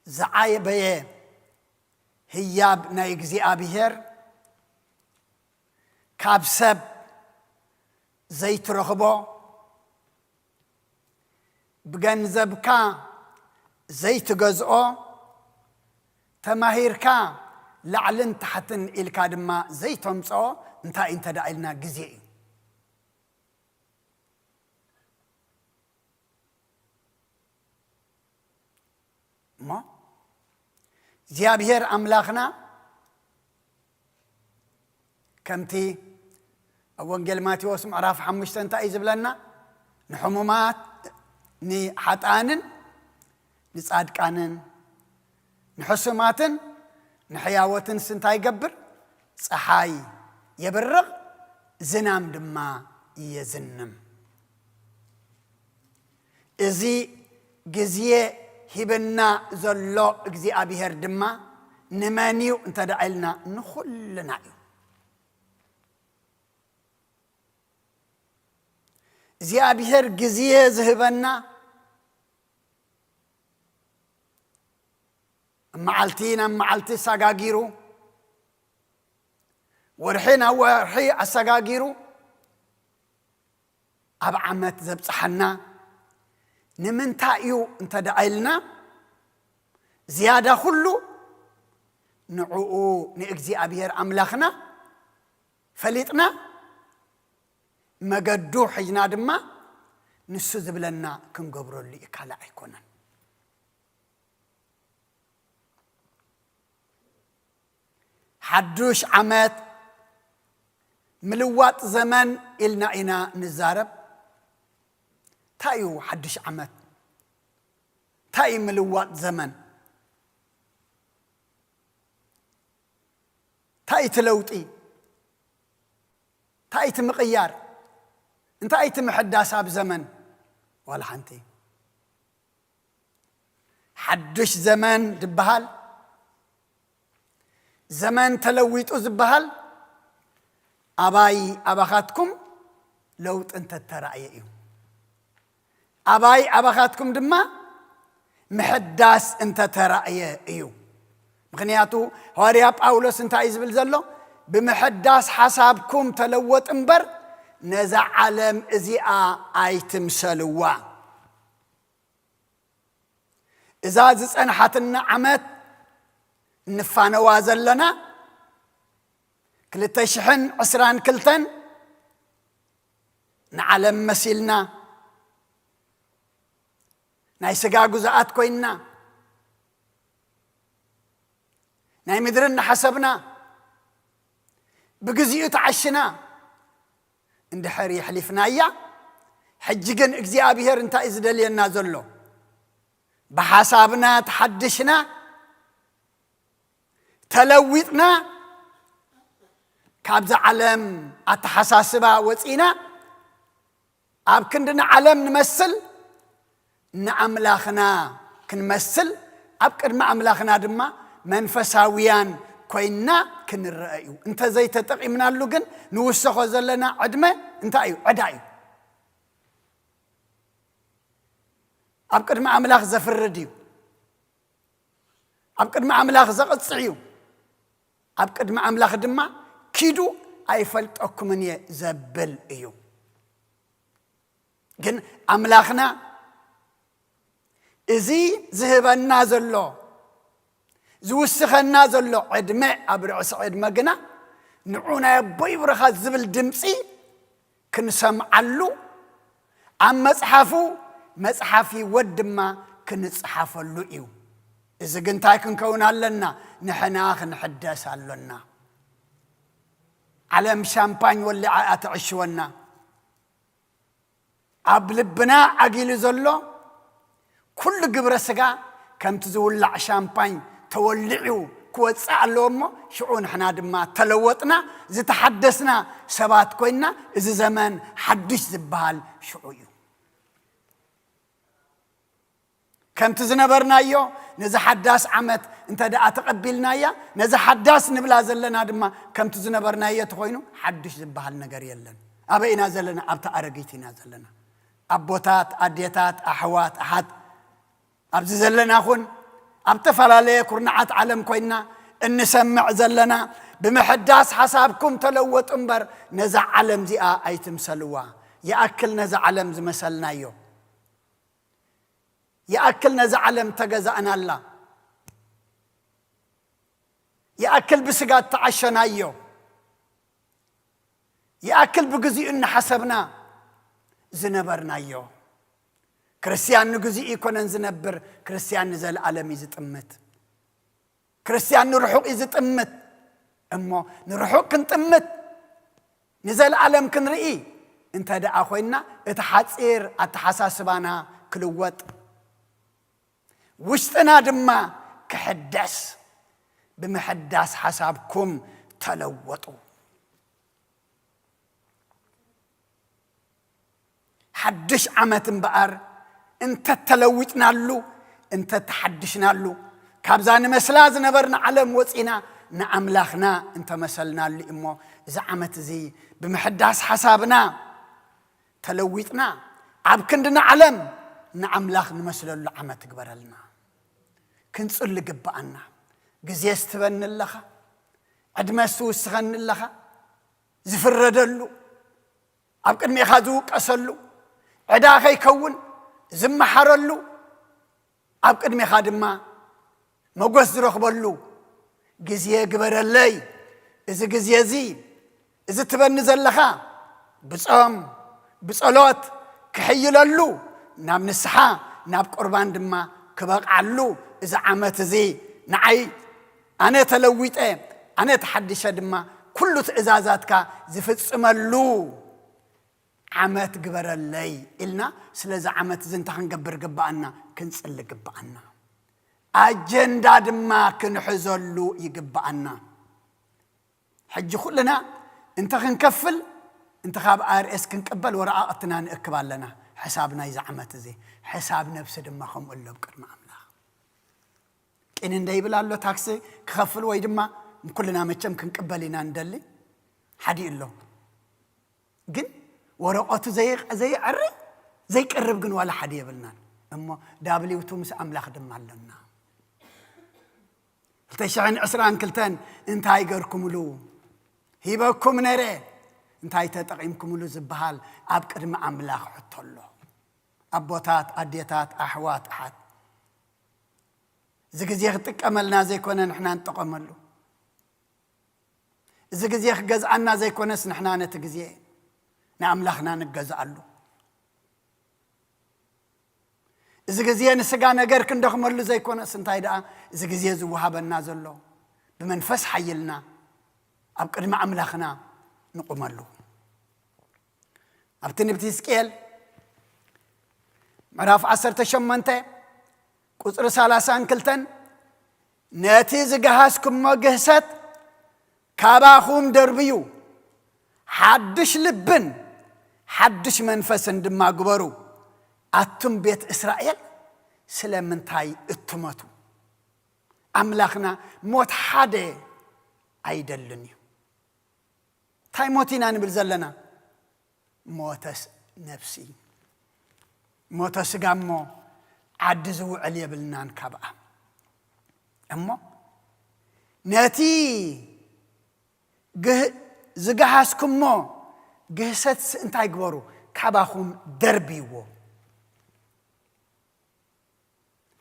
ዝዓበየ ህያብ ናይ እግዚኣብሔር፣ ካብ ሰብ ዘይትረኽቦ፣ ብገንዘብካ ዘይትገዝኦ፣ ተማሂርካ ላዕልን ታሕትን ኢልካ ድማ ዘይተምጽኦ እንታይ እንተ ደኣ ኢልና፣ ግዜ እዩ። እሞ እግዚኣብሔር ኣምላኽና ከምቲ ኣብ ወንጌል ማቴዎስ ምዕራፍ ሓሙሽተ እንታይ እዩ ዝብለና? ንሕሙማት፣ ንሓጣንን ንጻድቃንን፣ ንሕሱማትን ንሕያወትንስ እንታይ ይገብር? ጸሓይ የብርቕ፣ ዝናም ድማ የዝንም። እዚ ግዜ ሂብና ዘሎ እግዚኣብሔር ድማ ንመን እዩ እንተ ደኣ ኢልና፣ ንኹልና እዩ። እግዚኣብሔር ግዜ ዝህበና፣ መዓልቲ ናብ መዓልቲ ኣሰጋጊሩ፣ ወርሒ ናብ ወርሒ ኣሰጋጊሩ ኣብ ዓመት ዘብጽሓና ንምንታይ እዩ እንተ ደኣ ኢልና፣ ዝያዳ ኩሉ ንዕኡ ንእግዚኣብሔር ኣምላኽና ፈሊጥና፣ መገዱ ሒዝና ድማ ንሱ ዝብለና ክንገብረሉ እዩ፣ ካልእ ኣይኮነን። ሓዱሽ ዓመት፣ ምልዋጥ ዘመን ኢልና ኢና ንዛረብ። እንታይ እዩ ሓዱሽ ዓመት? እንታይ እዩ ምልዋጥ ዘመን? እንታይ እቲ ለውጢ? እንታይ እቲ ምቕያር? እንታይ እቲ ምሕዳስ ኣብ ዘመን? ዋላ ሓንቲ። ሓዱሽ ዘመን ዝበሃል፣ ዘመን ተለዊጡ ዝበሃል፣ ኣባይ ኣባኻትኩም ለውጢ እንተተራእየ እዩ። ኣባይ ኣባኻትኩም ድማ ምሕዳስ እንተተራእየ እዩ። ምኽንያቱ ሃዋርያ ጳውሎስ እንታይ እዩ ዝብል ዘሎ? ብምሕዳስ ሓሳብኩም ተለወጡ እምበር፣ ነዛ ዓለም እዚኣ ኣይትምሰልዋ። እዛ ዝጸንሓትና ዓመት እንፋነዋ ዘለና ክልተ ሽሕን ዕስራን ክልተን ንዓለም መሲልና፣ ናይ ስጋ ግዙኣት ኮይንና፣ ናይ ምድሪ እናሓሰብና፣ ብግዚኡ ተዓሽና እንድሕር የሕሊፍናያ፣ ሕጂ ግን እግዚኣብሔር እንታይ እዩ ዝደልየና ዘሎ? ብሓሳብና ተሓድሽና፣ ተለዊጥና፣ ካብዛ ዓለም ኣተሓሳስባ ወጺና፣ ኣብ ክንዲ ንዓለም ንመስል፣ ንኣምላኽና ክንመስል፣ ኣብ ቅድሚ ኣምላኽና ድማ መንፈሳውያን ኮይንና ክንረአ እዩ። እንተ ዘይተጠቒምናሉ ግን ንውሰኾ ዘለና ዕድመ እንታይ እዩ? ዕዳ እዩ። ኣብ ቅድሚ ኣምላኽ ዘፍርድ እዩ። ኣብ ቅድሚ ኣምላኽ ዘቕጽዕ እዩ። ኣብ ቅድሚ ኣምላኽ ድማ ኪዱ ኣይፈልጠኩምን እየ ዘብል እዩ። ግን ኣምላኽና እዚ ዝህበና ዘሎ፣ ዝውስኸና ዘሎ ዕድመ፣ ኣብ ርእሲ ዕድመ ግና ንዑ ናይ ኣቦይ ብሩኻት ዝብል ድምፂ ክንሰምዓሉ፣ ኣብ መጽሓፉ፣ መጽሓፍ ህይወት ድማ ክንጽሓፈሉ እዩ። እዚ ግን እንታይ ክንከውን ኣለና? ንሕና ክንሕደስ ኣሎና። ዓለም ሻምፓኝ ወሊዓ እያ ትዕሽወና። ኣብ ልብና ዓጊሉ ዘሎ ኩሉ ግብረ ስጋ ከምቲ ዝውላዕ ሻምፓኝ ተወሊዑ ክወፅእ ኣለዎ እሞ፣ ሽዑ ንሕና ድማ ተለወጥና፣ ዝተሓደስና ሰባት ኮይና፣ እዚ ዘመን ሓድሽ ዝበሃል ሽዑ እዩ። ከምቲ ዝነበርናዮ፣ ነዚ ሓዳስ ዓመት እንተ ደኣ ተቐቢልናያ፣ ነዚ ሓዳስ ንብላ ዘለና ድማ ከምቲ ዝነበርናዮ ተኾይኑ፣ ሓድሽ ዝበሃል ነገር የለን። ኣበይ ኢና ዘለና? ኣብቲ ኣረጊት ኢና ዘለና። ኣቦታት፣ ኣዴታት፣ ኣሕዋት፣ ኣሓት፣ ኣብዚ ዘለና ኹን፣ ኣብ ተፈላለየ ኩርናዓት ዓለም ኮይንና እንሰምዕ ዘለና፣ ብምሕዳስ ሓሳብኩም ተለወጡ እምበር፣ ነዛ ዓለም እዚኣ ኣይትምሰልዋ። ይኣክል ነዛ ዓለም ዝመሰልናዮ። ይኣክል ነዛ ዓለም ተገዛእናላ። ይኣክል ብስጋ ተዓሸናዮ። ይኣክል ብግዚኡ እናሓሰብና ዝነበርናዮ። ክርስትያን ንግዚኡ ኣይኮነን ዝነብር፣ ክርስትያን ንዘለኣለም እዩ ዝጥምት። ክርስትያን ንርሑቕ እዩ ዝጥምት። እሞ ንርሑቕ ክንጥምት፣ ንዘለኣለም ክንርኢ እንተ ደኣ ኮይንና፣ እቲ ሓጺር ኣተሓሳስባና ክልወጥ፣ ውሽጥና ድማ ክሕደስ፣ ብምሕዳስ ሓሳብኩም ተለወጡ። ሓድሽ ዓመት እምበኣር እንተተለዊጥናሉ፣ እንተተሓድሽናሉ፣ ካብዛ ንመስላ ዝነበርና ዓለም ወጺና ንኣምላኽና እንተመሰልናሉ እሞ፣ እዚ ዓመት እዚ ብምሕዳስ ሓሳብና ተለዊጥና፣ ኣብ ክንዲ ንዓለም ንኣምላኽ ንመስለሉ ዓመት ትግበረልና። ክንጽሊ ግብኣና። ግዜ ስትበኒ ኣለኻ፣ ዕድመ ስትውስኸኒ ኣለኻ፣ ዝፍረደሉ፣ ኣብ ቅድሜኻ ዝውቀሰሉ፣ ዕዳ ከይከውን ዝመሓረሉ፣ ኣብ ቅድሜኻ ድማ መጎስ ዝረኽበሉ ግዜ ግበረለይ። እዚ ግዜ እዚ፣ እዚ ትበኒ ዘለኻ ብጾም፣ ብጸሎት ክሕይለሉ፣ ናብ ንስሓ፣ ናብ ቁርባን ድማ ክበቕዓሉ፣ እዚ ዓመት እዚ ንዓይ፣ ኣነ ተለዊጠ፣ ኣነ ተሓዲሸ ድማ፣ ኩሉ ትእዛዛትካ ዝፍጽመሉ ዓመት ግበረለይ ኢልና፣ ስለዚ ዓመት እዚ እንታይ ክንገብር ግብኣና? ክንጽሊ ግብኣና። ኣጀንዳ ድማ ክንሕዘሉ ይግብኣና። ሕጂ ኩልና እንተ ክንከፍል፣ እንተ ካብ ኣይ ኣር ኤስ ክንቅበል ወረቓቕትና ንእክብ ኣለና። ሕሳብ ናይዚ ዓመት እዚ፣ ሕሳብ ነብሲ ድማ ከምኡ ኣሎ ኣብ ቅድሚ ኣምላኽ። ቂን እንደ ይብል ኣሎ፣ ታክሲ ክኸፍል ወይ ድማ፣ ኩልና መቸም ክንቅበል ኢና እንደሊ። ሓዲ ኣሎ። ግን ወረቐቱ ዘይ-፣ ዘየዕሪ፣ ዘይቀርብ ግን ዋላ ሓደ የብልናን። እሞ ዳብሊውቱ ምስ ኣምላኽ ድማ ኣሎና። ክልተ ሽሕን ዕስራን ክልተን እንታይ ገርኩምሉ? ሂበኩም ነይረ፣ እንታይ ተጠቒምኩምሉ ዝበሃል ኣብ ቅድሚ ኣምላኽ ሕቶ ኣሎ። ኣቦታት፣ ኣዴታት፣ ኣሕዋት፣ ኣሓት፣ እዚ ግዜ ክጥቀመልና ዘይኮነ ንሕና ንጠቐመሉ። እዚ ግዜ ክገዝኣና ዘይኮነስ ንሕና ነቲ ግዜ ንኣምላኽና ንገዝኣሉ። እዚ ግዜ ንስጋ ነገር ክንደኽመሉ ዘይኮነስ እንታይ ደኣ እዚ ግዜ ዝወሃበና ዘሎ ብመንፈስ ሓይልና ኣብ ቅድሚ ኣምላኽና ንቑመሉ። ኣብ ትንቢት ሕዝቅኤል ምዕራፍ ዓሰርተ ሸሞንተ ቁጽሪ ሰላሳን ክልተን፣ ነቲ ዝገሃስኩሞ ግህሰት ካባኹም ደርብዩ፣ ሓድሽ ልብን ሓድሽ መንፈስን ድማ ግበሩ። ኣቱም ቤት እስራኤል ስለምንታይ እትመቱ? ኣምላኽና ሞት ሓደ ኣይደልን እዩ። እንታይ ሞት ኢና ንብል ዘለና? ሞተ ስ-፣ ነፍሲ። ሞተ ስጋ እሞ ዓዲ ዝውዕል የብልናን ካብኣ። እሞ ነቲ ግህ-፣ ዝገሃስኩሞ ግህሰትስ እንታይ ግበሩ? ካባኹም ደርብይዎ።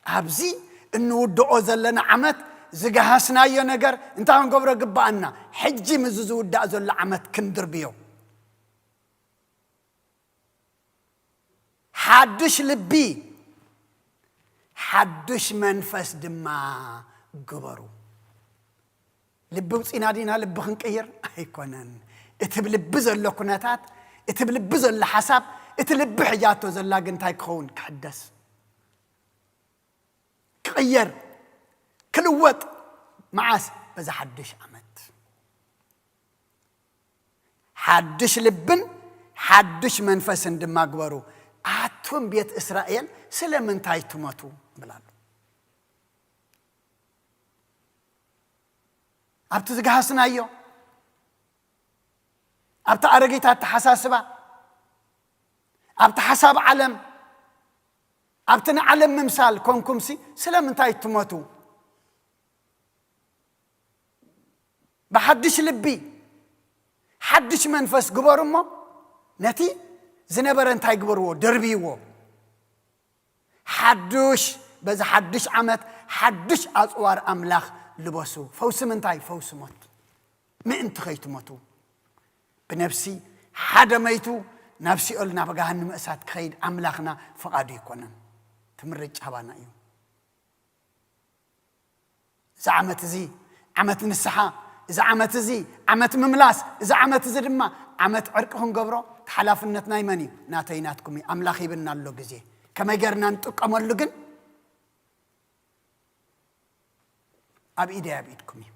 ኣብዚ እንውድኦ ዘለና ዓመት ዝገሃስናዮ ነገር እንታይ ክንገብሮ ግባኣና? ሕጂ ምዚ ዝውዳእ ዘሎ ዓመት ክንድርብዮ። ሓድሽ ልቢ፣ ሓድሽ መንፈስ ድማ ግበሩ። ልቢ ውፂና ዲና ልቢ ክንቅይር? ኣይኮነን። እቲ ብልቢ ዘሎ ኩነታት፣ እቲ ብልቢ ዘሎ ሓሳብ፣ እቲ ልቢ ሕጃቶ ዘላ ግን እንታይ ክኸውን? ክሕደስ፣ ክቕየር፣ ክልወጥ። መዓስ? በዛ ሓድሽ ዓመት። ሓድሽ ልብን ሓድሽ መንፈስን ድማ ግበሩ። ኣቱም ቤት እስራኤል ስለምንታይ ትሞቱ? ይብል ኣሎ። ኣብቲ ዝገሃስናዮ፣ ኣብቲ ኣረጊት ኣተሓሳስባ፣ ኣብቲ ሓሳብ ዓለም፣ ኣብቲ ንዓለም ምምሳል ኮንኩምሲ ስለምንታይ ትሞቱ? ብሓድሽ ልቢ፣ ሓድሽ መንፈስ ግበሩ እሞ፣ ነቲ ዝነበረ እንታይ ግበርዎ? ደርብይዎ። ሓዱሽ፣ በዚ ሓዱሽ ዓመት ሓዱሽ ኣጽዋር ኣምላኽ ልበሱ። ፈውሲ ምንታይ? ፈውሲ ሞት። ምእንቲ ከይትሞቱ። ብነፍሲ ሓደ መይቱ ናብ ሲኦል፣ ናብ ገሃነመ እሳት ክኸይድ ኣምላኽና ፍቓዱ ኣይኮነን። እቲ ምርጫ ባና እዩ። እዚ ዓመት እዚ ዓመት ንስሓ፣ እዚ ዓመት እዚ ዓመት ምምላስ፣ እዚ ዓመት እዚ ድማ ዓመት ዕርቂ ክንገብሮ፣ እቲ ሓላፍነት ናይ መን እዩ? ናተይ ናትኩም እዩ። ኣምላኽ ሂብና ኣሎ ግዜ። ከመይ ጌርና ንጥቀመሉ ግን ኣብ ኢደይ ኣብ ኢድኩም እዩ።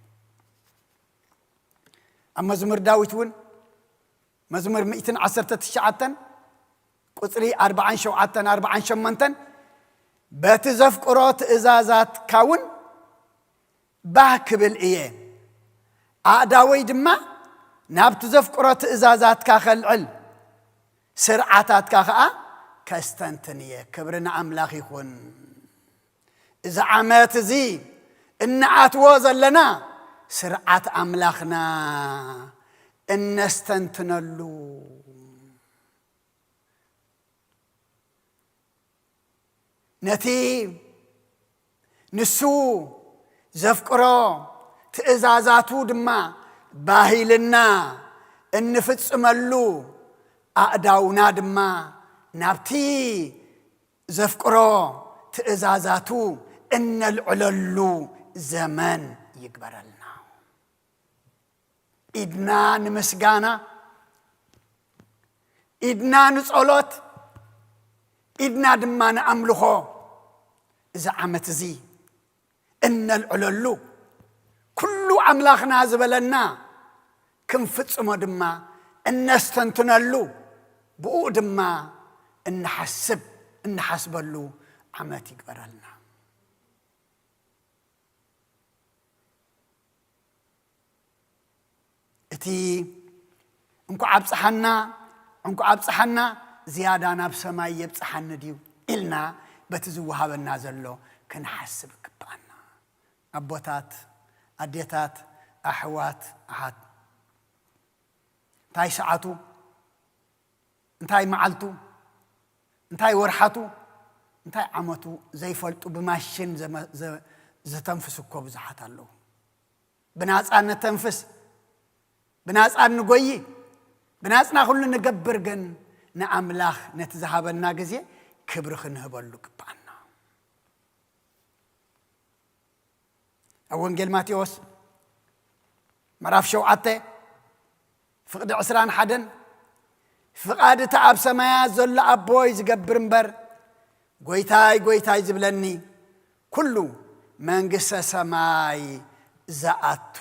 ኣብ መዝሙር ዳዊት እውን፣ መዝሙር ሚእትን ዓሰርተ ትሽዓተን ቁጽሪ ኣርባዓን ሸውዓተን ኣርባዓን ሸሞንተን፣ በቲ ዘፍቅሮ ትእዛዛትካ እውን ባህ ክብል እየ፣ ኣእዳወይ ድማ ናብቲ ዘፍቅሮ ትእዛዛትካ ከልዕል፣ ስርዓታትካ ኸኣ ከስተንትን እየ። ክብሪ ንኣምላኽ ይኹን። እዚ ዓመት እዚ እንኣትዎ ዘለና ስርዓት ኣምላኽና እነስተንትነሉ፣ ነቲ ንሱ ዘፍቅሮ ትእዛዛቱ ድማ ባሂልና እንፍጽመሉ፣ ኣእዳውና ድማ ናብቲ ዘፍቅሮ ትእዛዛቱ እነልዕለሉ ዘመን ይግበረልና። ኢድና ንምስጋና፣ ኢድና ንጸሎት፣ ኢድና ድማ ንኣምልኾ፣ እዚ ዓመት እዚ እነልዕለሉ፣ ኩሉ ኣምላኽና ዝበለና ክንፍጽሞ ድማ እነስተንትነሉ፣ ብኡ ድማ እንሓስብ፣ እንሓስበሉ ዓመት ይግበረልና። እቲ እንኳዕ ኣብጽሓና፣ እንኳዕ ኣብጽሓና፣ ዝያዳ ናብ ሰማይ የብጽሓኒ ድዩ ኢልና በቲ ዝወሃበና ዘሎ ክንሓስብ ይግብኣና። ኣቦታት፣ ኣዴታት፣ ኣሕዋት፣ ኣሓት፣ እንታይ ሰዓቱ፣ እንታይ መዓልቱ፣ እንታይ ወርሓቱ፣ እንታይ ዓመቱ ዘይፈልጡ ብማሽን ዘመ-፣ ዘ-፣ ዝተንፍሱ እኮ ብዙሓት ኣለዉ። ብናጻ ነተንፍስ፣ ብናጻ ንጎይ፣ ብናጽና ኩሉ ንገብር፣ ግን ንኣምላኽ ነቲ ዝሃበና ግዜ ክብሪ ክንህበሉ ግብኣና። ኣብ ወንጌል ማቴዎስ ምዕራፍ ሸውዓተ ፍቕዲ ዕስራን ሓደን፣ "ፍቓድ እቲ ኣብ ሰማያት ዘሎ ኣቦይ ዝገብር እምበር፣ ጎይታይ፣ ጎይታይ ዝብለኒ ኩሉ መንግስተ ሰማይ ዝኣቱ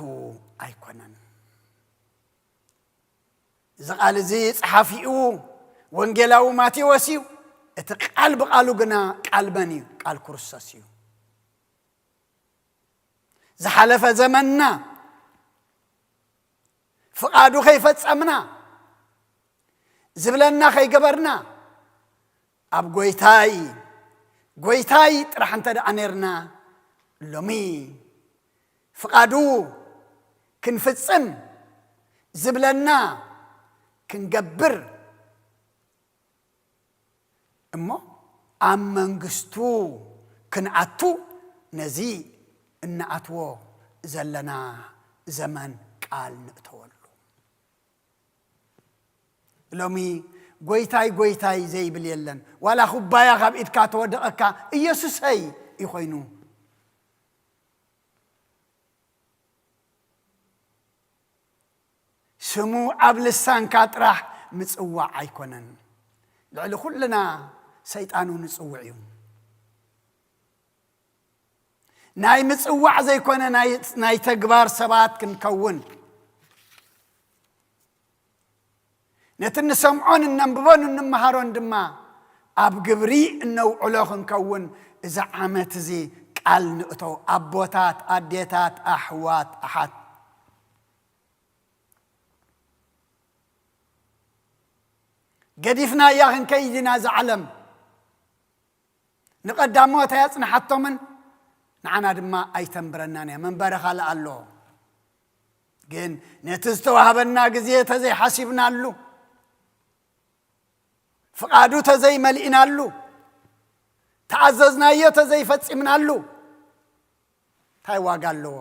ኣይኮነን።" እዚ ቃል እዚ ጸሓፊኡ ወንጌላዊ ማቴዎስ እዩ። እቲ ቃል ብቓሉ ግና ቃል መን እዩ? ቃል ክርስቶስ እዩ። ዝሓለፈ ዘመንና ፍቓዱ ከይፈጸምና፣ ዝብለና ከይገበርና፣ ኣብ ጎይታይ፣ ጎይታይ ጥራሕ እንተ ደኣ ኔርና፣ ሎሚ ፍቓዱ ክንፍጽም፣ ዝብለና ክንገብር እሞ ኣብ መንግስቱ ክንኣቱ ነዚ እንኣትዎ ዘለና ዘመን ቃል ንእተወሉ። ሎሚ ጎይታይ ጎይታይ ዘይብል የለን። ዋላ ኩባያ ካብ ኢድካ ተወደቐካ ኢየሱሰይ እዩ ኮይኑ። ስሙ ኣብ ልሳንካ ጥራሕ ምጽዋዕ ኣይኮነን። ልዕሊ ኩልና ሰይጣን እውን ይጽውዕ እዩ። ናይ ምጽዋዕ ዘይኮነ ናይ፣ ናይ ተግባር ሰባት ክንከውን፣ ነቲ እንሰምዖን እነንብቦን እንመሃሮን ድማ ኣብ ግብሪ እነውዕሎ ክንከውን፣ እዚ ዓመት እዚ ቃል ንእቶ። ኣቦታት፣ ኣዴታት፣ ኣሕዋት፣ ኣሓት፣ ገዲፍናያ ክንከይድ ኢና እዛ ዓለም። ንቐዳሞት ኣያጽንሓቶምን ንዓና ድማ ኣይተንብረናን እያ። መንበሪ ካልእ ኣሎ። ግን ነቲ ዝተዋህበና ግዜ ተዘይሓሲብናሉ፣ ፍቓዱ ተዘይመሊእናሉ፣ ተኣዘዝናዮ ተዘይፈጺምናሉ፣ እንታይ ዋጋ ኣለዎ?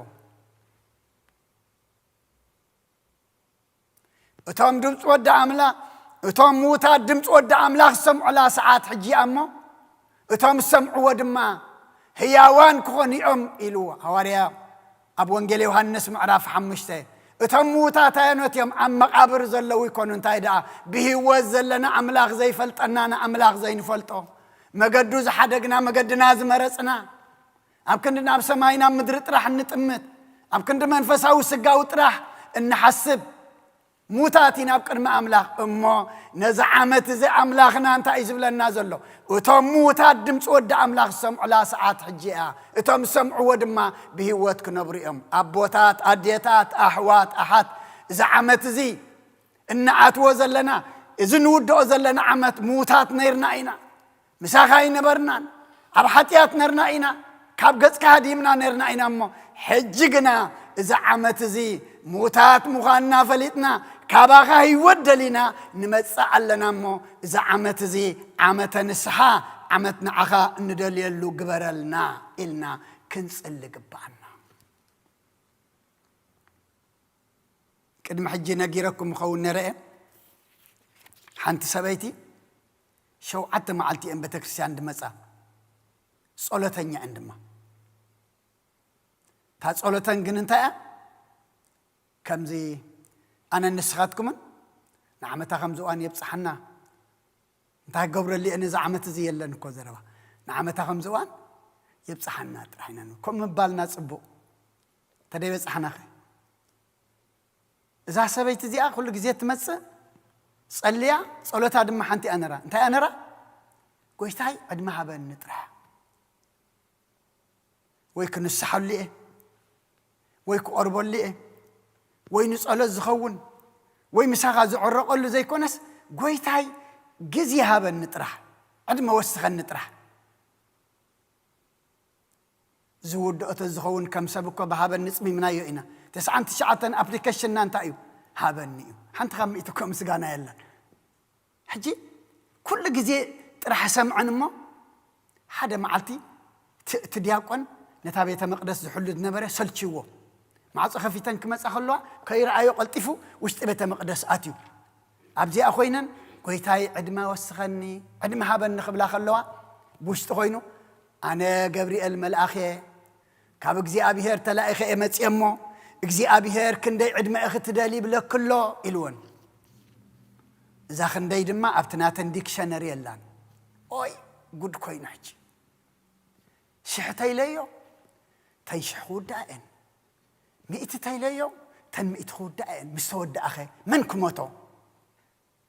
እቶም ድምፂ ወዲ ኣምላኽ፣ እቶም ምዉታት ድምፂ ወዲ ኣምላኽ ዝሰምዑላ ሰዓት ሕጂ እያ እሞ፣ እቶም ዝሰምዕዎ ድማ ህያዋን ክኾኑ እዮም ኢሉ ሃዋርያ ኣብ ወንጌል ዮሃንስ ምዕራፍ ሓሙሽተ። እቶም ምዉታት ኣየኖት እዮም? ኣብ መቓብር ዘለዉ ይኮኑ። እንታይ ደኣ፣ ብህይወት ዘለና ኣምላኽ ዘይፈልጠና ንኣምላኽ ዘይንፈልጦ፣ መገዱ ዝሓደግና፣ መገድና ዝመረጽና፣ ኣብ ክንዲ ናብ ሰማይ ናብ ምድሪ ጥራሕ እንጥምት፣ ኣብ ክንዲ መንፈሳዊ ስጋዊ ጥራሕ እንሓስብ፣ ሙታት ኢና ኣብ ቅድሚ ኣምላኽ። እሞ ነዚ ዓመት እዚ ኣምላኽና እንታይ እዩ ዝብለና ዘሎ? እቶም ሙታት ድምፂ ወዲ ኣምላኽ ዝሰምዑላ ሰዓት ሕጂ እያ። እቶም ዝሰምዕዎ ድማ ብህይወት ክነብሩ እዮም። ኣቦታት፣ ኣዴታት፣ ኣሕዋት፣ ኣሓት፣ እዚ ዓመት እዚ እንኣትዎ ዘለና፣ እዚ ንውድኦ ዘለና ዓመት ሙታት ነይርና ኢና። ምሳኻ ኣይነበርናን፣ ኣብ ሓጢኣት ነርና ኢና፣ ካብ ገጽካ ሃዲምና ነርና ኢና። እሞ ሕጂ ግና እዚ ዓመት እዚ ሙታት ምዃንና ፈሊጥና፣ ካባኻ ህይወት ደሊና ንመጽእ ኣለና። እሞ እዚ ዓመት እዚ ዓመተ ንስሓ፣ ዓመት ንዓኻ እንደልየሉ ግበረልና ኢልና ክንጽሊ ግብኣና። ቅድሚ ሕጂ ነጊረኩም እኸውን ነረ እየ። ሓንቲ ሰበይቲ ሸውዓተ መዓልቲ እየን ቤተክርስትያን ድመጻ፣ ጸሎተኛ እየን ድማ። እታ ጸሎተን ግን እንታይ እያ? ከምዚ ኣነ ንስኻትኩምን ንዓመታ ከምዚ እዋን የብጽሓና፣ እንታይ ክገብረሉ እየ ነዚ ዓመት እዚ የለን እኮ ዘረባ፣ ንዓመታ ከምዚ እዋን የብጽሓና ጥራሕ ኢና ንብል። ከምኡ ምባልና ጽቡቕ፣ ተደይበጽሓናኸ? እዛ ሰበይቲ እዚኣ ኩሉ ግዜ ትመጽእ፣ ጸልያ፣ ጸሎታ ድማ ሓንቲ እያ ነራ። እንታይ እያ ነራ? ጎይታይ ዕድመ ሃበኒ ጥራሕ። ወይ ክንስሓሉ እየ፣ ወይ ክቐርበሉ እየ፣ ወይ ንጸሎት ዝኸውን፣ ወይ ምሳኻ ዝዕረቐሉ ዘይኮነስ፣ ጎይታይ ግዜ ሃበኒ ጥራሕ፣ ዕድመ ወስኸኒ ጥራሕ። ዝውድኦ ተዝኸውን ከም ሰብ እኮ ብሃበኒ ጽሚምናዮ ኢና። ተስዓን ትሽዓተን ኣፕሊኬሽንና እንታይ እዩ? ሃበኒ እዩ። ሓንቲ ካብ ሚእቲ እኮ ምስጋና የለን። ሕጂ ኩሉ ግዜ ጥራሕ ሰምዐን እሞ፣ ሓደ መዓልቲ እቲ፣ እቲ ዲያቆን ነታ ቤተ መቕደስ ዝሕሉ ዝነበረ ሰልችዎ። ማዕጾ ከፊተን ክመጻ ከለዋ ከይረኣዮ ቀልጢፉ ውሽጢ ቤተ መቕደስ ኣትዩ። ኣብዚኣ ኮይነን፣ "ጎይታይ ዕድመ ወስኸኒ፣ ዕድመ ሃበኒ" ክብላ ከለዋ፣ ብውሽጢ ኮይኑ፣ "ኣነ ገብርኤል መልኣኽ እየ፣ ካብ እግዚኣብሄር ተላኢኸ እየ መጽየ እሞ፣ እግዚኣብሄር ክንደይ ዕድመ ኢኺ ትደሊ ይብለኪ ኣሎ" ኢልወን። እዛ ክንደይ ድማ ኣብቲ ናተን ዲክሸነሪ የላን። ኦይ፣ ጉድ ኮይኑ ሕጂ። ሽሕ ተይለዮ፣ ተን ሽሕ ክውዳእ እየን። ሚእቲ ተይለዮ፣ ተን ሚእቲ ክውዳእ እየን። ምስ ተወዳእኸ መን ክሞቶ?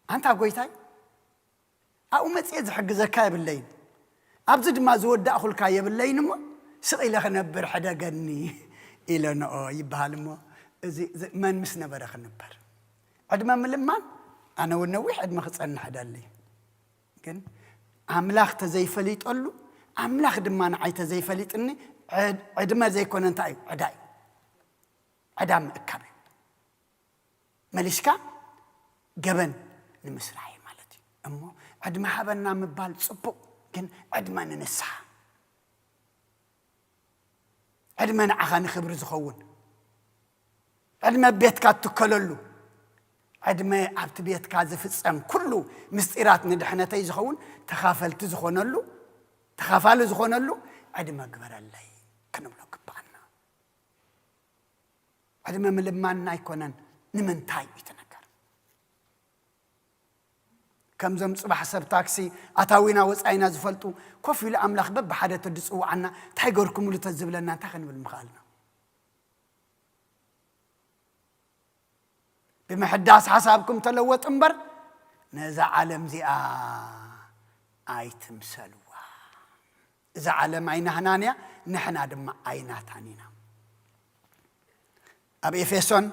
ኣንታ ጎይታይ፣ ኣብኡ መጽየ ዝሕግዘካ የብለይን። ኣብዚ ድማ ዝወዳእኹልካ የብለይን እሞ፣ ስቕ ኢለ ክነብር ሕደገኒ ኢለ ንኦ ይበሃል እሞ፣ እዚ፣ እዚ መን ምስ ነበረ ክንበር? ዕድመ ምልማን፣ ኣነ እውን ነዊሕ ዕድመ ክጸንሕ እደሊ። ግን ኣምላኽ ተዘይፈሊጠሉ፣ ኣምላኽ ድማ ንዓይ ተዘይፈሊጥኒ፣ ዕድ-፣ ዕድመ ዘይኮነ እንታይ እዩ? ዕዳ እዩ። ዕዳ ምእካብ እዩ። መሊስካ ገበን ንምስራሕ እዩ ማለት እዩ። እሞ ዕድመ ሃበና ምባል ጽቡቕ፣ ግን ዕድመ ንንስሓ፣ ዕድመ ንዓኻ ንኽብሪ ዝኸውን፣ ዕድመ ቤትካ እትከለሉ፣ ዕድመ ኣብቲ ቤትካ ዝፍጸም ኩሉ ምስጢራት ንድሕነተይ ዝኸውን ተኻፈልቲ ዝኾነሉ፣ ተኻፋሊ ዝኾነሉ ዕድመ ግበረለይ ክንብሎ ግባኣና። ዕድመ ምልማንና ኣይኮነን፣ ንምንታይ እዩ እቲ ነገር? ከምዞም ጽባሕ ሰብ ታክሲ ኣታዊና ወጻኢና ዝፈልጡ፣ ኮፍ ኢሉ ኣምላኽ በብሓደ ተዝጽውዓና እንታይ ገርኩምሉ ተዝብለና እንታይ ክንብል ምኽኣልና? ብምሕዳስ ሓሳብኩም ተለወጡ እምበር፣ ነዛ ዓለም እዚኣ ኣይትምሰልዋ። እዛ ዓለም ኣይናህናን እያ፣ ንሕና ድማ ኣይናታን ኢና። ኣብ ኤፌሶን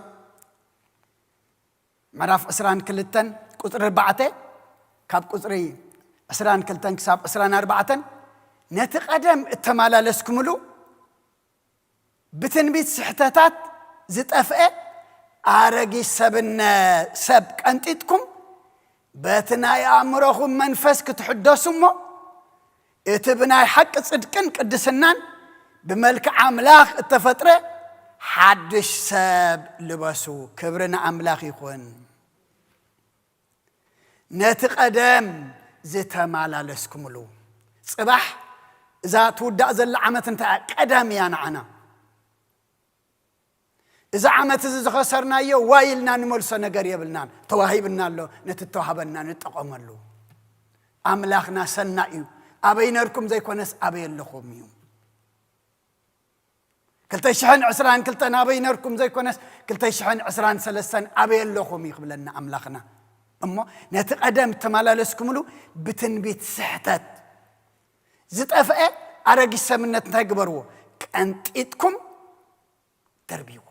ምዕራፍ ዕስራን ክልተን ቁጽሪ ኣርባዕተ፣ ካብ ቁጽሪ ዕስራን ክልተን ክሳብ ዕስራን ኣርባዕተን፣ ነቲ ቀደም እተመላለስኩምሉ ብትንቢት ስሕተታት ዝጠፍአ ኣረጊት ሰብነ-፣ ሰብ ቀንጢጥኩም፣ በቲ ናይ ኣእምሮኹም መንፈስ ክትሕደሱ እሞ፣ እቲ ብናይ ሓቂ ጽድቅን ቅድስናን ብመልክዕ ኣምላኽ እተፈጥረ ሓድሽ ሰብ ልበሱ። ክብሪ ንኣምላኽ ይኹን። ነቲ ቀደም ዝተመላለስኩምሉ። ጽባሕ እዛ ትውዳእ ዘላ ዓመት እንታይ እያ? ቀደም እያ ንዓና። እዚ ዓመት እዚ ዝኸሰርናዮ ዋይ ኢልና ንመልሶ ነገር የብልናን። ተዋሂብና ኣሎ፣ ነቲ እተዋህበና ንጠቐመሉ። ኣምላኽና ሰናይ እዩ። ኣበይ ነርኩም ዘይኮነስ ኣበይ ኣለኹም እዩ። ክልተ ሽሕን ዕስራን ክልተን ኣበይ ነርኩም ዘይኮነስ፣ ክልተ ሽሕን ዕስራን ሰለስተን ኣበይ ኣለኹም እዩ ክብለና ኣምላኽና። እሞ ነቲ ቀደም እተመላለስኩምሉ ብትንቢት ስሕተት ዝጠፍአ ኣረጊት ሰብነት እንታይ ግበርዎ? ቀንጢጥኩም ደርብይዎ።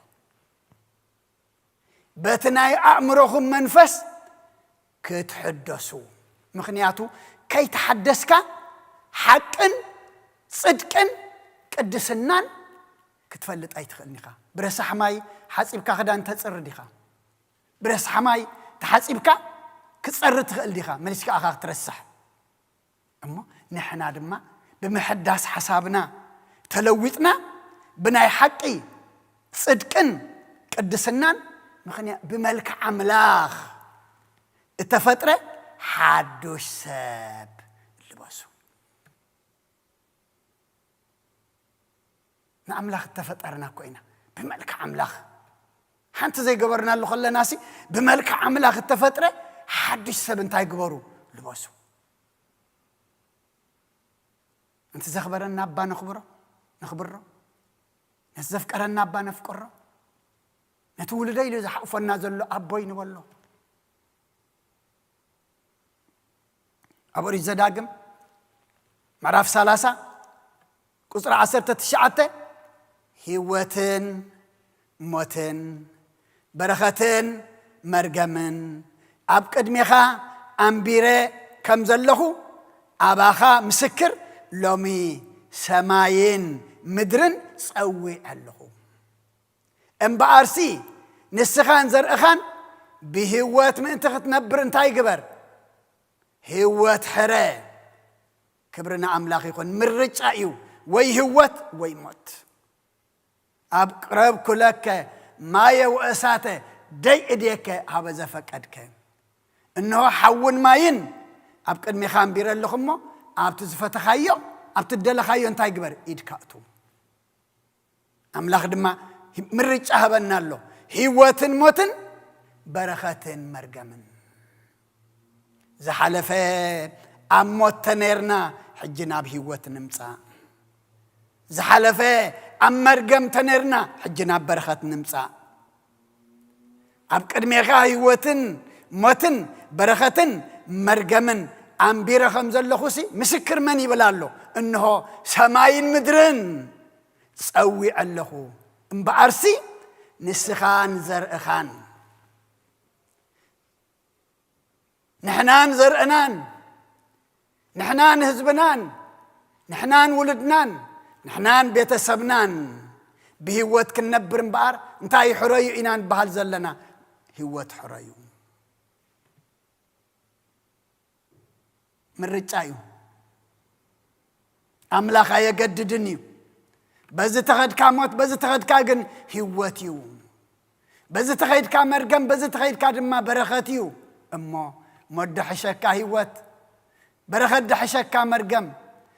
በቲ ናይ ኣእምሮኹም መንፈስ ክትሕደሱ። ምኽንያቱ ከይተሓደስካ ሓቅን ጽድቅን ቅድስናን ክትፈልጥ ኣይትኽእልን ኢኻ። ብረሳሕ ማይ ሓጺብካ ክዳን ተጽሪ ዲኻ? ብረሳሕ ማይ ተሓጺብካ ክጸሪ ትኽእል ዲኻ? መሊስካ ኢኻ ክትረስሕ። እሞ ንሕና ድማ ብምሕዳስ ሓሳብና ተለዊጥና ብናይ ሓቂ ጽድቅን ቅድስናን፣ ምኽንያ-፣ ብመልክዕ ኣምላኽ እተፈጥረ ሓዱሽ ሰብ ልበሱ። ንኣምላኽ እተፈጠርና እኮ ኢና። ብመልክዕ ኣምላኽ ሓንቲ ዘይገበርናሉ ከለናሲ፣ ብመልክዕ ኣምላኽ እተፈጥረ ሓድሽ ሰብ እንታይ ግበሩ? ልበሱ። ነቲ ዘኽበረና ኣባ ነኽብሮ፣ ነኽብሮ። ነቲ ዘፍቀረና ኣባ ነፍቅሮ። ነቲ ውሉደይ ኢሉ ዝሓቑፈና ዘሎ ኣቦይ ንበሎ። ኣብ ኦሪት ዘዳግም ምዕራፍ ሰላሳ ቁጽሪ ዓሰርተ ትሽዓተ፣ ህይወትን ሞትን በረኸትን መርገምን ኣብ ቅድሜኻ ኣንቢረ ከም ዘለኹ፣ ኣባኻ ምስክር ሎሚ ሰማይን ምድርን ጸዊዐ ኣለኹ። እምበኣርሲ ንስኻን ዘርእኻን ብህይወት ምእንቲ ክትነብር እንታይ ግበር? ህይወት ሕረ። ክብሪ ንኣምላኽ ይኹን። ምርጫ እዩ፣ ወይ ህይወት ወይ ሞት። ኣቅረብኩ ለከ ማየ ወእሳተ ደይ እዴከ ሀበ ዘፈቀድከ። እንሆ ሓውን ማይን ኣብ ቅድሜኻ ኣንቢረ ኣለኹ እሞ፣ ኣብቲ ዝፈተኻዮ፣ ኣብቲ እደለኻዮ እንታይ ግበር? ኢድካ እቱ። ኣምላኽ ድማ ምርጫ ሃበና ኣሎ፣ ህይወትን ሞትን በረኸትን መርገምን። ዝሓለፈ ኣብ ሞት ተነርና፣ ሕጂ ናብ ህይወት ንምጻእ። ዝሓለፈ ኣብ መርገም ተነርና፣ ሕጂ ናብ በረኸት ንምጻእ። ኣብ ቅድሜኻ ህይወትን ሞትን በረኸትን መርገምን ኣንቢረ ከም ዘለኹሲ፣ ምስክር መን ይብል ኣሎ? እንሆ ሰማይን ምድርን ጸዊዐ ኣለኹ። እምበኣርሲ ንስኻን ዘርእኻን፣ ንሕናን ዘርእናን፣ ንሕናን ህዝብናን፣ ንሕናን ውሉድናን፣ ንሕናን ቤተሰብናን ብህይወት ክንነብር እምበኣር፣ እንታይ ሕረዩ ኢና ንበሃል ዘለና? ህይወት ሕረዩ። ምርጫ እዩ። ኣምላኽ ኣየገድድን እዩ። በዚ ተኸድካ ሞት፣ በዚ ተኸድካ ግን ህይወት እዩ። በዚ ተኸይድካ መርገም፣ በዚ ተኸይድካ ድማ በረኸት እዩ። እሞ ሞት ደሕሸካ ህይወት፣ በረኸት ደሕሸካ መርገም፣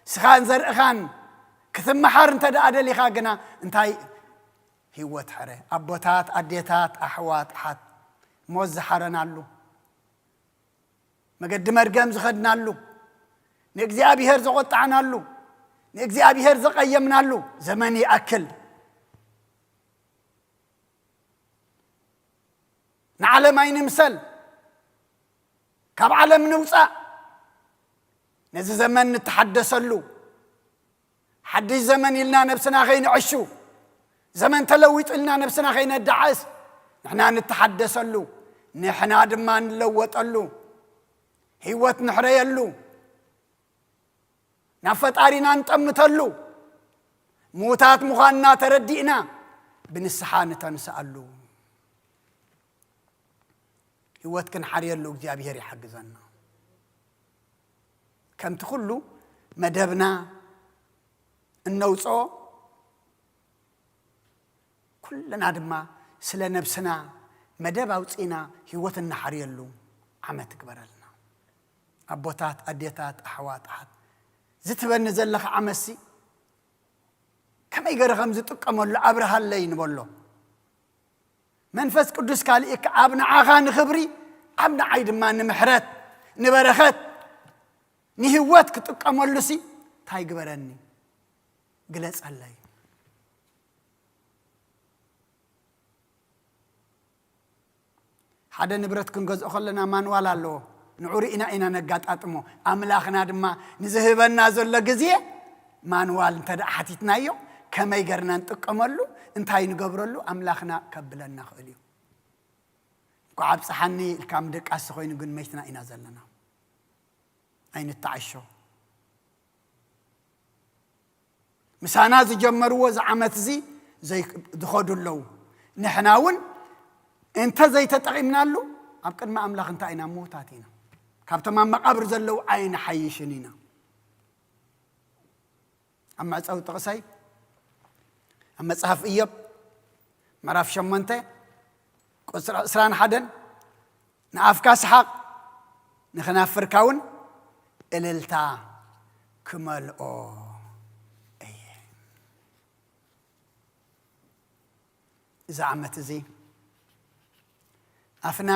ስኻን ዘርእኻን ክትመሓር እንተ ደኣ ደሊኻ ግና እንታይ ህይወት ሕረ። ኣቦታት፣ ኣዴታት፣ ኣሕዋት፣ ኣሓት፣ ሞት ዝሓረናሉ፣ መገዲ መርገም ዝኸድናሉ፣ ንእግዚኣብሔር ዘቖጣዕናሉ፣ ንእግዚኣብሔር ዘቐየምናሉ ዘመን ይኣክል። ንዓለም ኣይንምሰል፣ ካብ ዓለም ንውጻእ፣ ነዚ ዘመን ንተሓደሰሉ። ሓድሽ ዘመን ኢልና ነብስና ከይንዕሹ፣ ዘመን ተለዊጡ ኢልና ነብስና ከይነዳዓስ፣ ንሕና ንተሓደሰሉ፣ ንሕና ድማ ንለወጠሉ፣ ህይወት ንሕረየሉ፣ ናብ ፈጣሪና ንጠምተሉ፣ ምዉታት ምዃንና ተረዲእና ብንስሓ ንተንስኣሉ። ህይወት ክንሓርየሉ እግዚኣብሔር ይሓግዘና። ከምቲ ኩሉ መደብና እነውፅኦ፣ ኩልና ድማ ስለ ነብስና መደብ ኣውፂእና ህይወት እንሓርየሉ ዓመት ይግበረልና። ኣቦታት፣ ኣዴታት፣ ኣሕዋት፣ ኣሓት፣ ዝትበኒ ዘለኻ ዓመትሲ ከመይ ገይረ ከም ዝጥቀመሉ ኣብርሃለይ ንበሎ። መንፈስ ቅዱስ ካልእ ከ ኣብ ንዓኻ ንኽብሪ፣ ኣብ ንዓይ ድማ ንምሕረት፣ ንበረኸት፣ ንህይወት ክጥቀመሉሲ እንታይ ግበረኒ? ግለጸለይ። ሓደ ንብረት ክንገዝኦ ከለና ማንዋል ኣለዎ። ንዑ ርኢና ኢና ነጋጣጥሞ። ኣምላኽና ድማ ንዝህበና ዘሎ ግዜ ማንዋል እንተ ደኣ ሓቲትናዮ፣ ከመይ ገርና ንጥቀመሉ፣ እንታይ ንገብረሉ፣ ኣምላኽና ከብለና ክእል እዩ። እንኳዕ ኣብጽሓኒ ኢልካ ምድቃስ ኮይኑ ግን መይትና ኢና ዘለና። ኣይንተዓሾ። ምሳና ዝጀመርዎ እዚ ዓመት እዚ ዘይ-፣ ዝኸዱ ኣለዉ። ንሕና እውን እንተ ዘይተጠቒምናሉ፣ ኣብ ቅድሚ ኣምላኽ እንታይ ኢና? ምዉታት ኢና። ካብቶም ኣብ መቓብር ዘለዉ ኣይንሓይሽን ኢና። ኣብ መዕጸዊ ጥቕሰይ፣ ኣብ መጽሓፍ ኢዮብ ምዕራፍ ሸሞንተ ቁጽሪ ዕስራን ሓደን፣ "ንኣፍካ ሰሓቕ፣ ንኽናፍርካ እውን እልልታ ክመልኦ እየ።" እዚ ዓመት እዚ ኣፍና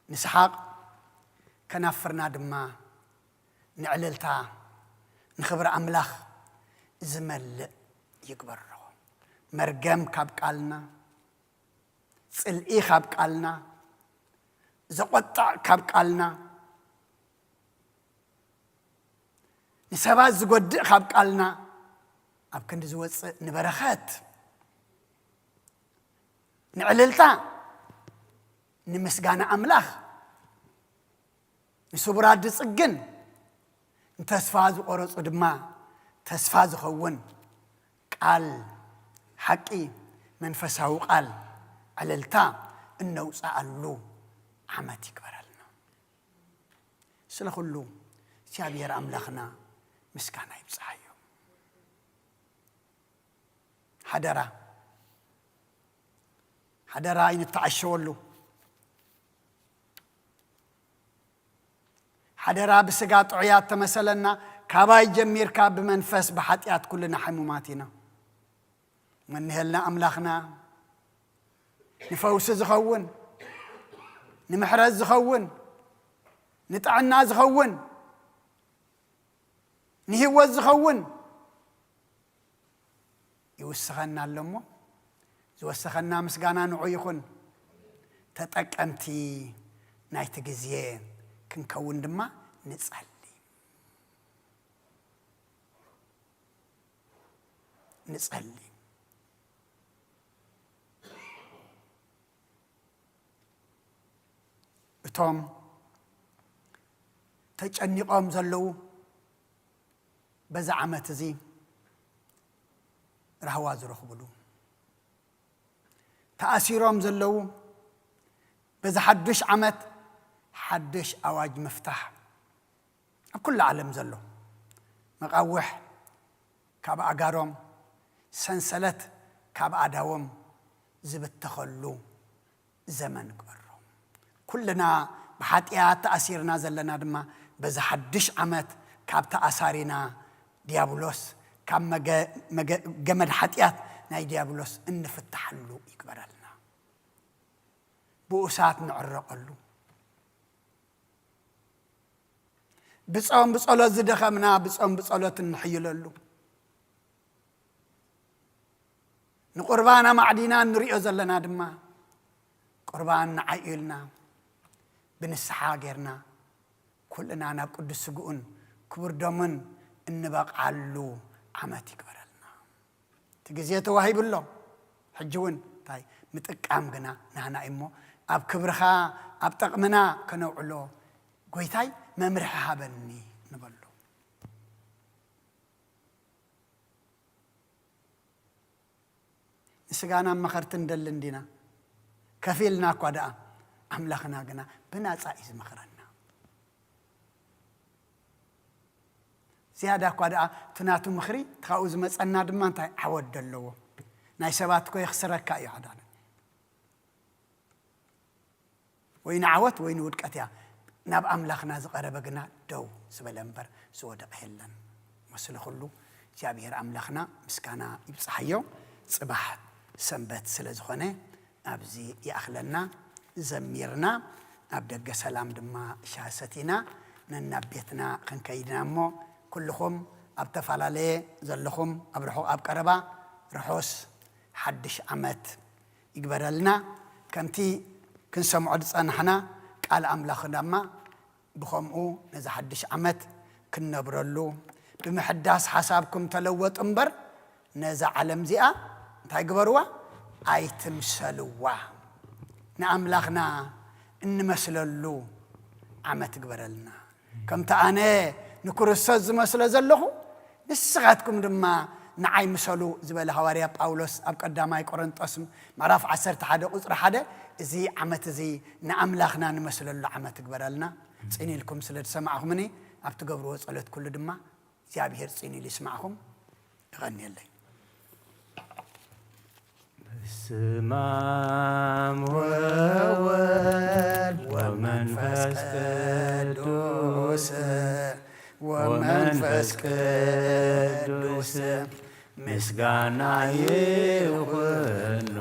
ንሰሓቕ፣ ከናፍርና ድማ ንዕልልታ፣ ንኽብሪ ኣምላኽ ዝመልእ ይግበሮ። መርገም ካብ ቃልና፣ ጽልኢ ካብ ቃልና፣ ዘቖጥዕ ካብ ቃልና፣ ንሰባት ዝጎድእ ካብ ቃልና ኣብ ክንዲ ዝወጽእ ንበረኸት፣ ንዕልልታ፣ ንምስጋና ኣምላኽ፣ ንስቡራት ዝጽግን፣ ንተስፋ ዝቖረጹ ድማ ተስፋ ዝኸውን ቃል ሓቂ፣ መንፈሳዊ ቃል ዕልልታ እነውጽኣሉ ዓመት ይግበረልና። ስለ ኩሉ እግዚኣብሔር ኣምላኽና ምስጋና ይብጽሓዮ። ሓደራ፣ ሓደራ ኣይንተዓሸወሉ። ሓደራ ብስጋ ጥዑያት ተመሰለና፣ ካባይ ጀሚርካ ብመንፈስ ብሓጢኣት ኩልና ሕሙማት ኢና። መንህልና ኣምላኽና ንፈውሲ ዝኸውን፣ ንምሕረት ዝኸውን፣ ንጥዕና ዝኸውን፣ ንህይወት ዝኸውን ይውስኸና ኣሎ እሞ፣ ዝወሰኸና ምስጋና ንዑ ይኹን። ተጠቀምቲ ናይቲ ግዜ ክንከውን ድማ ንጸሊ። ንጸሊ። እቶም ተጨኒቖም ዘለዉ በዚ ዓመት እዚ ራህዋ ዝረኽብሉ፣ ተኣሲሮም ዘለዉ፣ በዚ ሓዱሽ ዓመት ሓዱሽ ኣዋጅ ምፍታሕ ኣብ ኩሉ ዓለም ዘሎ መቓውሕ ካብ ኣእጋሮም፣ ሰንሰለት ካብ ኣእዳዎም ዝብተኸሉ ዘመን ግበሮ። ኩልና ብሓጢኣት ተኣሲርና ዘለና ድማ በዚ ሓድሽ ዓመት ካብ ተኣሳሪና ዲያብሎስ፣ ካብ መገ-፣ መገ-፣ ገመድ ሓጢኣት ናይ ዲያብሎስ እንፍታሓሉ ይግበረልና። ብኡሳት ንዕረቐሉ። ብጾም ብጸሎት ዝደኸምና ብጾም ብጸሎት እንሕይለሉ። ንቁርባን ኣማዕዲና እንሪኦ ዘለና ድማ ቁርባን ንዓይ ኢልና ብንስሓ ጌርና ኩልና ናብ ቅዱስ ስግኡን ክቡር ደሙን እንበቕዓሉ ዓመት ይግበረልና። እቲ ግዜ ተዋሂቡ ኣሎ። ሕጂ እውን እንታይ ምጥቃም ግና ናህና እዩ እሞ ኣብ ክብርኻ ኣብ ጠቕምና ከነውዕሎ ጎይታይ መምርሒ ሃበኒ ንበሎ። ንስጋና መኸርቲ ንደሊ እንዲና፣ ከፊልና እኳ ደኣ ኣምላኽና ግና ብናጻ እዩ ዝመኽረና። ዝያዳ እኳ ደኣ እቲ ናቱ ምኽሪ እቲ ካብኡ ዝመጸና ድማ እንታይ ዓወት ደለዎ። ናይ ሰባት እኮ የኽስረካ እዩ ሓዳነ። ወይ ንዓወት ወይ ንውድቀት እያ። ናብ ኣምላኽና ዝቐረበ ግና ደው ዝበለ እምበር ዝወደቐ የለን። መስሊ ኩሉ እግዚኣብሔር ኣምላኽና ምስጋና ይብጽሓዮ። ጽባሕ ሰንበት ስለ ዝኾነ ኣብዚ ይኣኽለና። ዘሚርና ኣብ ደገ ሰላም ድማ ሻሂ ሰቲና ነናብ ቤትና ክንከይድና እሞ ኩልኹም ኣብ ተፈላለየ ዘለኹም ኣብ ርሑቕ ኣብ ቀረባ ርሑስ ሓድሽ ዓመት ይግበረልና። ከምቲ ክንሰምዖ ዝጸናሕና ቃል ኣምላኽ ድማ ብኸምኡ ነዚ ሓድሽ ዓመት ክንነብረሉ፣ ብምሕዳስ ሓሳብኩም ተለወጡ እምበር ነዛ ዓለም እዚኣ እንታይ ግበርዋ? ኣይትምሰልዋ። ንኣምላኽና እንመስለሉ ዓመት ግበረልና። ከምቲ ኣነ ንክርስቶስ ዝመስሎ ዘለኹ ንስኻትኩም ድማ ንዓይ ምሰሉ ዝበለ ሃዋርያ ጳውሎስ ኣብ ቀዳማይ ቆሮንጦስ ምዕራፍ ዓሰርተ ሓደ ቁጽሪ ሓደ፣ እዚ ዓመት እዚ ንኣምላኽና ንመስለሉ ዓመት ግበረልና። ጽን ኢልኩም ስለ ዝሰማዕኹምኒ ኣብ ትገብርዎ ጸሎት ኩሉ ድማ እግዚኣብሔር ጽን ኢሉ ይስማዕኹም። ይቐንየለይ። በስመ አብ ወወልድ ወመንፈስ ቅዱስ፣ ወመንፈስ ቅዱስ ምስጋና ይኹኖ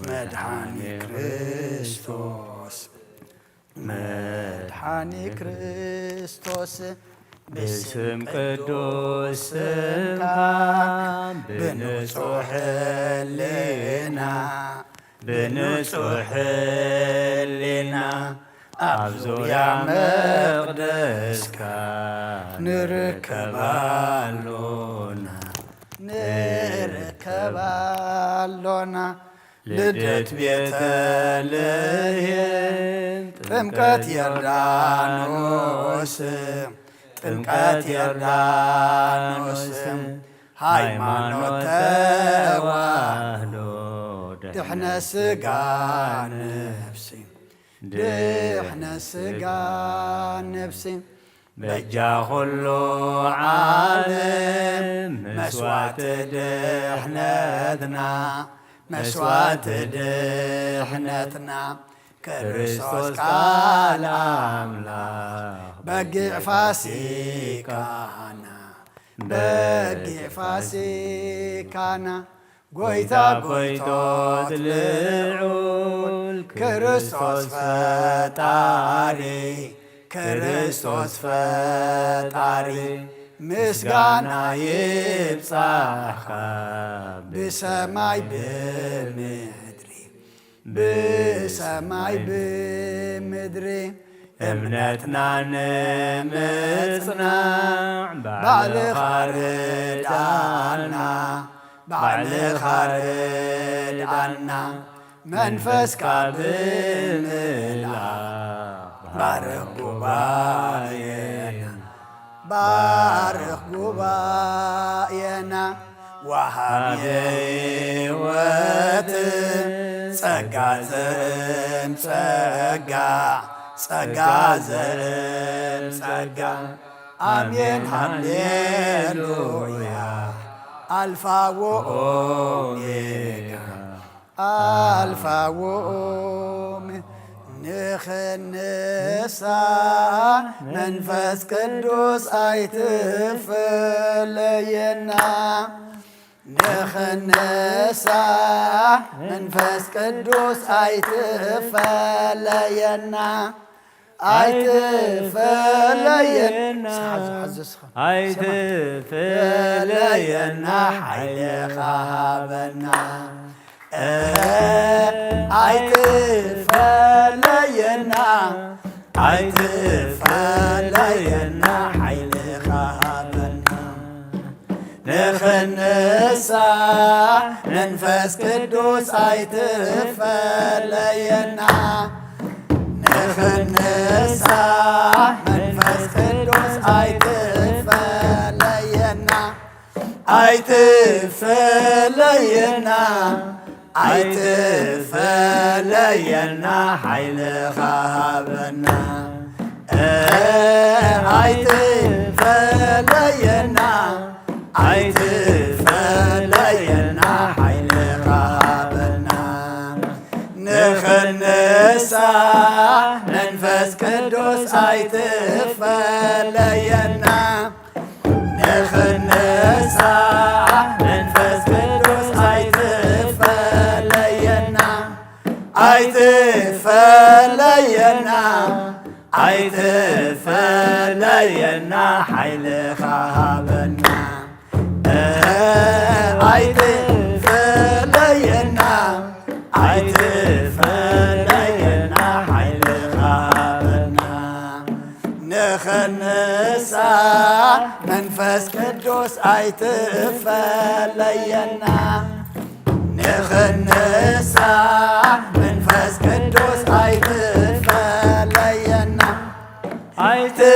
መድኃኒ ክርስቶስ። መድኃኒ ክርስቶስ ብስም ቅዱስ ስምካ ብንጹሕ ሕሊና፣ ብንጹሕ ሕሊና ኣብ ዙርያ መቕደስካ ንርከብ ኣሎና፣ ንርከብ ኣሎና። ልደት ቤተልሔም ጥምቀት ዮርዳኖስ፣ ጥምቀት ዮርዳኖስ፣ ሃይማኖት ተዋህዶ ድሕነ ስጋ ነፍሲ፣ ድሕነ ስጋ ነፍሲ። በጃ ኩሉ ዓለም መስዋዕቲ ድሕነትና፣ መስዋዕቲ ድሕነትና፣ ክርስቶስ ቃል ኣምላኽ በጊዕ ፋሲካና፣ በጊዕ ፋሲካና፣ ጎይታ ጎይቶት ልዑል ክርስቶስ ፈጣሪ፣ ክርስቶስ ፈጣሪ፣ ምስጋና ይብጻሕካ ብሰማይ ብምድሪ፣ ብሰማይ ብምድሪ። እምነትና ንምጽናዕ ባዕልኻ ርድኣና፣ ባዕልኻ ርድኣና፣ መንፈስካ ብምልኣኽ ባርኽ ጉባኤና፣ ባርኽ ጉባኤና። ወሃቢ ሕይወት ጸጋ ዘእም ጸጋ፣ ጸጋ ዘእም ጸጋ። ኣሜን ሃሌሉያ። ኣልፋ ወኦሜጋ፣ ኣልፋ ወኦሜ-፣ ንኽንሳ መንፈስ ቅዱስ ኣይትፈለየና። ንኽንሳ መንፈስ ቅዱስ ኣይትፈለየና። ኣይትፈለየና። ሓዙ፣ ሓዙ እስኻ። ኣይትፈለየና፣ ሓይልኻ ሃበና። ኣይትፈለየና፣ ኣይትፈለየና፣ ሓይልኻ ሃበና። ንኽንሳ መንፈስ ቅዱስ ኣይትፈለየና። ንኽንሳ መንፈስ ቅዱስ ኣይትፈለየና። ኣይትፈለየና፣ ኣይትፈለየና፣ ሓይልኻ ሃበና። ኣይትፈለየና፣ ኣይትፈለየና፣ ሓይልኻ ሃበና። ንኽንሳ መንፈስ ቅዱስ ኣይትፈለየና። ንኽንሳ መንፈስ ቅዱስ ኣይትፈለየና፣ ኣይትፈለየና፣ ኣይትፈለየና፣ ሓይልኻ ሃበና። ኣይትፈለየና፣ ኣይትፈለየና፣ ሓይልኻ ሃበና። ንኽንሳ መንፈስ ቅዱስ ኣይትፈለየና። ንኽንሳ መንፈስ ቅዱስ ኣይትፈለየና። ኣይትፈለየና፣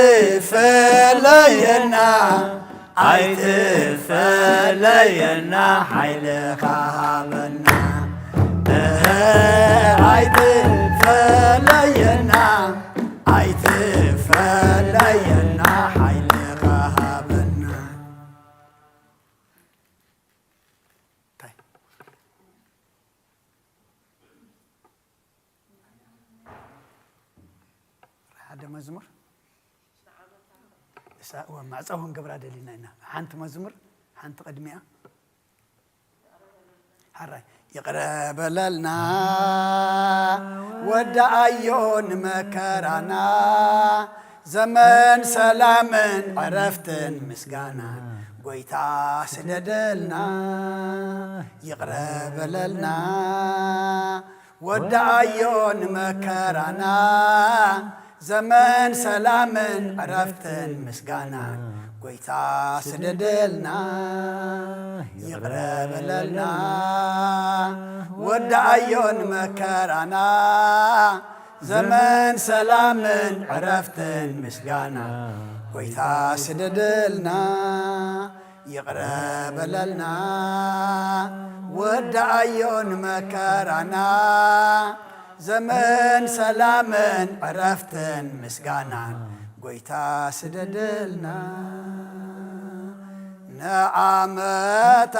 ኣይትፈለየና፣ ሓይልኻ ሃበና። ኣይትፈለየና፣ ኣይትፈለየና፣ ሓይልኻ ሃበና። እንታይ? ሓደ መዝሙር እሳ፣ እወ፣ ማዕፃ ክንገብራ ደሊና ኢና። ሓንቲ መዝሙር፣ ሓንቲ ቅድሚያ። ሓራይ፣ ይቕረ በለልና፣ ወዳኣዮ ንመከራና፣ ዘመን ሰላምን ዕረፍትን ምስጋና፣ ጎይታ ስደደልና። ይቕረ በለልና፣ ወዳኣዮ ንመከራና፣ ዘመን ሰላምን ዕረፍትን ምስጋና፣ ጎይታ ስደደልና። ይቕረ በለልና፣ ወዳኣዮ ንመከራና፣ ዘመን ሰላምን ዕረፍትን ምስጋና፣ ጎይታ ስደደልና። ይቕረ በለልና፣ ወዳኣዮ ንመከራና፣ ዘመን ሰላምን ዕረፍትን ምስጋናን፣ ጎይታ ስደደልና። ንዓመታ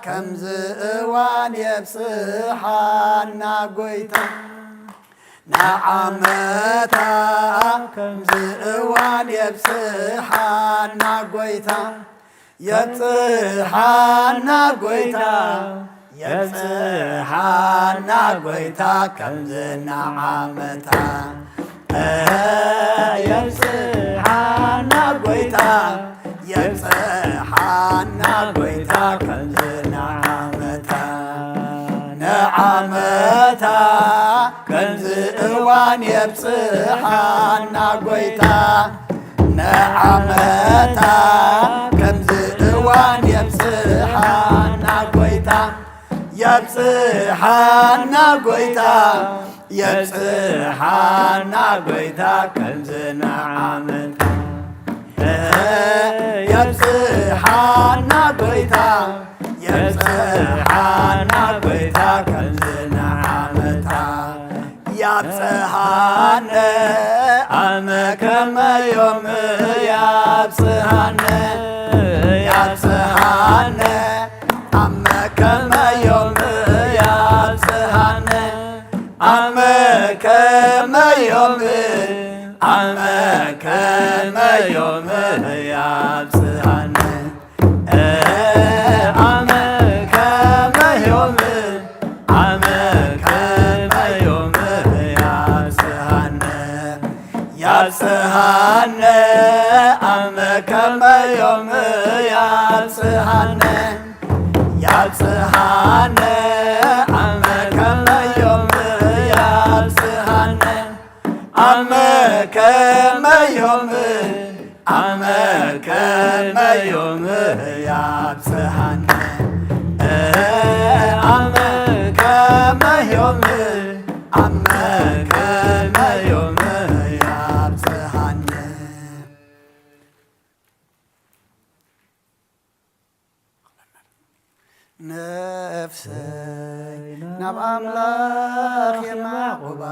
ከምዚ እዋን የብጽሓና ጎይታ። ንዓመታ ከምዚ እዋን የብጽሓና ጎይታ። የብጽሓና ጎይታ፣ የብጽሓና ጎይታ ከምዚ ንዓመታ። የብጽሓና ጎይታ፣ የብጽሓና ጎይታ ከምዚ ንዓመታ። ንዓመታ ከምዚ እዋን የብጽሓና ጎይታ። ንዓመታ ከምዚ እዋን የብጽሓና ጎይታ። የብጽሓና ጎይታ፣ የብጽሓና ጎይታ ከምዚ ንዓመታ። የብጽሓና ጎይታ፣ የብጽሓና ጎይታ ከምዚ ንዓ ኣነ ኣመ ከመ ዮም ያብጽሃነ፣ ያብጽሃነ፣ ኣመ ከመ ዮም ያብጽሃነ፣ ኣመ ከመ ዮም፣ ኣመ ከመ ዮም ያብጽሃነ። ኣመ ከመ ዮም፣ ኣመ ከመ ዮም ያብጽሃነ፣ ያብጽሃነ፣ ኣመ ከመ ዮም ያብጽሃነ፣ ያብጽሃነ፣ ኣመ ከመ ዮም ያብጽሃነ። ኣመ ከመ ዮም፣ ኣመ ከመ ዮም ያብጽሃነ። ኣመ ከመ ዮም፣ ኣመ ከመ ዮም ያብጽሃነ። ነፍሰይ ናብ ኣምላኽ የማቑባ፣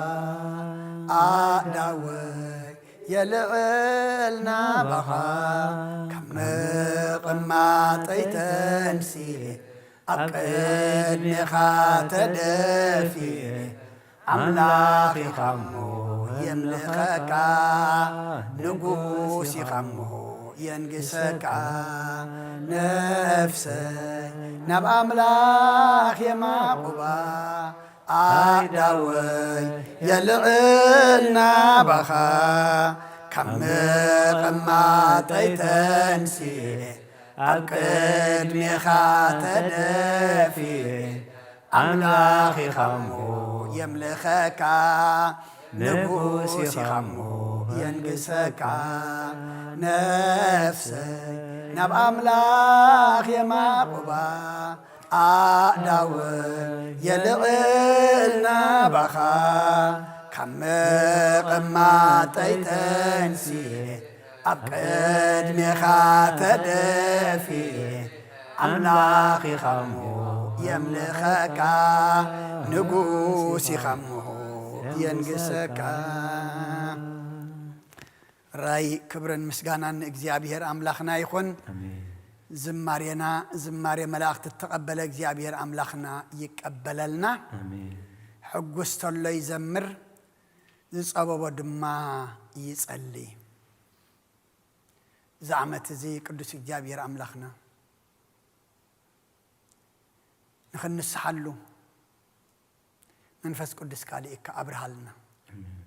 ኣእዳወይ የልዕል ናባኻ። ካብ ምቕማጠይ ተንሲኤ፣ ኣብ ቅድሜኻ ተደፊኤ፣ ኣምላኽ ኢኻ እሞ የምልኸካ፣ ንጉስ ኢኻ እሞ የንግሰካ። ነፍሰይ ናብ ኣምላኽ የማቑባ፣ ኣእዳወይ የልዕል ናባኻ። ካብ ምቕማጠይ ተንሲኤ፣ ኣብ ቅድሜኻ ተደፊኤ፣ ኣምላኽ ኢኻ እሞ የምልኸካ፣ ንጉስ ኢኻ እሞ የንግሰካ። ነፍሰይ ናብ ኣምላኽ የማቑባ፣ ኣእዳወይ የልዕል ናባኻ። ካብ ምቕማጠይ ተንሲኤ፣ ኣብ ቅድሜኻ ተደፊኤ፣ ኣምላኽ ኢኻ እሞ የምልኸካ፣ ንጉስ ኢኻ እሞ የንግሰካ። ራይ ክብርን ምስጋናን ንእግዚኣብሔር ኣምላኽና ይኹን። ኣሜን። ዝማሬና ዝማሬ መላእኽቲ እተቐበለ እግዚኣብሔር ኣምላኽና ይቀበለልና። ኣሜን። ሕጉስ ተሎ ይዘምር፣ ዝጸበቦ ድማ ይጸሊ። እዚ ዓመት እዚ ቅዱስ እግዚኣብሔር ኣምላኽና ንኽንስሓሉ መንፈስ ቅዱስካ ልኢካ ኣብርሃልና። ኣሜን።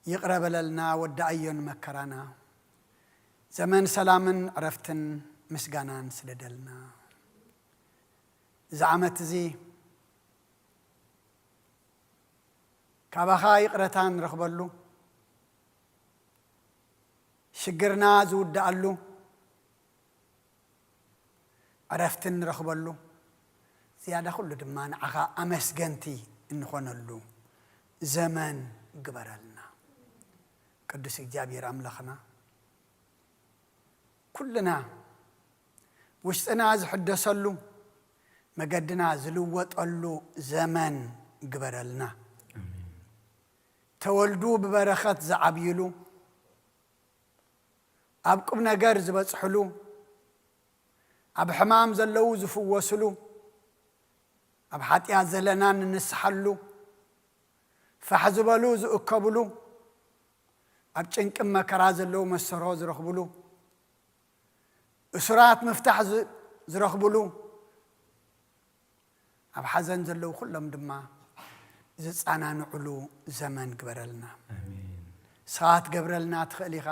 ይቕረ በለልና፣ ወዳኣዮ ንመከራና። ዘመን ሰላምን ዕረፍትን ምስጋናን ስደደልና። እዚ ዓመት እዚ ካባኻ ይቕረታ ንረኽበሉ፣ ሽግርና ዝውድኣሉ፣ ዕረፍቲ ንረኽበሉ፣ ዝያዳ ኩሉ ድማ ንዓኻ ኣመስገንቲ እንኾነሉ ዘመን ግበረልና። ቅዱስ እግዚኣብሔር ኣምላኽና፣ ኩልና ውሽጥና ዝሕደሰሉ፣ መገድና ዝልወጠሉ ዘመን ግበረልና። ኣሜን። ተወልዱ ብበረኸት ዝዓብይሉ፣ ኣብ ቁም ነገር ዝበጽሕሉ፣ ኣብ ሕማም ዘለዉ ዝፍወስሉ፣ ኣብ ሓጢኣት ዘለና ንንስሓሉ፣ ፋሕ ዝበሉ ዝእከብሉ፣ ኣብ ጭንቅን መከራ ዘለዉ መሰሮ ዝረኽብሉ፣ እሱራት ምፍታሕ ዝ-፣ ዝረኽብሉ፣ ኣብ ሓዘን ዘለዉ ኩሎም ድማ ዝጸናንዕሉ ዘመን ግበረልና። ኣሜን። ንስኻ ክትገብረልና ትኽእል ኢኻ።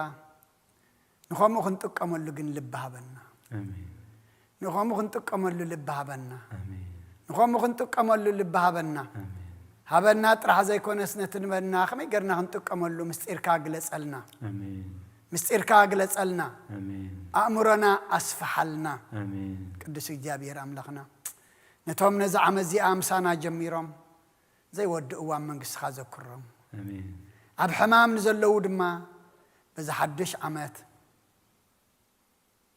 ንኸምኡ ክንጥቀመሉ ግን ልቢ ሃበና። ኣሜን። ንኸምኡ ክንጥቀመሉ ልቢ ሃበና። ኣሜን። ንኸምኡ ክንጥቀመሉ ልቢ ሃበና። ኣሜን። ሃበና ጥራሕ ዘይኮነስ ነቲ ንበና ከመይ ጌርና ክንጥቀመሉ ምስጢርካ ግለጸልና። ኣሜን። ምስጢርካ ግለጸልና። ኣሜን። ኣእምሮና ኣስፍሓልና። ኣሜን። ቅዱስ እግዚኣብሔር ኣምላኽና፣ ነቶም ነዚ ዓመት እዚኣ ምሳና ጀሚሮም ዘይወድእዋ ኣብ መንግስትኻ ዘኩሮም። ኣሜን። ኣብ ሕማም ንዘለዉ ድማ በዚ ሓድሽ ዓመት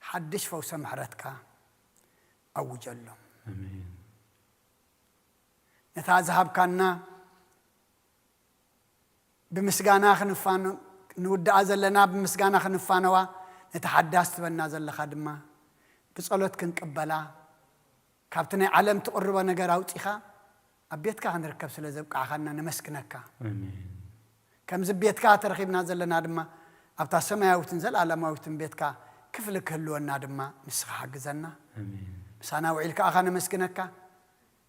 ሓድሽ ፈውሰ ምሕረትካ ኣውጀሎም። ኣሜን። ነታ ዝሃብካና ብምስጋና ክንፋን-፣ ንውድኣ ዘለና ብምስጋና ክንፋነዋ፣ ነቲ ሓዳስ ትበና ዘለኻ ድማ ብጸሎት ክንቅበላ፣ ካብቲ ናይ ዓለም ትቕርቦ ነገር ኣውጺኻ ኣብ ቤትካ ክንርከብ ስለ ዘብቃዕኻና ነመስግነካ። ኣሜን። ከምዚ ቤትካ ተረኺብና ዘለና ድማ ኣብታ ሰማያዊትን ዘለኣለማዊትን ቤትካ ክፍሊ ክህልወና ድማ ንስኻ ሓግዘና። ኣሜን። ምሳና ውዒል ከኣኻ ነመስግነካ፣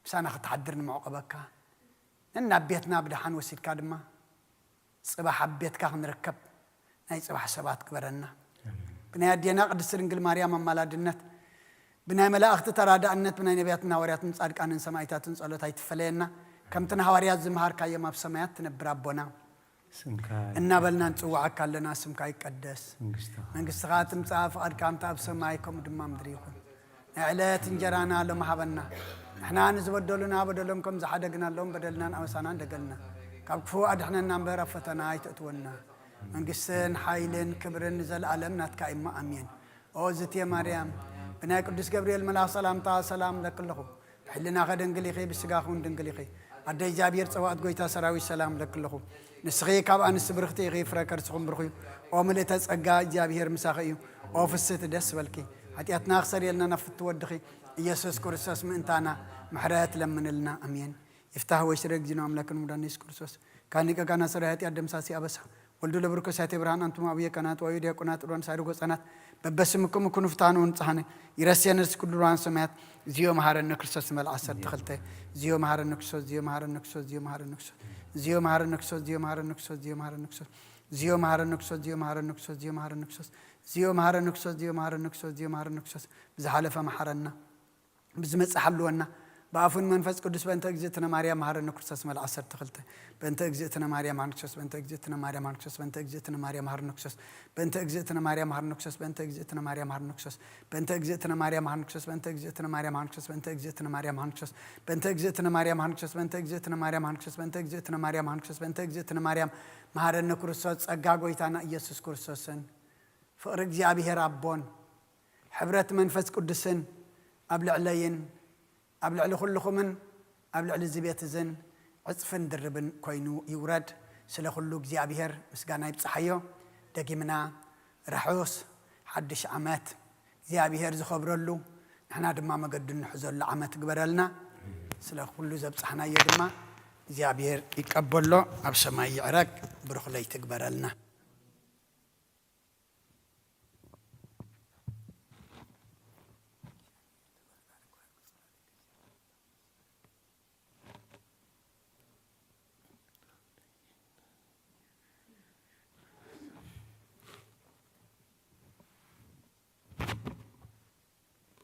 ምሳና ክትሓድር ንምዕቆበካ። ነናብ ቤትና ብደሓን ወሲድካ ድማ ጽባሕ ኣብ ቤትካ ክንርከብ ናይ ጽባሕ ሰባት ግበረና። ኣሜን። ብናይ ኣዴና ቅድስቲ ድንግል ማርያም ኣማላድነት፣ ብናይ መላእኽቲ ተራዳእነት፣ ብናይ ነቢያትን ሃዋርያትን ጻድቃንን ሰማዕታትን ጸሎት ኣይትፈለየና። ከምቲ ንሃዋርያት ዝመሃርካዮም ኣብ ሰማያት ትነብር ኣቦና፣ ስምካ እናበልና ንጽውዓካ ኣለና። ስምካ ይቀደስ፣ መንግስትኻ መንግስትኻ ትምጻእ፣ ፍቓድካ ከምቲ ኣብ ሰማይ ከምኡ ድማ ምድሪ ይኹን። ናይ ዕለት እንጀራና ሎም ሃበና። ንሕና ንዝበደሉና በደሎም ከም ዝሓደግናሎም በደልናን ኣበሳናን ደገልና። ካብ ክፉእ ኣድሕነና እምበር ኣብ ፈተና ኣይተእትወና። መንግስትን ሓይልን ክብርን ንዘለኣለም ናትካ እሞ ኣሜን። ኦ ዝትየ ማርያም፣ ብናይ ቅዱስ ገብርኤል መልኣኽ ሰላምታ ሰላም እለኪ ኣለኹ። ብሕልናኸ ድንግል ኢኺ፣ ብስጋኺ እውን ድንግል ኢኺ። ኣደ እግዚኣብሔር ጸባኦት ጎይታ ሰራዊት ሰላም እለኪ ኣለኹ። ንስኺ ካብ ኣንስቲ ብርኽቲ ኢኺ፣ ፍረ ከርስኹም ብሩኽ እዩ። ኦ ምልእተ ጸጋ እግዚኣብሔር ምሳኺ እዩ። ኦ ፍስህቲ ደስ በልኪ። ሓጢኣትና ክሰርየልና ናብ ፍትው ወድኺ ኢየሱስ ክርስቶስ ምእንታና ምሕረት ለምንልና። ኣሜን። ይፍታህ ወይ ስረ እግዚእነ ኣምላክን ሙዳን ኢየሱስ ክርስቶስ ካን ሊቀ ካህናት ሰራይ ኃጢአት ደምሳሲ ኣበሳ ወልዱ ለብርኮስ ያቴ ብርሃን ኣንቱም አብየ ካህናት ወአዩ ዲያቆናት ዑራን ሳይሩ ጎጻናት በበስምኩም ኩኑ ፍትሐነ ወንጽሐነ ይረስየነ ርእሲ ኩሉ ሩሃን ሰማያት። ዝዮ መሐረነ ክርስቶስ ንበል ዓሰርተ ክልተ። ዝዮ መሐረነ ክርስቶስ፣ ዝዮ መሐረነ ክርስቶስ፣ ዝዮ መሐረነ ክርስቶስ፣ ዝዮ መሐረነ ክርስቶስ፣ ዝዮ መሐረነ ክርስቶስ፣ ዝዮ መሐረነ ክርስቶስ፣ ዝዮ መሐረነ ክርስቶስ፣ ዝዮ መሐረነ ክርስቶስ፣ ዝዮ መሐረነ ክርስቶስ፣ ዝዮ መሐረነ ክርስቶስ፣ ዝዮ መሐረነ ክርስቶስ፣ ዝዮ መሐረነ ክርስቶስ፣ ብዝሓለፈ መሐረና። ብዝመጽእ ሓልወና። ብኣፉን መንፈስ ቅዱስ በእንተ እግዝእትነ ማርያም መሐረነ ክርስቶስ መል ዓሰርተ ክልተ። በእንተ እግዝእትነ ማርያም መሐረነ ክርስቶስ፣ በእንተ እግዝእትነ ማርያም መሐረነ ክርስቶስ፣ በእንተ እግዝእትነ ማርያም መሐረነ ክርስቶስ፣ በእንተ እግዝእትነ ማርያም መሐረነ ክርስቶስ፣ በእንተ እግዝእትነ ማርያም መሐረነ ክርስቶስ፣ በእንተ እግዝእትነ ማርያም መሐረነ ክርስቶስ፣ በእንተ እግዝእትነ ማርያም መሐረነ ክርስቶስ፣ በእንተ እግዝእትነ ማርያም መሐረነ ክርስቶስ፣ በእንተ እግዝእትነ ማርያም መሐረነ ክርስቶስ፣ በእንተ እግዝእትነ ማርያም መሐረነ ክርስቶስ፣ በእንተ እግዝእትነ ማርያም መሐረነ ክርስቶስ፣ ጸጋ ጎይታና ኢየሱስ ክርስቶስን ፍቕሪ እግዚኣብሔር ኣቦን ሕብረት መንፈስ ቅዱስን ኣብ ልዕለይን ኣብ ልዕሊ ኩልኹምን ኣብ ልዕሊ እዚ ቤት እዝን ዕጽፍን ድርብን ኮይኑ ይውረድ። ስለ ኩሉ እግዚኣብሔር ምስጋና ይብጽሓዮ። ደጊምና ርሑስ ሓድሽ ዓመት እግዚኣብሔር ዝኸብረሉ፣ ንሕና ድማ መገዱ እንሕዘሉ ዓመት ይግበረልና። ስለ ኩሉ ዘብጻሕናዮ ድማ እግዚኣብሔር ይቀበሎ፣ ኣብ ሰማይ ይዕረግ። ብሩኽ ለይቲ ይግበረልና።